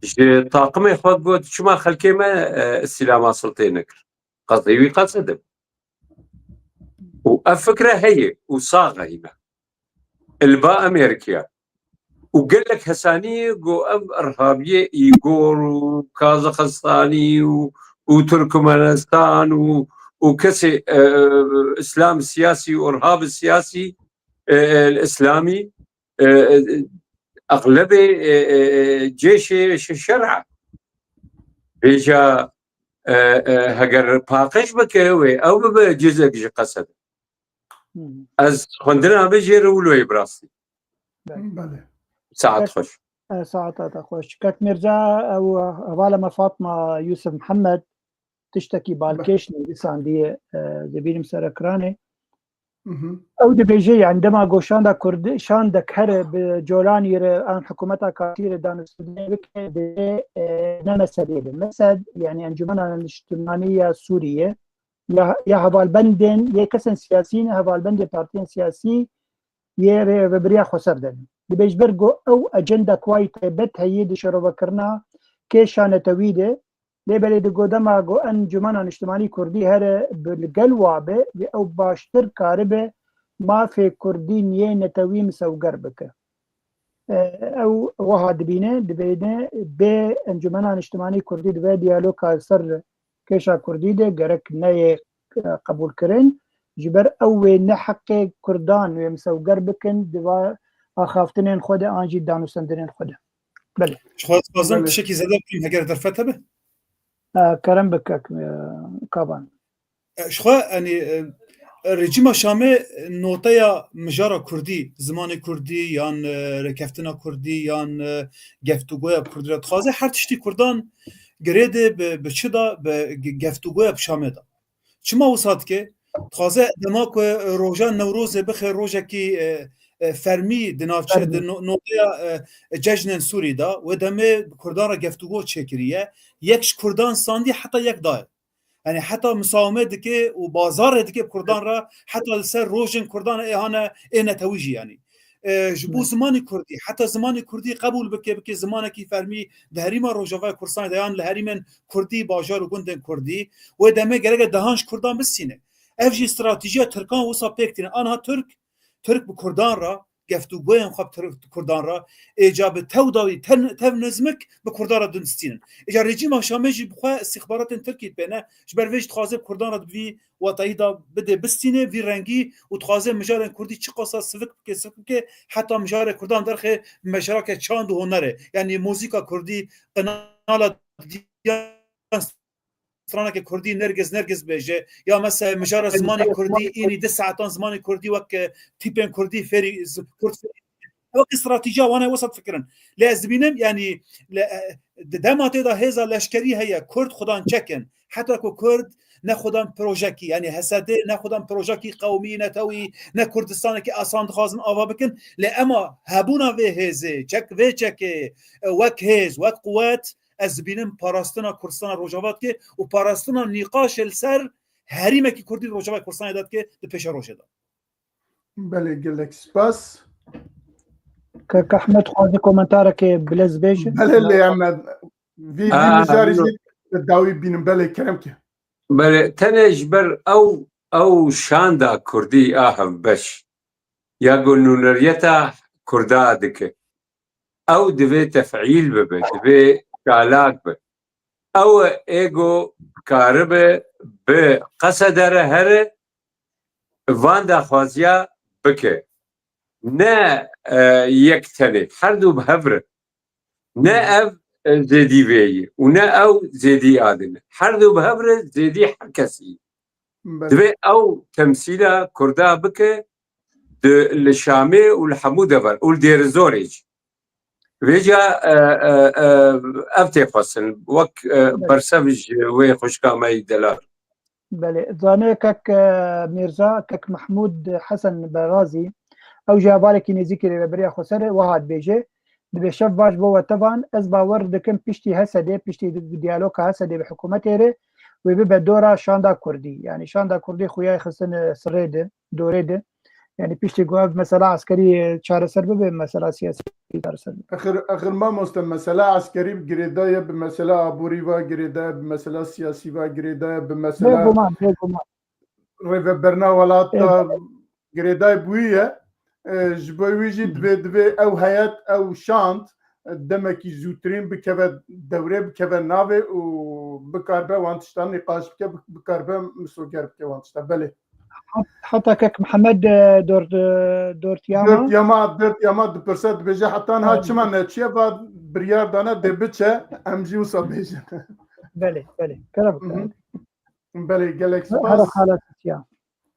ji taqimê xwe got, çima xelkê me, e, îstîlama siltê nekir? Qesdê wî Qesede bû. Û ev fikre heye û sax e hîna. Li ba Amerîkaya. Û gelek hesanî ye ku ev irhabiyê Îgor û Kazaxistanî û, û Turkmenistan û, û kesê, e, îslam siyasî û irhab siyasî, e, e, îslamî, e, e, exlebê, e, e, e, cêşê şe-, şer'a. Vêca, e, e, heger paqij bike wê, ew bibe cizek ji Qesede. Hı hı. Ez xwendina me jê re wilo ye bi rastî. Belê. Belê. Saet Kek-, xweş. E, saeta te xweş. Kek Mirza, ew, e, hevala me Fatma Yusuf Mihemed tiştekî Be- balkêş nivîsandiye, e, dibînim ser ekranê. Hı hı. Ew dibêje, yani dema ku şanda Kurdi, şandek here bi Colanî re an hikûmeta Kartî re danûstandinê bike, dê, e, ne meselê be. Mesel, yani Encûmena Niştimanî ya Sûriyê, ya, ya hevalbendên, yê kesên siyasî ne, hevalbendê partiyên siyasî yê rêvebiriya xweser de ne. Dibê ji ber ku ew ecenda ku wayî taybet heyî di şerovekirina kêşa netewî de, lê belê di godema ku Encûmena Niştimanî Kurdî here bi li gel wa be, wê ew baştir karibe mafê Kurdîn yê netewî misewger bike. E, ew wiha dibîne, dibêne bê Encûmena Niştimanî Kurdî dibe diyaloga ser kêşa Kurdî de gerek neyê, e, qebûlkirin. Ji ber ew wê ne heqê Kurdan wê misewger bikin, di va axaftinên xwe de an jî danûstendinên xwe de. Belê. Ji xwe ez dixwazim Belê. tiştekî zêde bikim, heger derfet hebe. E, kerem bike, e, Kaban. E, ji xwe, yanî, e, rejîma Şamê noteya mijara Kurdî, zimanê Kurdî yan, e, rêkeftina Kurdî yan, e, geftûgoya Kurdî re dixwaze her tiştî Kurdan girê de bi, bi çi da, bi ge-, geftûgoya bi Şamê da. Çima wisa dike? Dixwaze dema ku roja Newrozê bixe rojekî, e, e, fermî di navçe, Fermî. di no-, noteya, e, cejnên Sûrî da, wê demê bi Kurdan re geftûgo çêkiriye. Yek ji Kurdan standî heta yek daye. Yani heta misawime dike û bazarê dike Kurdan re, heta li ser rojên Kurdan ê hane ê netewî jî yani. E, ji bo Evet. zimanê Kurdî, heta zimanê Kurdî qebûl bike, bike zimanekî fermî di herîma Rojavayê Kurdistanê de yan li herîmên Kurdî, bajar û gundên Kurdî, wê demê gereke dehan ji Kurdan bistîne. Ev jî stratejiya Tirkan wisa pêk tîne. Anha Tirk, Tirk bi Kurdan re, geftûgoyên xwe bi Tir-, Kurdan re, êca bi tew dawî, ten-, tev nizmik bi Kurdan re distînin. Êca rejîma Şamê jî bi xwe îstîxbaratên Tirkî pê ne, ji ber vê jî dixwaze bi Kurdan re bi vî watayî da bide bistîne, vî rengî û dixwaze mijarên Kurdî çiqasa sivik bike, sivik bike, heta mijarê Kurdan derxe mejarake çand û hunerê. Yanî muzîka Kurdî, qenala diyan straneke Kurdî Nergiz Nergiz bêje, ya mesela mijara zimanê Kurdî, înî du saetan zimanê Kurdî wek, e, tîpên Kurdî fêrî, z-, Kurd fêrî. Wek stratejiya wan e wisa difikirin. Lê ez dibînim, yanî, le, e, di dema tê de hêza leşkerî heye, Kurd xudan çekin. Heta ku Kurd ne xudan projekî, yanî H S D, ne xudan projekî qewmî, netewî, ne Kurdistanekî asan dixwazin ava bikin. Lê ema hebûna vê hêzê, çek, vê çekê, e, wek hêz, wek quwet, ez dibînim parastina Kurdistana Rojava dike û parastina nîqaşê li ser herîmekî Kurdî li Rojavayê Kurdistanê de dike di pêşerojê de. Belê, gelek spas. Kek Ehmed, xwazî komentarekê bilez bêje? Belê, lê em vî, vî Aa, mijarî no. jî dawî bînin. Belê, kerem ke. Belê, tenê ji ber ew, ew şanda Kurdî a hevbeş ya ku nûneriyeta Kurda dike. Ew divê tefîl bibe, divê çalak be. Ew ê ku karibe bi Qesede re here, van daxwaziya bike. Ne, e, yek tenê, her du bi hev re. Ne Hı hı. ev, e, zêdî vê ye û ne ew zêdî a din e. Her du bi hev re zêdî her kesî ye. Belê. Divê ew temsîla Kurda bike di, li Şamê û li hemû dever û li Dêrizorê jî. Vêca, e, e, e, ev tê xwestin, wek, e, bersev ji wê xwişka me yî delal. Belê, zanê kek, e, Mîrza, kek Mehmûd Hesen Berazî, ew ji hevalekî nêzîkî Rêveberiya Xweser e, wiha dibêje, dibê şev baş bo we tevan, ez bawer dikim piştî Hesedê, piştî diyaloga Hesedê bi hikûmetê re, wê bibe dora şanda kurdî. Yanî şanda kurdî xuya yê xistin, e, sirê de, dorê de. Yanî piştî ku ev mesela eskerî çareser bibe, mesela siyasî çareser bibe. Axir, axir mamoste, mesela eskerî girêdaye bi mesela aborî ve, girêdaye bi mesela siyasî ve, girêdaye bi mesela Bêguman, bêguman. rêveberina welat de girêdayî bûye. E, ji bo wî jî divê, divê ew heyet, ew şand, e, demekî zûtirîn bikeve dewrê, bikeve navê û bikaribe wan tiştan nîqaş bike, bi-, bikaribe misoger bike wan tiştan. Belê. Heta kek Mihemed, e, Dort-, e, Dortiyama. Dortiyama, Dortiyama dipirse, dibêje heta niha çima neçiye, va biryar dane dê biçe, em jî wisa bêjin. Belê, belê. Kere bikare. Belê, gelek spas. Hera xala Sisiya.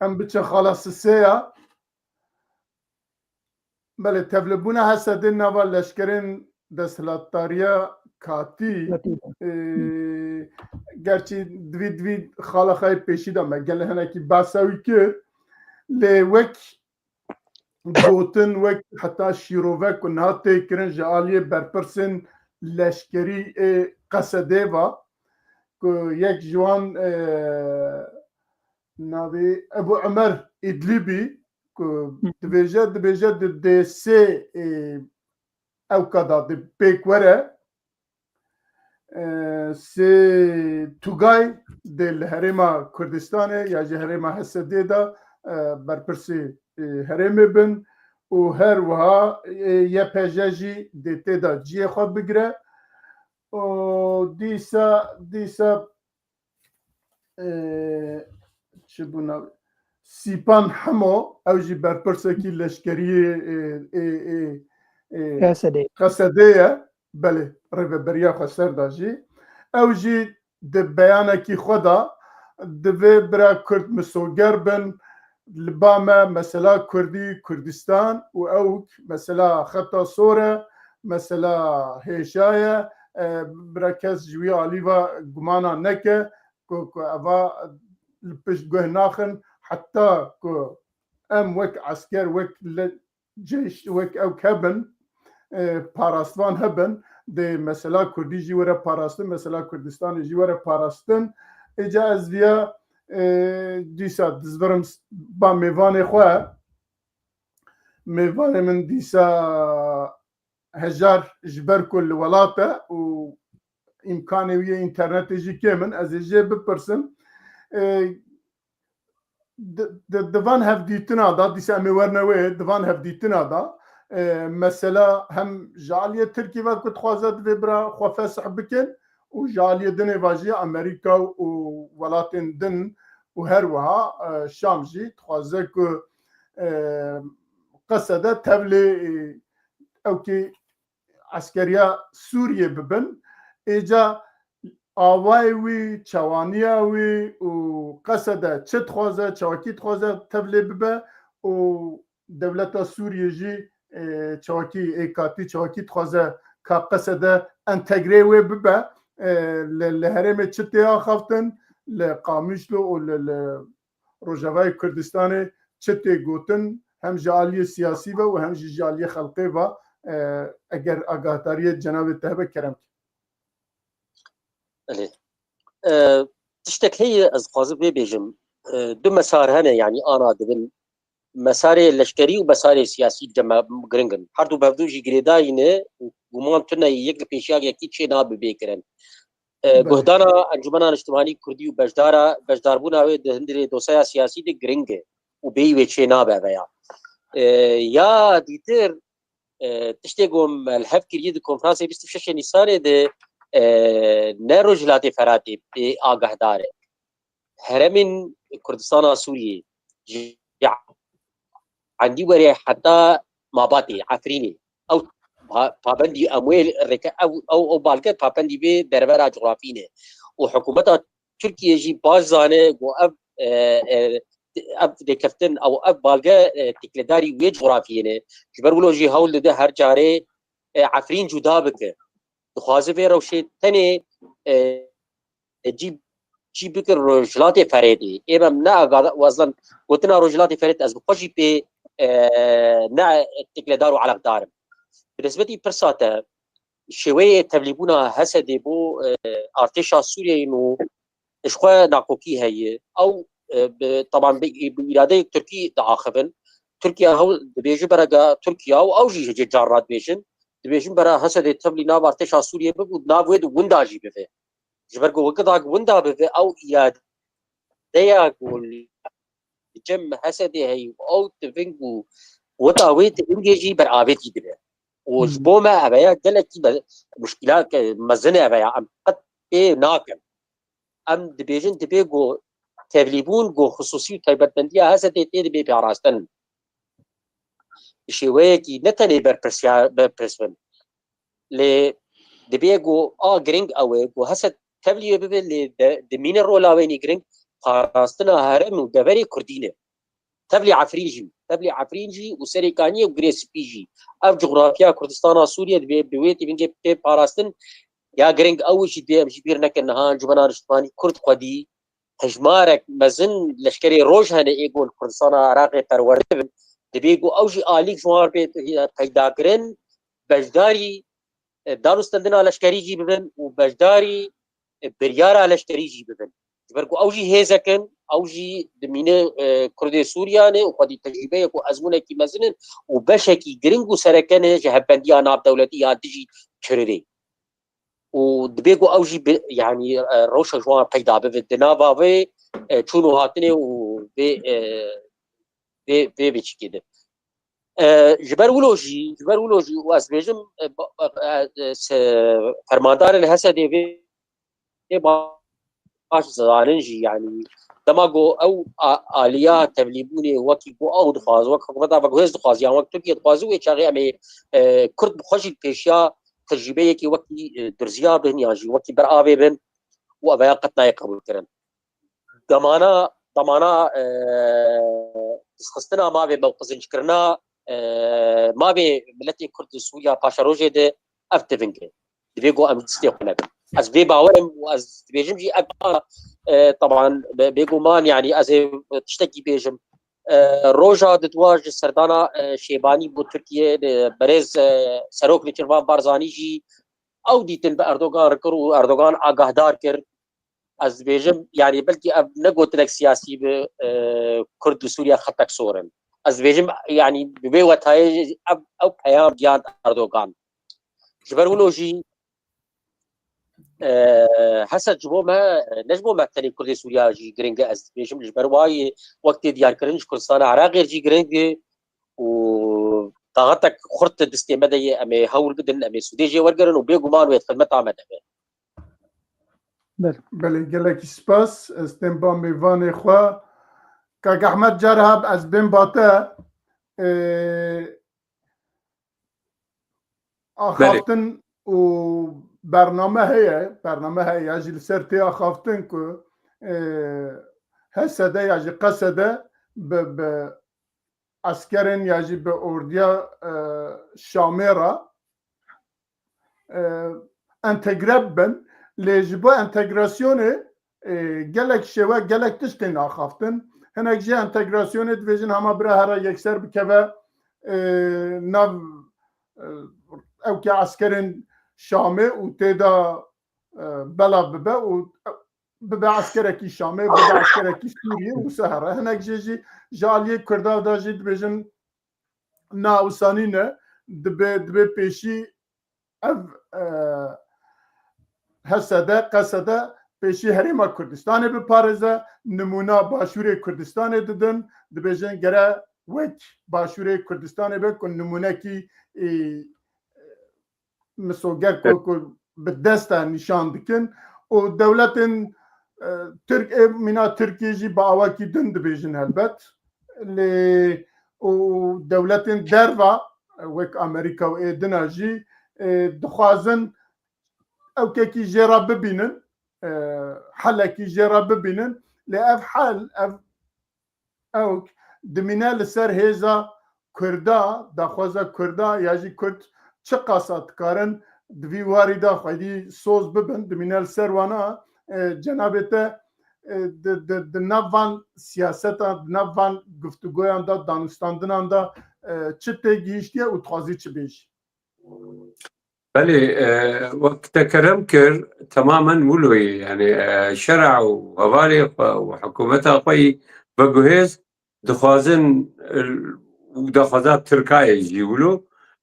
Em biçe xala Sisiya. Belê, tevlibûna Hesedê nava leşkerên desthilatdariya Katî, Katî. Ê, gerçî divî, divî xala xwe yê pêşî de me gel hinekî behsa wî kir. Lê wek gotin, wek heta şîrove ku niha tê kirin ji aliyê berpirsên leşkerî ê Qesedê ve, ku yek ji wan, e, navê Ebu Emer Îdlîbî, ku dibêje, dibêje di dê sê, e, ewka da di pêk were, e, sê tugay dê li herêma Kurdistanê ya ji herêma Hesedê de, e, berpirsê, e, herêmê bin û her wiha, e, Y P J jî dê tê de ciyê xwe bigire. Û dîsa, dîsa, e, çi bû nav-, Sîpan Hemo, ew jî berpirsekî leşkeriyê, e, e, e, e, Qesedê. Qesedê ye. Belê, rêveberiya Xweser de jî. Ew jî di beyanekî xwe de, divê bira Kurd misoger bin, li ba me mesela Kurdî, Kurdistan û ewk mesela xeta sor e, mesela hêşa ye, e, bira kes ji wî alî ve gumana neke ku, ku eva li pişt guh naxin, heta ku em wek esker, wek le-, ceyş, wek ewk hebin, e, parastvan hebin, dê mesela Kurdî jî were parastin, mesela Kurdistanê jî were parastin. Êca ez viya, e, dîsa dizvirim s-, ba mêvanê xwe. Mêvanê min dîsa hejar ji ber ku li welat e û îmkanê wî yê înternetê jî kêm in, ez ê jê bipirsim. E, di, di, di van hevdîtina de, dîsa em ê werne wê, di van hevdîtina de, e, mesela hem ji aliyê Tirkî ve ku dixwaze divê bira xwe fesih bikin û ji aliyê dinê ve jî Amerîka û welatên din û her wiha, e, Şam jî dixwaze ku, e, Qesede tevlê, e, ewkê eskeriya Sûriyê bibin. Êca awayê wî, çawaniya wî û Qesede çi dixwaze, çawakî dixwaze tevlê bibe û dewleta Sûriyê jî, e, çawakî êkatî, çawakî dixwaze ka Qesede entegrê wê bibe, e, li, li herêmê çi tê axaftin, li Qamişlo û li, li Rojavayê Kurdistanê çi tê gotin, hem ji aliyê siyasî ve û hem jî ji aliyê xelkê ve, e, eger agahdariyê cenabê te hebe kerem ke. Belê. E, tiştek heye ez dixwazim vê bêjim. E, du mesar hene, yanî ana dibin. Mesarê leşkerî û mesarê siyasî cem-, giring in. Her du bi hev du jî girêdayî ne û guman tune ye, yek li pêşiya yekî çê nabe bê kirin. E, Belê. Guhdana Encûmena Niştimanî Kurdî û beşdara, beşdarbûna wê di hundirê dosyaya siyasî de giring e û bêyî wê çê nabe veya. E, ya dîtir, e, tiştê ku me li hev kiriye di konferansê bîst û şeş Nîsanê de, e, ne Rojhilatê Feratê bê agahdar e. Herêmên Kurdistana Sûriyê ji Endî were heta Mabatê, Efrînê. Ew pa-, pabendî em wê rêke-, ew, ew, ew balke pabendî vê dervera cografî ne. Û hikûmeta Tirkiyê jî baş zane ku ev, e, e, ev rêkeftin, ew, ev balge, e, têkildarî wê cografiyê ne. Ji ber wilo jî hewl dide her carê e, Efrîn cuda bike. Dixwaze vê rewşê tenê, e, e, cî, cî bike Rojhilatê Ferêdê. Ê me ne agada, wezlan gotina Rojhilatê Ferêd ez bi xwe jî pê, e, ne têkledar û eleqdar im. Bi nisbetî pirsa te, şêweyê tevlîbûna Hesedê bo, e, artêşa Sûriyeyê û ji xwe nakokî heye. Ew, e, bi, teban bi, bi îradeyek Tirkî diaxivin. Tirkiye hewl dibêje berega Tirkiye û ew jî ji carna dibêjin. Dibêjin bera Hesedê tevlî nav artêşa Sûriyê bibe û nav wê di winda jî bibe. Ji ber ku weke da winda bibe, ew îradeya ku li cem Hesedê heye û ew tiving û weta wê tivingê jî beravêtî dibe. Û ji Hmm. bo me eveya gelekî be-, muşkîla ke mezin e eveya, em qet pê nakin. Em dibêjin, dibê ku tevlîbûn ku xisûsî û taybetmendiya Hesedê tê dibê parastin. Bi şêweyekî ne tenê berpirsiya-, berpirs bin. Lê dibê ku a giring ew e ku Hesed tevlî wê bibe, lê de, dimîne rola wê nî giring parastina herêm û deverê Kurdî ne. Tevlî Efrîn jî, tevlî Efrîn jî û Serêkaniyê û Girê Spî jî. Ev coxrafiya Kurdistana Sûriyê dibê bi wê tîvingê pê parastin ya giring ew jî dibê em jî bîr nekin niha encûmena niştimanî Kurd xwedî hejmarek mezin leşkerê roj hene ê ku li Kurdistana Iraqê perwerde bin. Dibê ku ew jî alîk ji wan bê peyda kirin, beşdarî, e, danûstendina leşkerî jî bibin û beşdarî, e, biryara leşkerî jî bibin. Ji ber ku ew jî hêzek in, ew jî dimîne, e, Kurdê Sûriyan e û xwedî tecrûbeyek û ezmûnekî mezin in û beşekî giring û sereke ne ji hevbendiya navdewletî ya dijî terorê. Û dibê ku ew jî bi, yanî, e, rewşa ji wan peyda bibe di nava vê, e, çûn û hatinê û vê, e, vê, vê biçîkê de. E, ji ber wilo jî, ji ber wilo jî û ez dibêjim, e, ba-, e, e, se-, fermandarên Hesedê vê, vê baş zanin jî, yanî dema ku ew a-, aliya tevlîbûnê wekî ku ew dixwaz, wek hikûmeta veguhêz dixwaz, yan wek Tirkiye dixwaz, wê çaxê em ê, e, Kurd bi xwe jî pêşiya tecrûbeyekî wekî, e, Durziya bin, yan jî wekî Beravê bin û ev ya qet nayê qebûlkirin. Demana, demana, e, dizxistina mavê me û qizinckirina, e, mavê miletê Kurd li Sûriya paşerojê de ev tiving e. Divê ku em distê xwe nebin. Ez vê bawer im û ez dibêjim jî ev, e, teban bê-, bêguman, yanî ez ê tiştekî bêjim. E, roja didwa ji serdana, e, Şêbanî bo Tirkiye, e, berêz, e, Serok Nêçîrvan Barzanî jî ew dîtin bi Erdogan re kir û Erdogan agahdar kir. Ez dibêjim, yanî belkî ev ne gotinek siyasî bi, e, Kurd li Sûriye xetek sor in. Ez dibêjim, yanî bi vê wetayê ev, ew peyam gihand Erdogan. Ji ber wilo jî, e, Hesed ji bo me, ne ji bo me tenê Kurdê Sûriya jî giring e, ez dibêjim ji ber wayê wek tê diyarkirin ji Kurdistana Iraqê jî giring e û taxetek xurt distê me de ye, em ê hewl bidin, em ê sûdê jê wergerin û bêguman wê di xidmeta me de be. Belê. Belê, gelekî spas. Ez tên ba mêvanê xwe. Kak Ehmed, cara heb ez bên ba te. Ee, axaftin û bername heye, bername heye ya jî li ser tê axaftin ku, ee, Hesede ya jî Qesede bi, bi eskerên ya jî bi ordiya, e, Şamê re, e, entegre bibin. Lê ji bo entegrasyonê, e, gelek şêwe, gelek tişt tên axaftin. Hinek jî entegrasyonê dibêjin hema bira here yekser bikeve, e, nav, e, ewkê eskerên Şamê û tê de, e, belav bibe û bibe eskerekî Şamê, bibe eskerekî Sûriyê û wisa here. Hinek jê jî ji aliyê Kurda de jî dibêjin na wisa nîne, dibe, dibe pêşî ev, e, Hesede, Qesede pêşî Herêma Kurdistanê biparêze, nimûna Başûrê Kurdistanê didin, dibêjin gere wek Başûrê Kurdistanê be ku nimûnekî, e, misoger ku, ku bi dest de nîşan dikin û dewletên, e, Tirk, ê mîna Tirkiyê jî bi awakî din dibêjin helbet. Lê û dewletên derva, e, wek Amerîka û ê dina jî, e, dixwazin ewkekî jê re bibînin, e, helekî jê re bibînin. Lê ev hel, ev ewk dimîne li ser hêza Kurda, daxwaza Kurda ya jî Kurd çiqasa dikarin di vî warî de xwedî soz bibin, dimîne li ser wana, e, cenabê te, e, di, di, di nav van siyaseta, di nav van guftûgoyan de, danûstandinan de, e, çi tê gihîştiye û dixwazî çi bêjî? Belê, e, wek te kerem kir, temamen wilo ye. Yani, e, şera û hevalê xwe û hikûmeta xwe yî veguhêz dixwazin, e, û daxwaza Tirkayê jî wilo,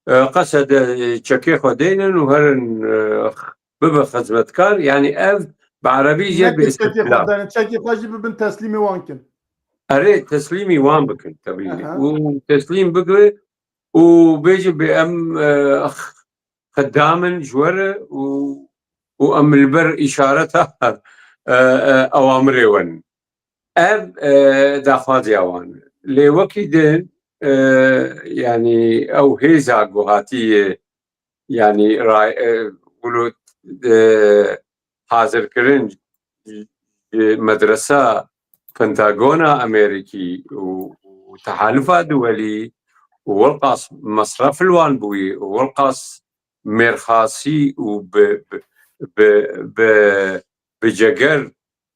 e, qesede, e, çekê xwe deynin û herin, e, bibe xizmetkar. Yani ev bi erebî jê Ne bi ki çekê xwe îstihlal. Denin, çekê xwe jî bibin teslîmê wan kin. Erê, teslîmî wan bikin tebî. Aha. Û teslîm bibe û bêjin bê em, e, xedam in ji we re û, û em li ber îşareta, e, e, ewamirê we ne. Ev, e, daxwaziya wan e. Lê wekî din, e, yanî ew hêza ku hatiye, yanî ra-, e, wilo, e, hazirkirin ji medresa Pentagona Amerîkî û, û Tehalufa Duwelî û welqas mesref li wan bûyî û welqas mêrxasî û bi, bi, bi, bi, bi ceger,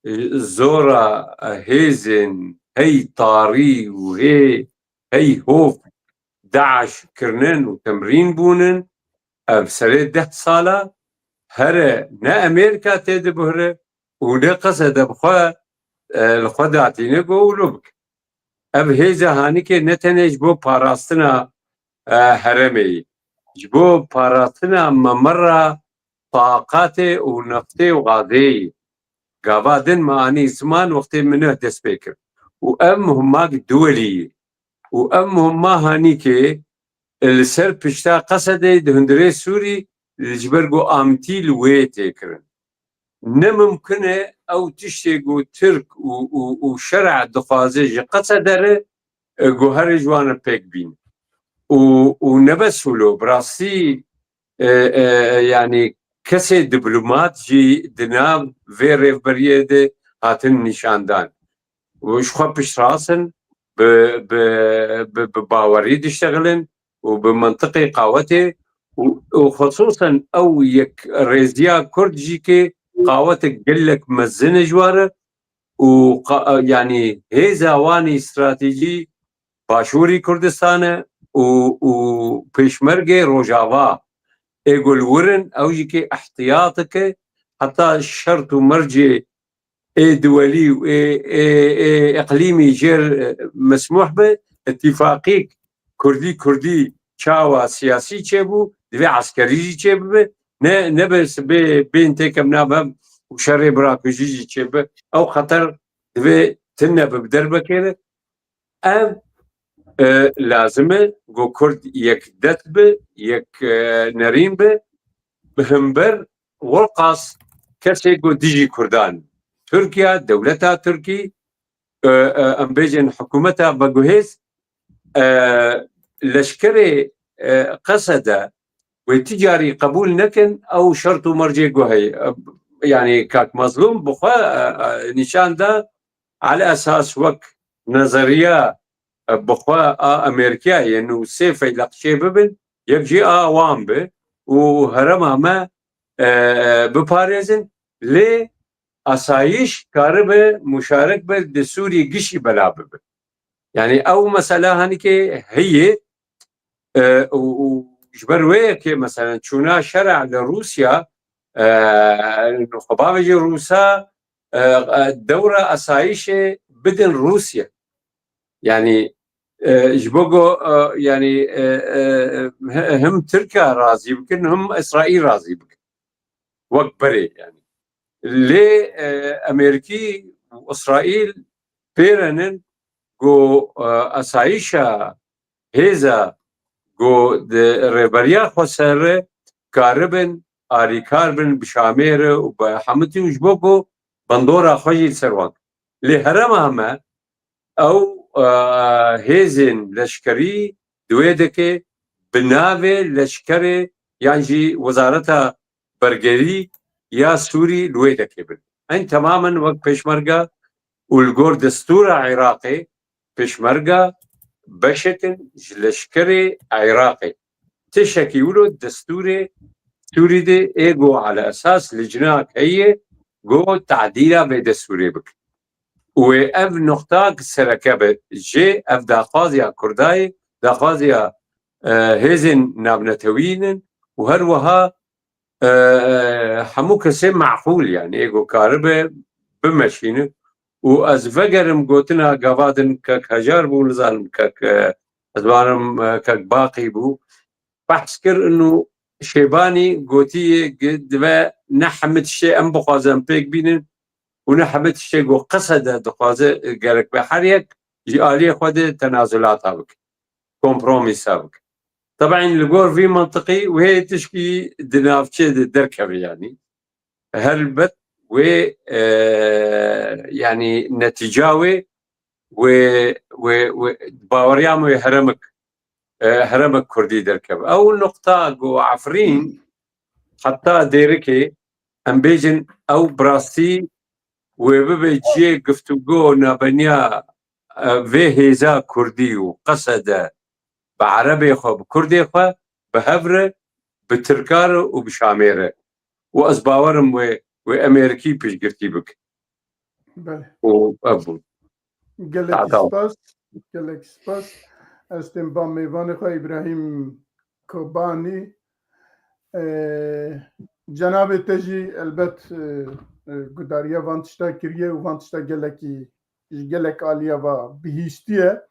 e, zora, e, hêzên hey tarî û hê, hey hov DAIŞ kirinin û temrîn bûnin, ev serê deh sala here ne Amerîka tê dibihre û ne qesede bi xwe, e, li xwe datîne ku wilo bike. Ev hêza Hanîkê ne tenê ji bo parastina, e, herêmê ye. Ji bo parastina memera taqatê û neftê û gazê ye. Gava din me anî ziman wextê min dest pê kir. Û ev muhimmak duwelî ye. Û ev muhimma Hanîkê li ser pişta qesedê di hundirê Sûrî ji ber ku amtî li wê tê kirin. Ne mimkun e ew tiştê ku Tirk û, û, û şer'a dixwaze ji qesede re, e, ku herê ji wan re pêk bîne. Û, û ne bes wilo, bi rastî, e, e, yanî kesê diplomat jî di nav vê rêvberiyê de hatin nîşandan. Û ji xwe piştrast in, bi, bi, bi, bi bawerî diştexilin û bi mentiqê qawetê û, û xusûsen ew yekrêziya Kurd jî ke qawetek gelek mezin e ji wan re û qa-, yanî hêza wan î stratejî Başûrî Kurdistan e û, û Pêşmergê Rojava ê ku li wir in, ew jî ke ihtiyateke heta şert û mercê ê duwelî û ê, ê, ê iqlîmî jêr, e, mesmûh be, îtîfaqîk Kurdî Kurdî çawa siyasî çêbû, divê eskerî jî çêbibe, ne, ne bes bê, bên têkem navem û şerê birakujî jî çêbibe. Ew xeter divê tune bi dervekê re. Ev, e, lazim e ku Kurd yek dest be, yek, e, nerîn be, bi hember welqas kesê ku dijî Kurdan. Tirkiye, dewleta Tirkî, e, e, em bêjin hikûmeta veguhêz, e, leşkerê, e, qesede wê ti carî qebûl nekin, ew şert û mercê ku heye. E, yanî Kak Mazlûm bi xwe, e, e, nîşan da, ala esas wek nezeriya, e, bi xwe a Amerîkayê yên û sê feyleq çêbibin, yek jî a wan be û herêma me, e, biparêzin, lê asayîş karibe muşarek be di Sûrî gişî bela bibe. Yanî ew mesela Hanîkê heye, e, û, û ji ber wê yekê mesela çûna şer'a li Rûsya, e, xwe bavêjî Rûsa, e, e, dewra asayîşê bidin Rûsya. Yanî, e, ji bo ku, e, yanî, e, e, he-, him Tirkiye razî bikin, him Îsraîl razî bikin. Wek berê yanî. Lê, e, Amerîkî û Îsraîl pêrenin ku, e, asayîşa hêza ku di rêberiya xweser re karibin, alîkar bin bi Şamê re û bi Hemitî û ji bo ku bandora xwe jî li ser wan. Lê herêma me ew, e, hêzên leşkerî di wê dekê bi navê leşkerê yan jî Wezareta Bergerî ya Sûrî li wê dekê bin. Eyn temamen wek pêşmerge û li gor destûra Iraqê pêşmerge beşek in ji leşkerê Iraqê. tişekî wilo destûrê Sûrî de ê go ala esas licnak heye go tadîla vê destûrê bike. Û wê ev noxtak sereke be jê, ev daxwaziya Kurdayê, daxwaziya, e, hêzên navnetewî nin û her wiha, e, hemû kesê meqûl, yani ê go karibe bimeşîne. Û ez vegerim gotina gava din kek Hejar bû, nizanim kek, e, ez barim, e, kek Baqî bû. Behs kir û Şêbanî gotiye ki dibe ne hemî tiştê em bixwaze em pêk bînin û ne hemî tiştê ku qise de dixwaze gerek be her yek ji aliyê xwe de tenazulata bike, kompromîsa bike. Tebîn li gor vî mintiqî wê tişkî di navçê de derkeve yanî. Helbet wê, e, yanî netîca wê, wê, wê, wê baweriya min wê herêmek, e, herêmek Kurdî derkeve. Ew nuqta ku Efrîn heta Dêrikê, em bêjin ew bi rastî wê bibe cihê guftûgo nabeniya, e, vê hêza Kurdî û qise de bi Erebê xwe, bi Kurdê xwe, bi hev re, bi Tirka re û bi Şamê re. Û ez bawerim wê, wê Amerîkî piştgirtî bike. Belê. Û ev bû. Gelek Spas, gelek spas. Ez tên ba mêvanê xwe Îbrahîm Kobanî. Ee, cenabê te jî elbet, e, e, gudariya van tişta kiriye û van tişta gelekî, ji gelek aliya ve bihîstiye.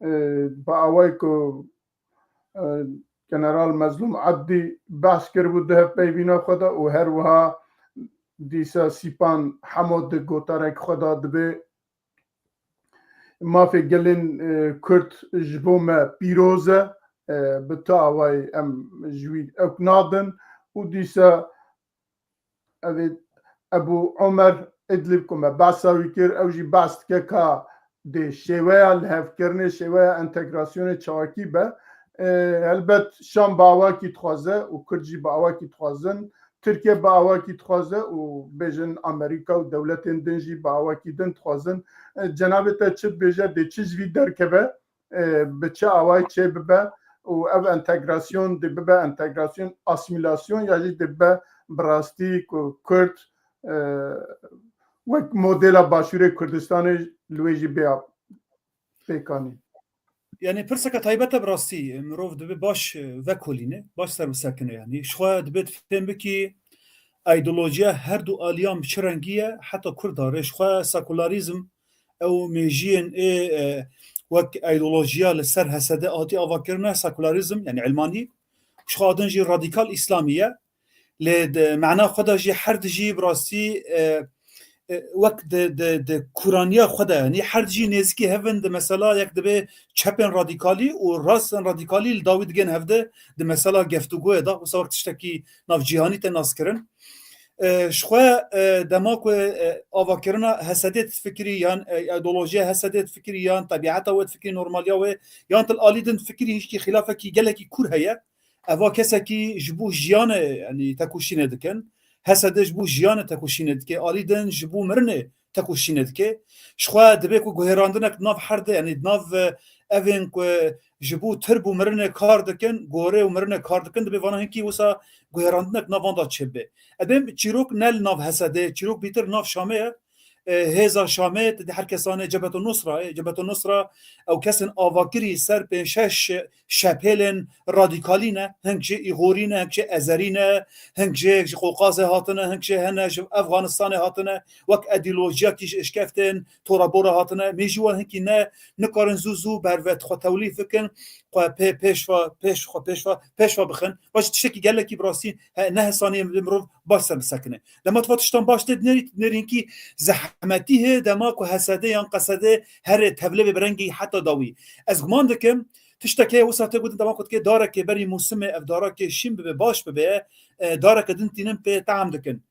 Ee, bi awayê ku, e, General Mezlûm Ebdî behs kiribû di hevpeyvîna xwe de û her wiha dîsa Sîpan Hemo di gotarek xwe de dibê mafê gelên, e, Kurd ji bo me pîroz e, e, bi tu awayî em ji wî ewk nadin û dîsa ev ê Ebû Omer Idlib ku me behsa wî kir, ew jî behs dike ka dê şêweya lihevkirinê, şêweya entegrasyonê çawekî be. E, helbet Şam bi awakî dixwaze û Kurd jî bi awakî dixwazin, Tirkiye bi awakî dixwaze û bêjin Amerîka û dewletên din jî bi awakî din dixwazin. E, cenabê te çi dibêje, dê çi ji vî derkeve, e, bi çi awayî çê bibe û ev entegrasyon dê bibe entegrasyon asîmîlasyon ya jî dê bibe bi rastî ku Kurd, e, wek modela Başûrê Kurdistanê li wê jî bê pêkanîn. Yani pirseke taybet e bi rastî, mirov dibe baş, e, vekolîne, baş ser bisekine yani. Ji xwe dibe fêm bikî, îdeolojiya her du aliyan bi çi rengî ye, heta Kurda re ji xwe sekularîzm ew mêjiyên ê, e, wek îdeolojiya li ser H S D hatî avakirin e, sekularîzm, yani ilmanî, ji xwe adin jî radîkal îslamî ye. Lê di mana xwe de jî her di jî bi rastî, e, e, wek di, di, di kûraniya xwe de, yanî her di jî nêzikî hev in di mesela yek dibe çepên radîkalî û rastên radîkalî li dawî digên hevde di mesela geftûgoyê de, wisa wek tiştekî navcîhanî tê naskirin. E, ji xwe, e, dema ku, e, avakirina H S D difikirî yan, e, îdeolojiya H S D difikirî yan tebîeta wê difikirî, normaliya wê yan til alî din difikirî hişkî xîlafekî gelekî kûr heye. Eva kesekî ji bo jiyanê, yanî tekoşînê dikin. H S D ji bo jiyanê tekoşînê dike. Alî din ji bo mirinê tekoşînê dike. Ji xwe dibe ku guhêrandinek nav her de, yanî nav, e, evên ku ji bo tirb û mirinê kar dikin, gorê û mirinê kar dikin, dibe vana hinkî wisa guhêrandinek nav van da çêbibe. Edê çîrok ne li nav H S D, çîrok bîtir nav Şamê ye. E, hêza Şamê, te dî her kes zane Cebeto Nusra ye. Cebeto Nusra ew kesên avakirî ser pênc şeş şepêlên radîkalî ne. Hing jê Îxorî ne, hing jê Ezerî ne, hing jê ji Qoqazê hatine, hing jê hene ji Efganistanê hatine. Wek îdeolojiyekî ji Işkeftên Tora Bora hatine. Mêjî wan hinkî ne, nikarin zû zû berve xwe tewlîf bikin, xwe pê-, pêşva, pêş-, xwe pêşva, pêşva bixin. Baş tiştekî gelekî bi rastî he-, nehesanî mirov baş ser bisekine. Dema tu va tiştan baş tê dinêrî, dinêrî hinkî zehmetî heye, dema ku H S D yan Q S D herê tevlê bê bi rengî heta dawî. Ez guman dikim, tiştek heye wisa tê gotin, dema ku dikê darekê berî mûsimê ev darekê şîn bibe, baş bibe, e, dareke din tînin pê team dikin.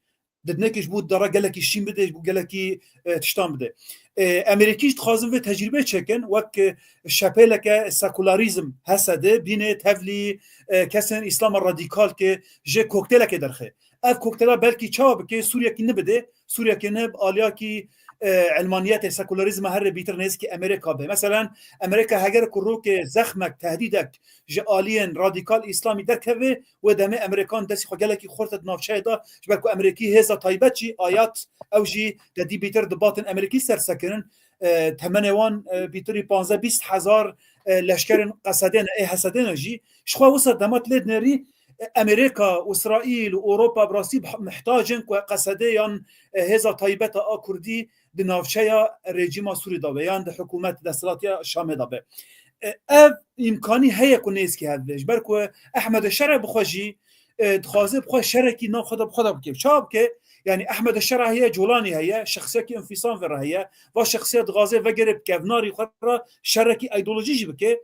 Didinekê ji bo dara gelekî şîn bide, ji bo gelekî, e, tiştan bide. E, Amerîkî jî dixwazin vê tecrîbê çêkin, wek, e, şepêleke sekularîzm H S D bîne tevlî, e, kesên Îslama radîkal ke jê kokteylekê derxe. Ev kokteyla belkî çawa bike, Sûriyekî nibide, Sûriyekê ne bi aliyakî, e, elmaniyetê, sekularizma here bîtir nêzikî Amerîka be. Meselen, Amerîka heger ku rokê zexmek, tehdîdek ji aliyên radîkal îslamî derkeve, wê demê Amerîkan destî xwe gelekî xurt di navçeyê de, ji ber ku Amerîkî hêza taybet jî ayat, ew jî te dî bîtir di batin Amerîkî ser sekinin, e, temenê wan, e, bîtirî panzdeh bîst hezar, e, leşkerên Qesedê ne, ê Hesedê ne jî. Ji xwe wisa dema tu lê dinêrî, e, Amerîka, Îsraîl û Ewropa bi rastî bih-, mihtac in ku Qesedê yan, e, hêza taybet a Kurdî di navçeya rejîma Sûrî de be yan di hikûmet desthilatiya Şamê de be. E, ev îmkanî heye ku nêzkî hev be. Ji ber ku Ehmed Şere bi xwe jî, e, dixwaze bi xwe şerekî nav xwe de bi xwe de bike. Çawa bike? Yanî Ehmed Şera heye, Colanî heye, şexsiyekî înfîsam ve re heye. Va şexsiyet dixwaze vegere bi kevnarî xwe re şerekî îdeolojî jî bike.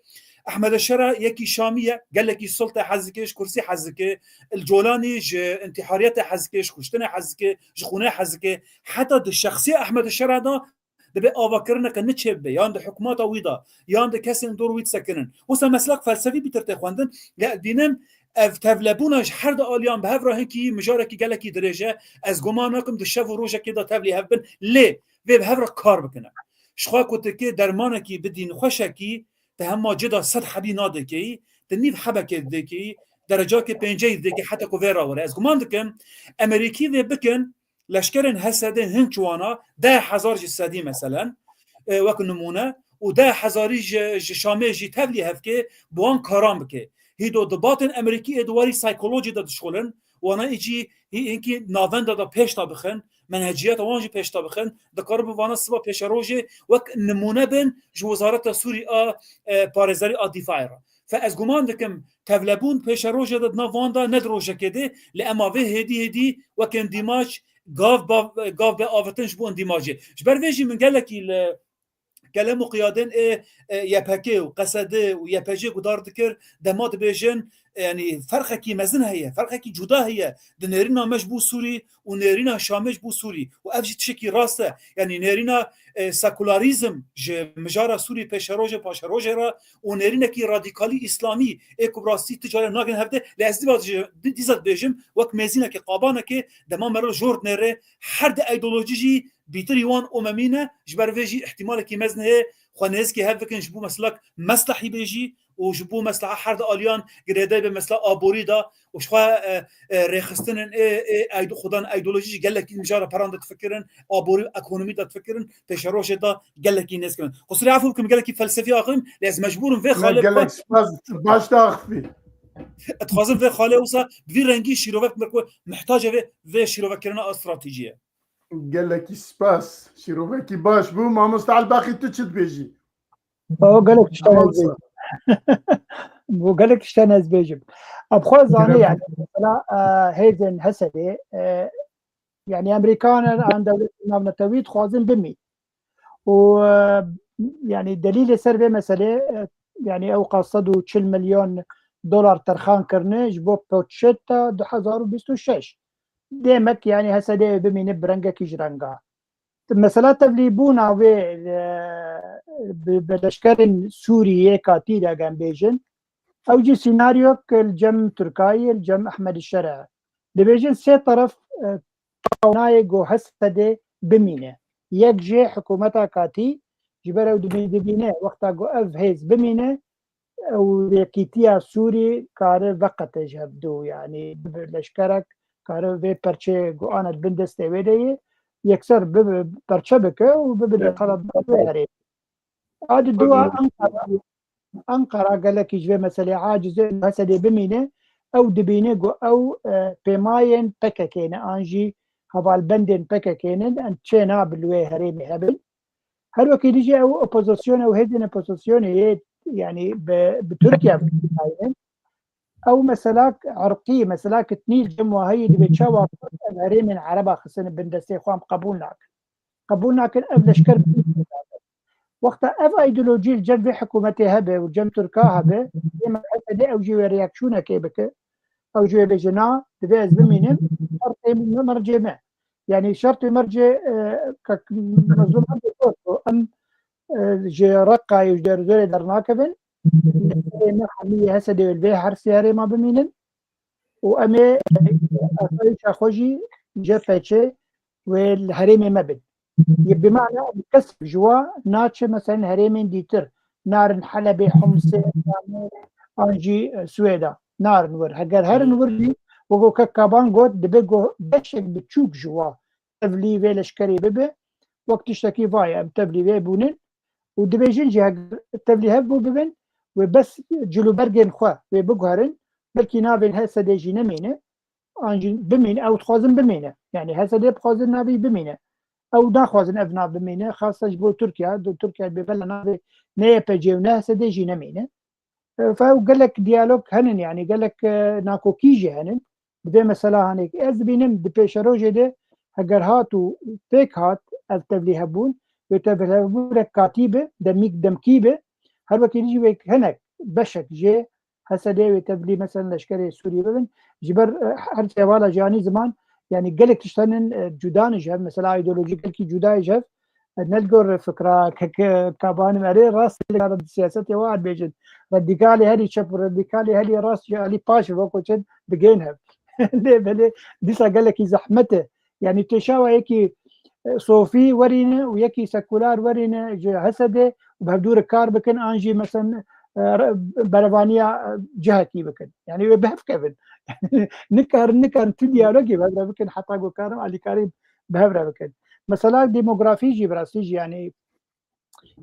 Ehmed Şera yekî Şamî ye, gelekî sultê hez dike, ji kursî hez dike. Li Colanî ji întihariyetê hez dike, ji kuştinê hez dike, ji xûnê hez dike. Heta di şexsiya Ehmed Şera de dibe avakirineke niçe bibe, yan di hikûmeta wî de, yan di kesên dor wî disekinin. Wisa meslek felsefî bîtir tê xwendin, lê ez dînim ev tevlebûna ji her di aliyan bi hev re hinkî mijarekî gelekî dirêj e. Ez guman nakim di şev û rojekê de tevlî hev bin, lê vê bi hev re kar bikine. Ji xwe ku tu kê dermanekî bidî nexweşekî, te hema cida sed hebî nadekeyî, tu nîv hebekê didekeyî, derecakê pênceyî didekeyî heta ku vê re were. Ez guman dikim, Emerîkî vê bikin, leşkerên Hesedê hin çiwana deh hezar ji sedî meselen, e, wek nimûne, û deh hezarî ji, ji Şamê jî tevlî hevkê bi wan karan bike. Hîdo di batên Emerîkî ê di warî psîkolojî de dişxulin, wana î jî hî hinkî navenda de pêş de bixin, menheciyeta wan jî pêş de bixin, dikaribin vana siba pêşerojê wek nimûne bin ji Wezareta Sûrî a, e, Parêzerî a Dîfaê re. Fe ez guman dikim tevlebûn pêşerojê de di nav wan de ne di rojekê de, lê ema vê hêdî hêdî wek îndîmac gav ba-, gav be avitin ji bo îndîmacê. Ji ber vê jî min gelekî li kelem û qiyadên ê, e, Y P G û Qesede û Y P G guhdar dikir, dema dibêjin, e, yanî ferqekî mezin heye, ferqekî cuda heye di nêrîna me ji bo Sûrî û nêrîna Şamê ji bo Sûrî. Û ev jî tiştekî rast e. Yanî nêrîna, e, sekularîzm ji mijara Sûrî pêşerojê, paşerojê re û nêrînekî radîkalî îslamî ê ku bi rastî ti carê nagihên hevdê. Lê ez dîva dî-, dîsa dibêjim, wek mêzînekê, qabanekê, dema meriv jor dinêre, her di îdeolojî jî bîtirî wan omemî ne, ji ber vê jî îhtîmalekî mezin heye xwe nêzikî hev bikin ji bo meslek meslehî bê jî û ji bo mesleha her di aliyan girêdayî be mesela aborî de û ji xwe, e, e, rêxistinên ê, ê, ê, xwedan îdeolojî jî gelekî mijara peran de difikirin, aborî û ekonomî de difikirin, pêşerojê de gelekî nêz kirin. Qusûrê efû bikim, gelekî felsefî axivim, lê ez mecbûr im vê xalê gelek spas, baş de axivî. Dixwazim vê xalê wisa bi vî rengî şîrove bikim, ku mihtace vê, vê şîrovekirina a stratejî ye. Gelekî spas. Şîrovekî baş bû. Mamoste Elbaqî, tu çi dibêjî? O gelek tiştan ez bêjim. Bu gelek tiştan ez bêjim. Ab xwe zanî yani, mesela, e, hêzên Hesedê, e, yani Amerikan an dewlet navnetewî dixwazin bimî. Û, e, yani delîlê ser vê meselê, e, yani ew qas sed û çil milyon dolar terxan kirine ji bo poçeta du hezar û bîst û şeş. Demek yani Hesedê bimîne bi rengekî ji renga. Mesela tevlîbûna wê, e, bi, bi leşkerên Sûriyê katî de gem bêjin. Ew jî sînaryok li cem Tirkayê, li cem Ehmed Şere. Dibêjin sê teref, e, tawnayê ku Hesedê bimîne. Yek jê hikûmeta katî, ji ber ew dibî-, dibîne, wexta ku ev hêz bimîne, ew yekîtiya Sûrî kare veqete ji hevdû, yanî bibe leşkerek, kare vê perçeyê ku ane di bin destê wê de ye, yekser bibe, perçe bike û bibe desthilatdar wê herêmê. A di dua Ankara, Ankara gelekî ji vê meselê aciz e, Hesedê bimîne, ew dibîne ku ew, e, pêmayên P K K ne, an jî hevalbendên P K K ne, em çê nabe li wê herêmê hebin. Her wekî dî jî ew opozisyonê û hêzên opozisyonê yê, yanî bi, bi Tirkiye dayînin. Ew meselak irqî, meselak etnî li cem wa heyî, dibê çawa Kurd ev herêmên Ereba xistine bin destê xwe, em qebûl nakin. Qebûl nakin ev leşker. Wexta ev îdeolojî li cem vê hikûmetê hebe û cem Tirka hebe, ê M H D'ê ew jî wê reaksiyonekê bike. Ew jî wê bêje, na, divê ez bimînim, şertê min, mercê me. Yanî şertê mercê, e, kek Mezlûm Ebdî got, em, e, ji Reqayê û ji Dêrozorê dernakevin. Lê me hemî yê Hesedê wê li vê her sê herêma bimînin. Û em ê, e, asayîşa xwe jî jê peçê wê li herêmê me bin. Yê bi mana kesek ji wa naçe, mesela herêmên dîtir, narin Helebê, Humsê, Şamê, an jî, e, Swêda. Narin wir. Heger herin wir jî, wek ku kek Kaban got, dibe ku beşek biçûk ji wa tevlî vê leşkerê bibe, wek tiştekî vayê em tevlî vê bûnin û dibêjin jî heger tevlî hev bû bibin, wê bes cilûbergên xwe wê biguherin, belkî navên H S D jî nemîne, an jî bimîne, ew dixwazin bimîne. Yani H S D dixwazin navê bimîne. Ew naxwazin ev nav bimîne, xasen ji bo Tirkiye, di Tirkiye bê bela navê ne Y P G û ne H S D jî nemîne. E, fe ew gelek diyalog henin, yani gelek, e, nakokî jî henin. Di vê mesela hanê ez dibînim di pêşerojê de heger hat û pêk hat ev tevlî hebûn, wê tevlî hebûn rek katî be, demîk demkî be, her wekî dî jî wê hinek beşek jê H S D wê tevlî mesela leşkerê Sûriyê bibin. Ji ber, e, her hevala jiyanî ziman, yani gelek tişt henin, e, cuda ne ji hev, mesela îdeolojî gelkî cuda ye ji hev. E, ne li gor fikra ke, ke, Kabanê me rê rast li siyasetê wa dibêjin. Radîkalê herî çep û radîkalê herî rast ji alî paş ve ku çend digên hev. Lê belê dîsa gelekî zehmet e. Yani têşawa yekî, e, sofî werîne û yekî sekular werîne ji H S D û bi hevdû re kar bikin, an jî mesela, e, re-, berevaniya, e, cihekî bikin. Yani wê bi hev kevin. Nikarin, nikarin tu diyalogê bi hev re bikin heta ku karin alîkarî bi hev re bikin. Mesela demografî jî bi rastî jî yani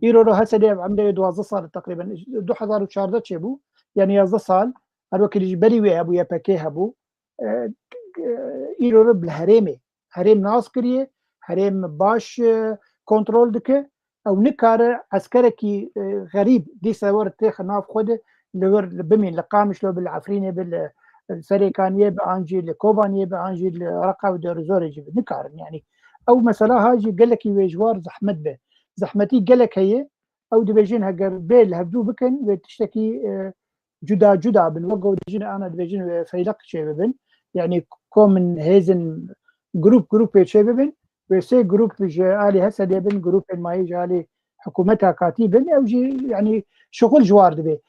îro ro H S D ev emrê duwazdeh sal teqrîben du hezar û çardeh çêbû. Yani yazdeh sal. Her wekî jî berî wê hebû, Y P G hebû. E, e, îro ro bi herêmê. Herêm nas kiriye, herêm baş, e, kontrol dike. Ew nikare eskerekî, e, xerîb dîsa were têxe nav xwe de li wir li bimîn, li Qamişlo bi, li Efrînê bi, li Serêkaniyê bi, an jî li Kobaniyê bi, an jî li Reqa û Dêrizorê jî bi. Nikarin yani. Ew mesela ha jî gelekî wê ji war zehmet be. Zehmetî gelek heye. Ew dibêjin heger bê li hevdû bikin, wê tiştekî, e, cuda cuda bin. Wek ku dibêjin, ana dibêjin wê feyleq çê bibin. Yani komên hêzên grûp grûpê çê bibin. Wê sê grûp ji alî H S D bin, grûpên mayî ji alî hikûmeta katî bin. Ew jî yani şixul ji war dibe.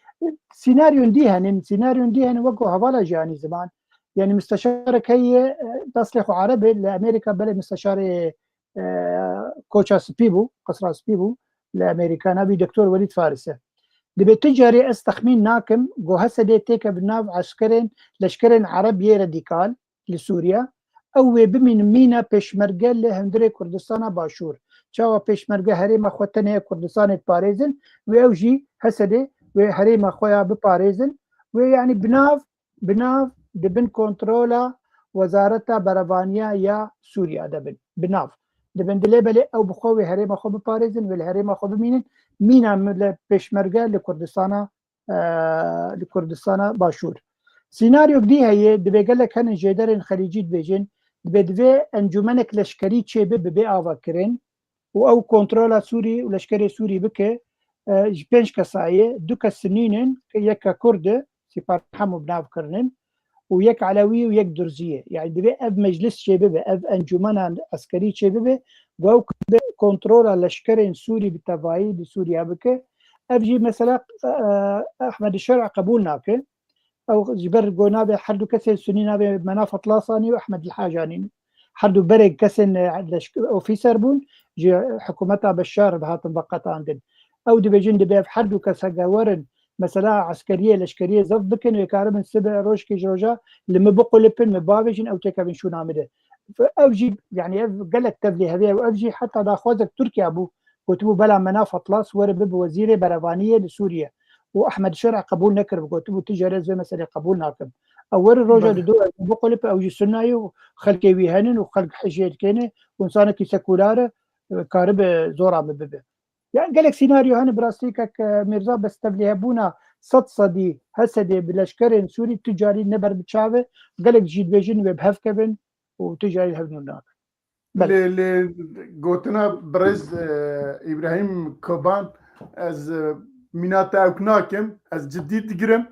Sînaryon dî henin, sînaryon dî henin wek ku hevala jiyanî ziman. Yani misteşarek heye, e, eslê xwe Ereb e, li Amerîka belê misteşarê, e, Koça Spî bû, Qisra Spî bû li Amerîka, navî Doktor Welîd Faris e. Dibê tu carî ez texmîn nakim ku H S D têke bi nav eskerên, leşkerên Ereb yê radîkal li Sûriye, ew wê bimînin mîna pêşmerge li hundirê Kurdistana Başûr. Çawa pêşmerge herêma xwe tenê Kurdistanê diparêzin, wê ew jî H S D wê herêma xwe ya biparêzin, wê yani bi nav, bi nav di bin kontrola Wezareta Berevaniya ya Sûriye de bin. Bi nav. Dibin dilê belê ew bi xwe wê herêma xwe biparêzin, wê li herêma xwe bimînin. Mîna mile pêşmerge li Kurdistana, e, li Kurdistana Başûr. Sînaryok dî heye, dibê gelek henin jêderên xelîcî dibêjin, dibê divê encûmenek leşkerî çêbe, bibe avakirin û ew kontrola Sûrî û leşkerê Sûrî bike, e, ji pênc kesa ye, du kes Sinî ne, yek ke Kurd e, Sîpar Hemo bi nav kirinin, û yek Elewî û yek Durzî ye. Yani divê ev meclis çêbibe, ev encûmena eskerî çêbibe, ku ew bi kontrola leşkerên Sûrî bi tevayî di Sûriye bike. Ev jî mesela, e, Ehmed Şer'a qebûl nake. Ew ji ber ku navê her du kesên Sunî navê Menaf Atlas anî û Ehmed El Haj anîn. Her du berê kesên, e, leşk-, ofîser bûn, ji hikûmeta Beşar ve hatin veqetandin. Ew dibêjin, dibê ev her du kes hege werin, mesela eskeriyê, leşkeriyê zef bikin, wê karibin sibe rojkê ji roja li min biqulipin, min bavêjin, ew têkevin şûna min de. Ev jî, yani ev gelek tevlî hevê, ew, ev jî heta daxwazek Tirkiye bû, gotibû, bela Menaf Atlas were bibe wezîrê berevaniyê li Sûriye. Û Ehmed Şer'a qebûl nekiribû, gotibû, tu jê re ez vê meselê qebûl nakim. Ew were roja Belê. dido, ew biqulip, ew jî Sunna ye û xelkê wî henin û xelk hijê dikêne û insanekî sekular e, karibe zora min bibe. Yani gelek sînaryo hene bi rastî kek, e, Mîrza, bes tevlîhebûna sed sedî H S D bi leşkerên Sûrî tu carî ne ber bi çav e, gelek jî dibêjin wê bi hev kevin û tu carî hev nû nakin. Belê. Lê, lê gotina birêz, e, Îbrahîm Koban, ez, e, mîna te ewk nakim, ez cidî digirim.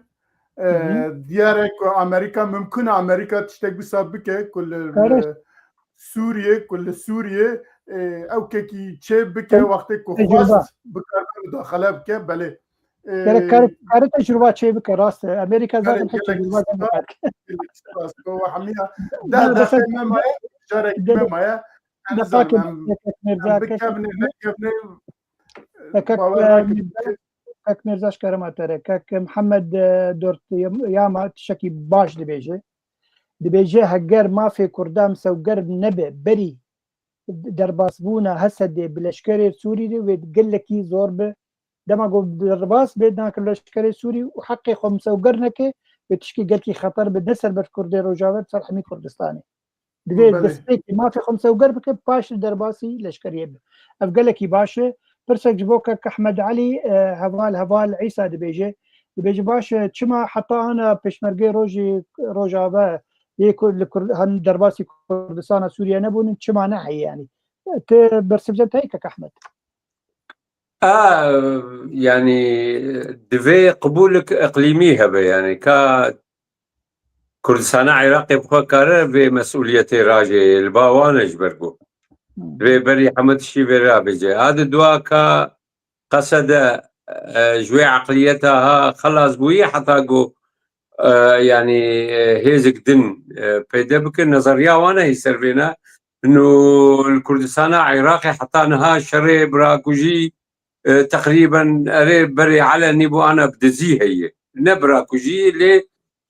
E, Hı hı. Diyar e ku Amerîka, mimkun e Amerîka tiştek wisa bike ku li, Kardeş. li Sûriyê, ku li Sûriyê, e, ewkekî çê bike, Te-, wextê ku tecrübe. xwest bikare mudaxele bike, belê. E, Gerek kar-, kare tecrübe çê bike, rast e. Amerîka Gerek, zaten hiç gerek tecrübe spas, nakat. Gerek spas. Ku hemiya Ya, deh mesela deqe me maye, carekî de-, me maye. Deqakê em, kek Mirza, em kek bikevnê, nekevnê, kek, bawer e, nakim. Kek Mirza, ji kerema te re. Kek Mihemed, e, Dort Yama tiştekî baş dibêje. Dibêje, heger mafê Kurda misewger nebe berî derbasbûna Hesedê bi leşkerê Sûrî re wê gelekî zor bi. Dema ku derbas bê nake leşkerê Sûrî û heqê xwe misewger neke, wê tişkî gelkî xeter bi, ne ser ber Kurdê Rojava, ser hemî Kurdistanê. Divê Belê. destpêkê mafê xwe misewger bike, paş li derbasî leşkeriyê be. Ev gelekî baş e. Pirsek ji bo kek Ehmed Elî, e, heval, heval Îsa dibêje. Dibêje, baş e, çima heta ana pêşmergê rojê Rojava yê ku li Kur-, han derbasî Kurdistana Sûriye nebûnin, çima ne heye yanî? Ti bersivcen te kek Ehmed? A, yanî divê qibûlik iqlîmî hebe, yanî ka Kurdistana Iraqê bi xwe kare vê mesûliyetê rajê li ba wan e ji ber ku Hmm. divê berî hemû tiştî vê re bêje. A di dua ka qesede, e, ji wê eqliyeta ha xelas bûyî heta ku, e, yanî, e, hêzik din, e, peyde bike. Nezeriya wan e hî ser vê ne. Ino li Kurdistana Iraqê heta niha şerê birakujî, e, teqrîben erê berê elenî bû, ana bi dizî heye. Ne birakujî, lê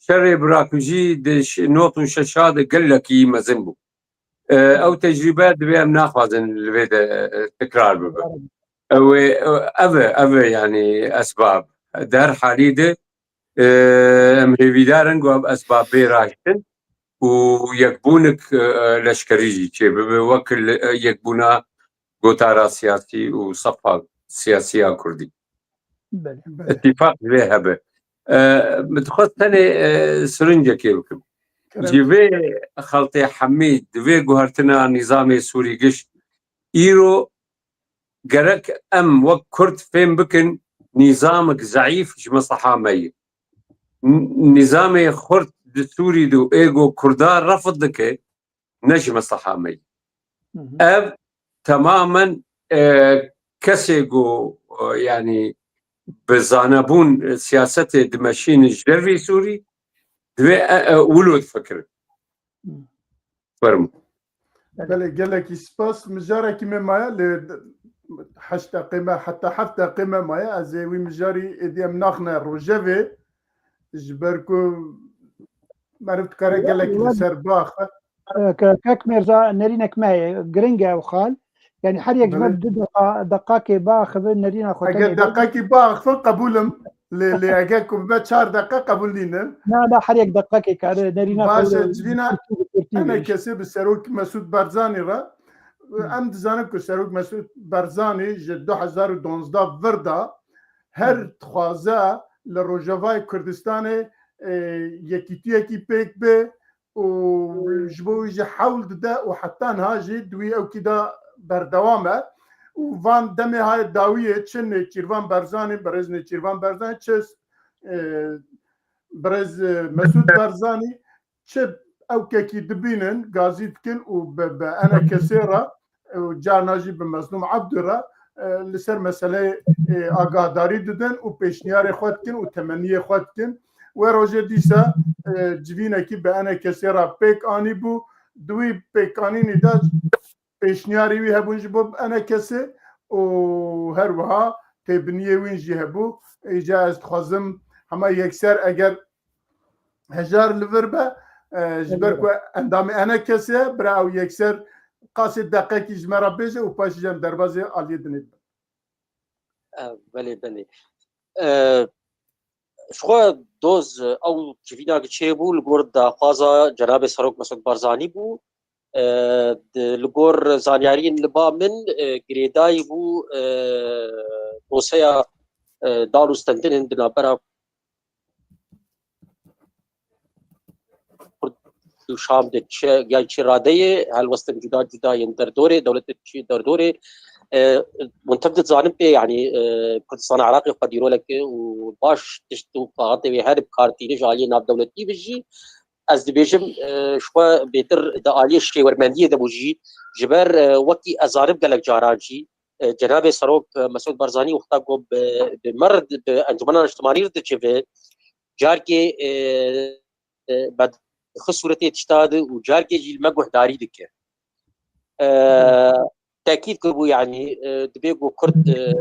şerê birakujî di ş-, not û şeşa de gelekî mezin bû. E, ew tecrîbe divê em naxwazin li vê de, e, tekrar bibe. Ew ê, ev e, ev e, yanî esbab. Di her halî de, e, em hêvîdar in ku ev esbab bê raştin û yekbûnik, e, leşkerî jî çêbibe wek li, e, yekbûna gotara siyasî û sefa siyasî ya Kurdî. Belê. Belê. Îtîfaq vê hebe. E, min dixwest tenê, e, sirincekê bikim. Kerem. Ji vê xeltê hemî di vê guhertina nîzamê Sûrî giş, îro gerek em wek Kurd fêm bikin nîzamek zeîf ji mesleha me ye. N-, nîzamê xurt di Sûrî de ê ku Kurda refd dike, ne ji mesleha me ye. Hı hı. Ev temamen, e, kesê ku, e, yanî bi zanebûn, e, siyasetê dimeşînin ji dervî Sûrî, divê, e, e, wilo difikirin. Hı. Fermo. Belê, gelekî spas. Mijarekî me maye, lê heşt deqê me, heta heft deqê me maye. Ez ê wî mijarî êdî em naxine rojevê. Ji ber ku meriv dikare gelekî li ser biaxe. E, ke-, kek Mêrza, nerînek me heye, giring e ew xal. Yanî her yek ji me Belê. bi du deqa, deqakê biaxive, nerîna xwe Eger tenê be. deqekî biaxivin qebûl im. Lê, lê eger ku bibe çar deqe qebûl nînim. Na, na, her yek deqekê kare, nerîna Baş xwe e, civîna kurtî bi kurtî ene bêje. kesê bi Serok Mesûd Barzanî re. Hı. Em dizanin ku Serok Mesûd Barzanî ji du hezar û duwazdeh vir de her Hı. dixwaze li Rojavayê Kurdistanê, e, yekîtiyekî pêk be û Hı. ji bo wî jî hewl dide û heta niha jî di wî ewkî de berdewam e. Û van demê hayê dawiyê çi Nêçîrvan Barzanî, birêz Nêçîrvan Barzanî, çi, e, birêz, e, Mesûd Barzanî, çi ewkekî dibînin, gazî dikin û bi, bi enekesê re, e, û carna jî bi Mezlûm Ebdû re, e, li ser meseleyê, e, agahdarî didin û pêşniyarê xwe dikin û temenniyê xwe dikin. Wê rojê dîsa, e, civînekî bi enekesê re pêk anîbû. Di wî pêkanînê de pêşniyarê wî hebûn ji bo enekesê û her wiha têbiniyê wîn jî hebû. Îca ez dixwazim hema yekser eger hejar li vir be, e, ji ber Eyvallah. ku endamê enekesê ye, bira ew yekser qasê deqekî ji me re bêje û paşî jî em derbazê aliyê dinê dibin. E, belê, belê. E, ji xwe doz, e, ew civîna ki çêbû li gor daxwaza Cenabê Serok Mesûd Barzanî bû. E, di, li gor zanyariyên li ba min, e, girêdayî bû, e, doseya, e, dan û stendinên di navbera Kurd û Şam de çi, ya çi radeyê, helwestin cuda cuda yên derdorê, dewletê çi derdorê. E, hûn tev dizanin pê, yanî, e, Kurdistana Iraqê xwedî roleke û baş tişt û xaxetê wê her bi kar tîne ji aliyê navdewletî ve jî. Ez dibêjim, e, ji xwe bêtir di aliyê şêwermendiyê de bû jî, ji ber, e, wekî ez zanim gelek caran jî, e, Cenabê Serok, e, Mesûd Barzanî wexta ku bi, bi me re, bi Encûmena Niştimanî re dicive, carkê, e, e, bi xi sûretê tişta de û carkê jî li me guhdarî dike. e, tekîd kiribû, yanî, e, dibê ku Kurd, e, e,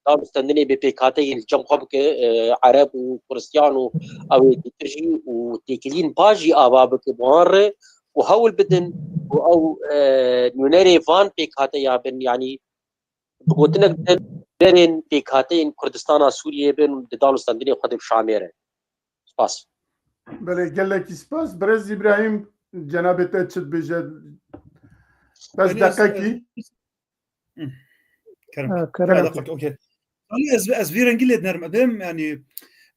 danûstendinê bi pêkhateyên li cem xwe bike, e, Ereb û Kurdistiyan û ew ê dîtir jî û têkiliyên baş jî ava bike bi wan re û hewl bidin ku ew, e, nûnerê van pêkhateya bin, yanî bi gotinek din, nûnerên pêkhateyên Kurdistana Sûriyê bin û di danûstendinê xwe de bi Şamê re. Spas. Belê, gelekî spas. Birêz Îbrahîm, cenabê te çi dibêje? Bes Yanî ez, deqekî. ez, Hı. Kerem. Ha, kerem. Ha, okey. Yanî ez, ez vî rengî lê dinerim. Em, yanî,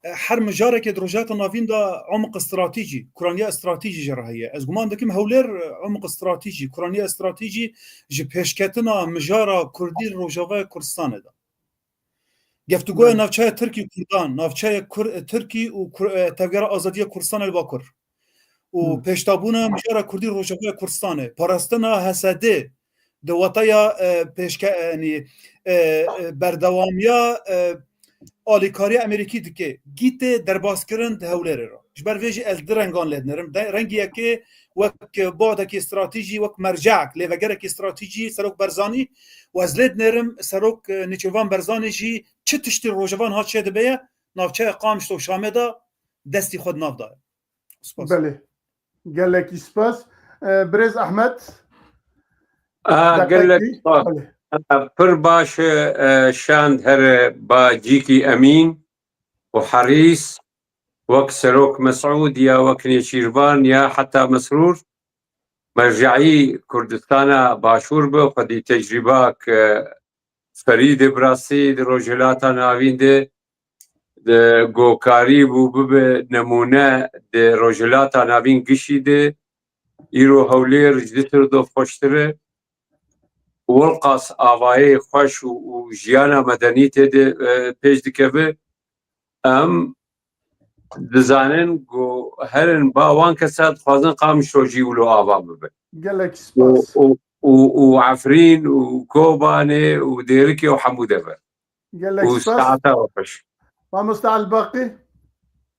e, her mijarekê di Rojhilata Navîn de umq stratejî, kuraniya stratejî jê re heye. Ez guman dikim Hewlêr, e, umq stratejî, kuraniya stratejî ji pêşketina mijara Kurdî li Rojavaya Kurdistanê de. Geftugoya Belê. navçeya Tirkî û Kurdan, navçeya Kur-, Tirkî û Kur-, e, Tevgera Azadiya Kurdistanê li Bakur. Û Hı. pêşdabûna mijara Kurdî Rojavaya Kurdistanê, parastina H S D, di wataya, e, pêşke-, e, yanî, e, e, berdewamiya, e, alîkariya Amerîkî dike, gîtê derbaskirin di Hewlêrê re. Ji ber vê jî ez di rengan lê dinerim. De-, rengî yekê wek badekî stratejî, wek merceek, lêvegerekî stratejî Serok Barzanî û ez lê dinerim Serok, e, Nêçîrvan Barzanî jî çi tiştî Rojava niha çêdibe ye, navçeya Qamişlo û Şamê de destî xwe di nav daye. Spas. Belê. Gelekî spas. E, Birêz Ahmet. A, Deqekî. gelek spas. Belê. A, pir baş e, e, şand here ba cîkî emîn û herîs, wek Serok Mesûd ya wek Nêçîrvan ya heta Mesrûr, merceî Kurdistana Başûr bi, xwedî tecrîbak, e, ferî de bi rastî di Rojhilata Navîn de, de gokarî bû bibe nemûne di Rojhilata Navîn gişî de, îro Hewlêr ji di tir do xweştir e. Wilqas avayê xweş û, û jiyana medenî tê de, e, pêş dikeve. Em dizanin ku herin ba wan kesa dixwazin Qamişlo jî wilo ava bibe. Gelek Û, spas. û, û, û Efrîn û Kobanê û Dêrikê û hemû dever. Gelek Û spas. saeta we xweş. Mamoste Elbaqî.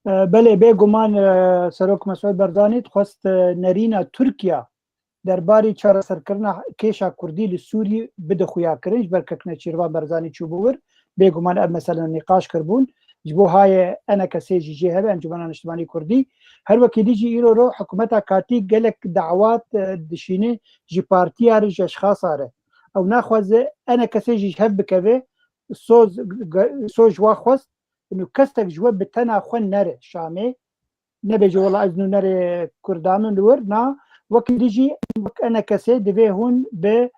E, belê, bêguman, e, Serok Mesûd Barzanî dixwest, e, nerîna Tirkiye derbarî çareserkirina kêşa Kurdî li Sûrî bide xuyakirin, ji ber kek Nêçîrvan Barzanî çûbû wir. Bêguman ev mesele nîqaş kirbûn. Ji bo hayê enekesê jî jê hebe, Encûmena Niştimanî Kurdî. Her wekî dî jî îro ro hikûmeta katî gelek dawat, e, dişîne ji partiya re, ji eşxasa re. Ew naxwaze enekesê jî ji hev bikeve, soz, ge-, soz ji wa xwest, û kesek ji we bi tena xwe nere Şamê, nebêje, "Wela ez nûnerê Kurdan im li wir." Na, wekî dî jî wek enekesê divê hûn bi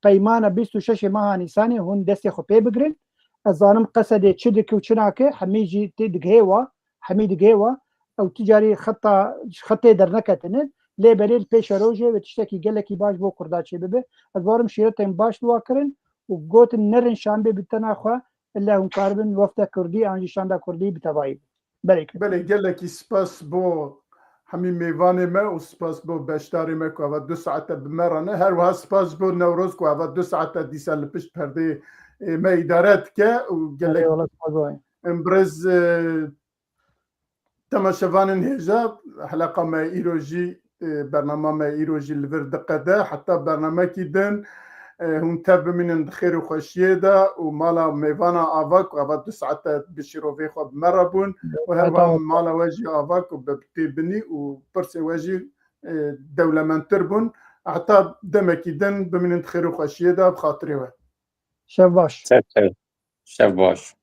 peymana bîst û şeş meha Nîsanê hûn destê xwe pê bigirin. Ez zanim Qesedê çi dike û çi nake, hemî jî tê digihê wa, hemî digihê wa. Ew ti carî xeta, ji xetê derneketine, lê belê li pêşerojê ve tiştekî gelekî baş bo Kurda çê bibe. Ez barim şîretên baş li wa kirin û gotin, "Nerin Şambê bi tena xwe, illa hûn karibin wefda Kurdî an jî şanda Kurdî bi tevayî." Belê. Belê, gelekî spas bo hemî mêvanê me û spas bo beşdarê me ku ava du saete bi me re ne. Her wiha spas bo Newroz ku ava du saete dîsa li pişt perdeyê, e, me îdare dike û gelek Eyvallah, spas bo. Em birêz, e, temaşevanên hêja, heleqa me îro jî, e, bernama me îro jî li vir diqede. Heta bernamekî din, e, hûn tev bimînin di xêr û xweşiyê de û mala mêvana ava ku ava du saete bi şîrovê xwe bi me re bûn û her wiha mala we jî ava ku bi tê binî û pirsê we jî, e, dewlemendtir bûn. Heta demekî din bimînin di xêr û xweşiyê de bi xatirê we. Şev baş. Ser ser. Şev baş.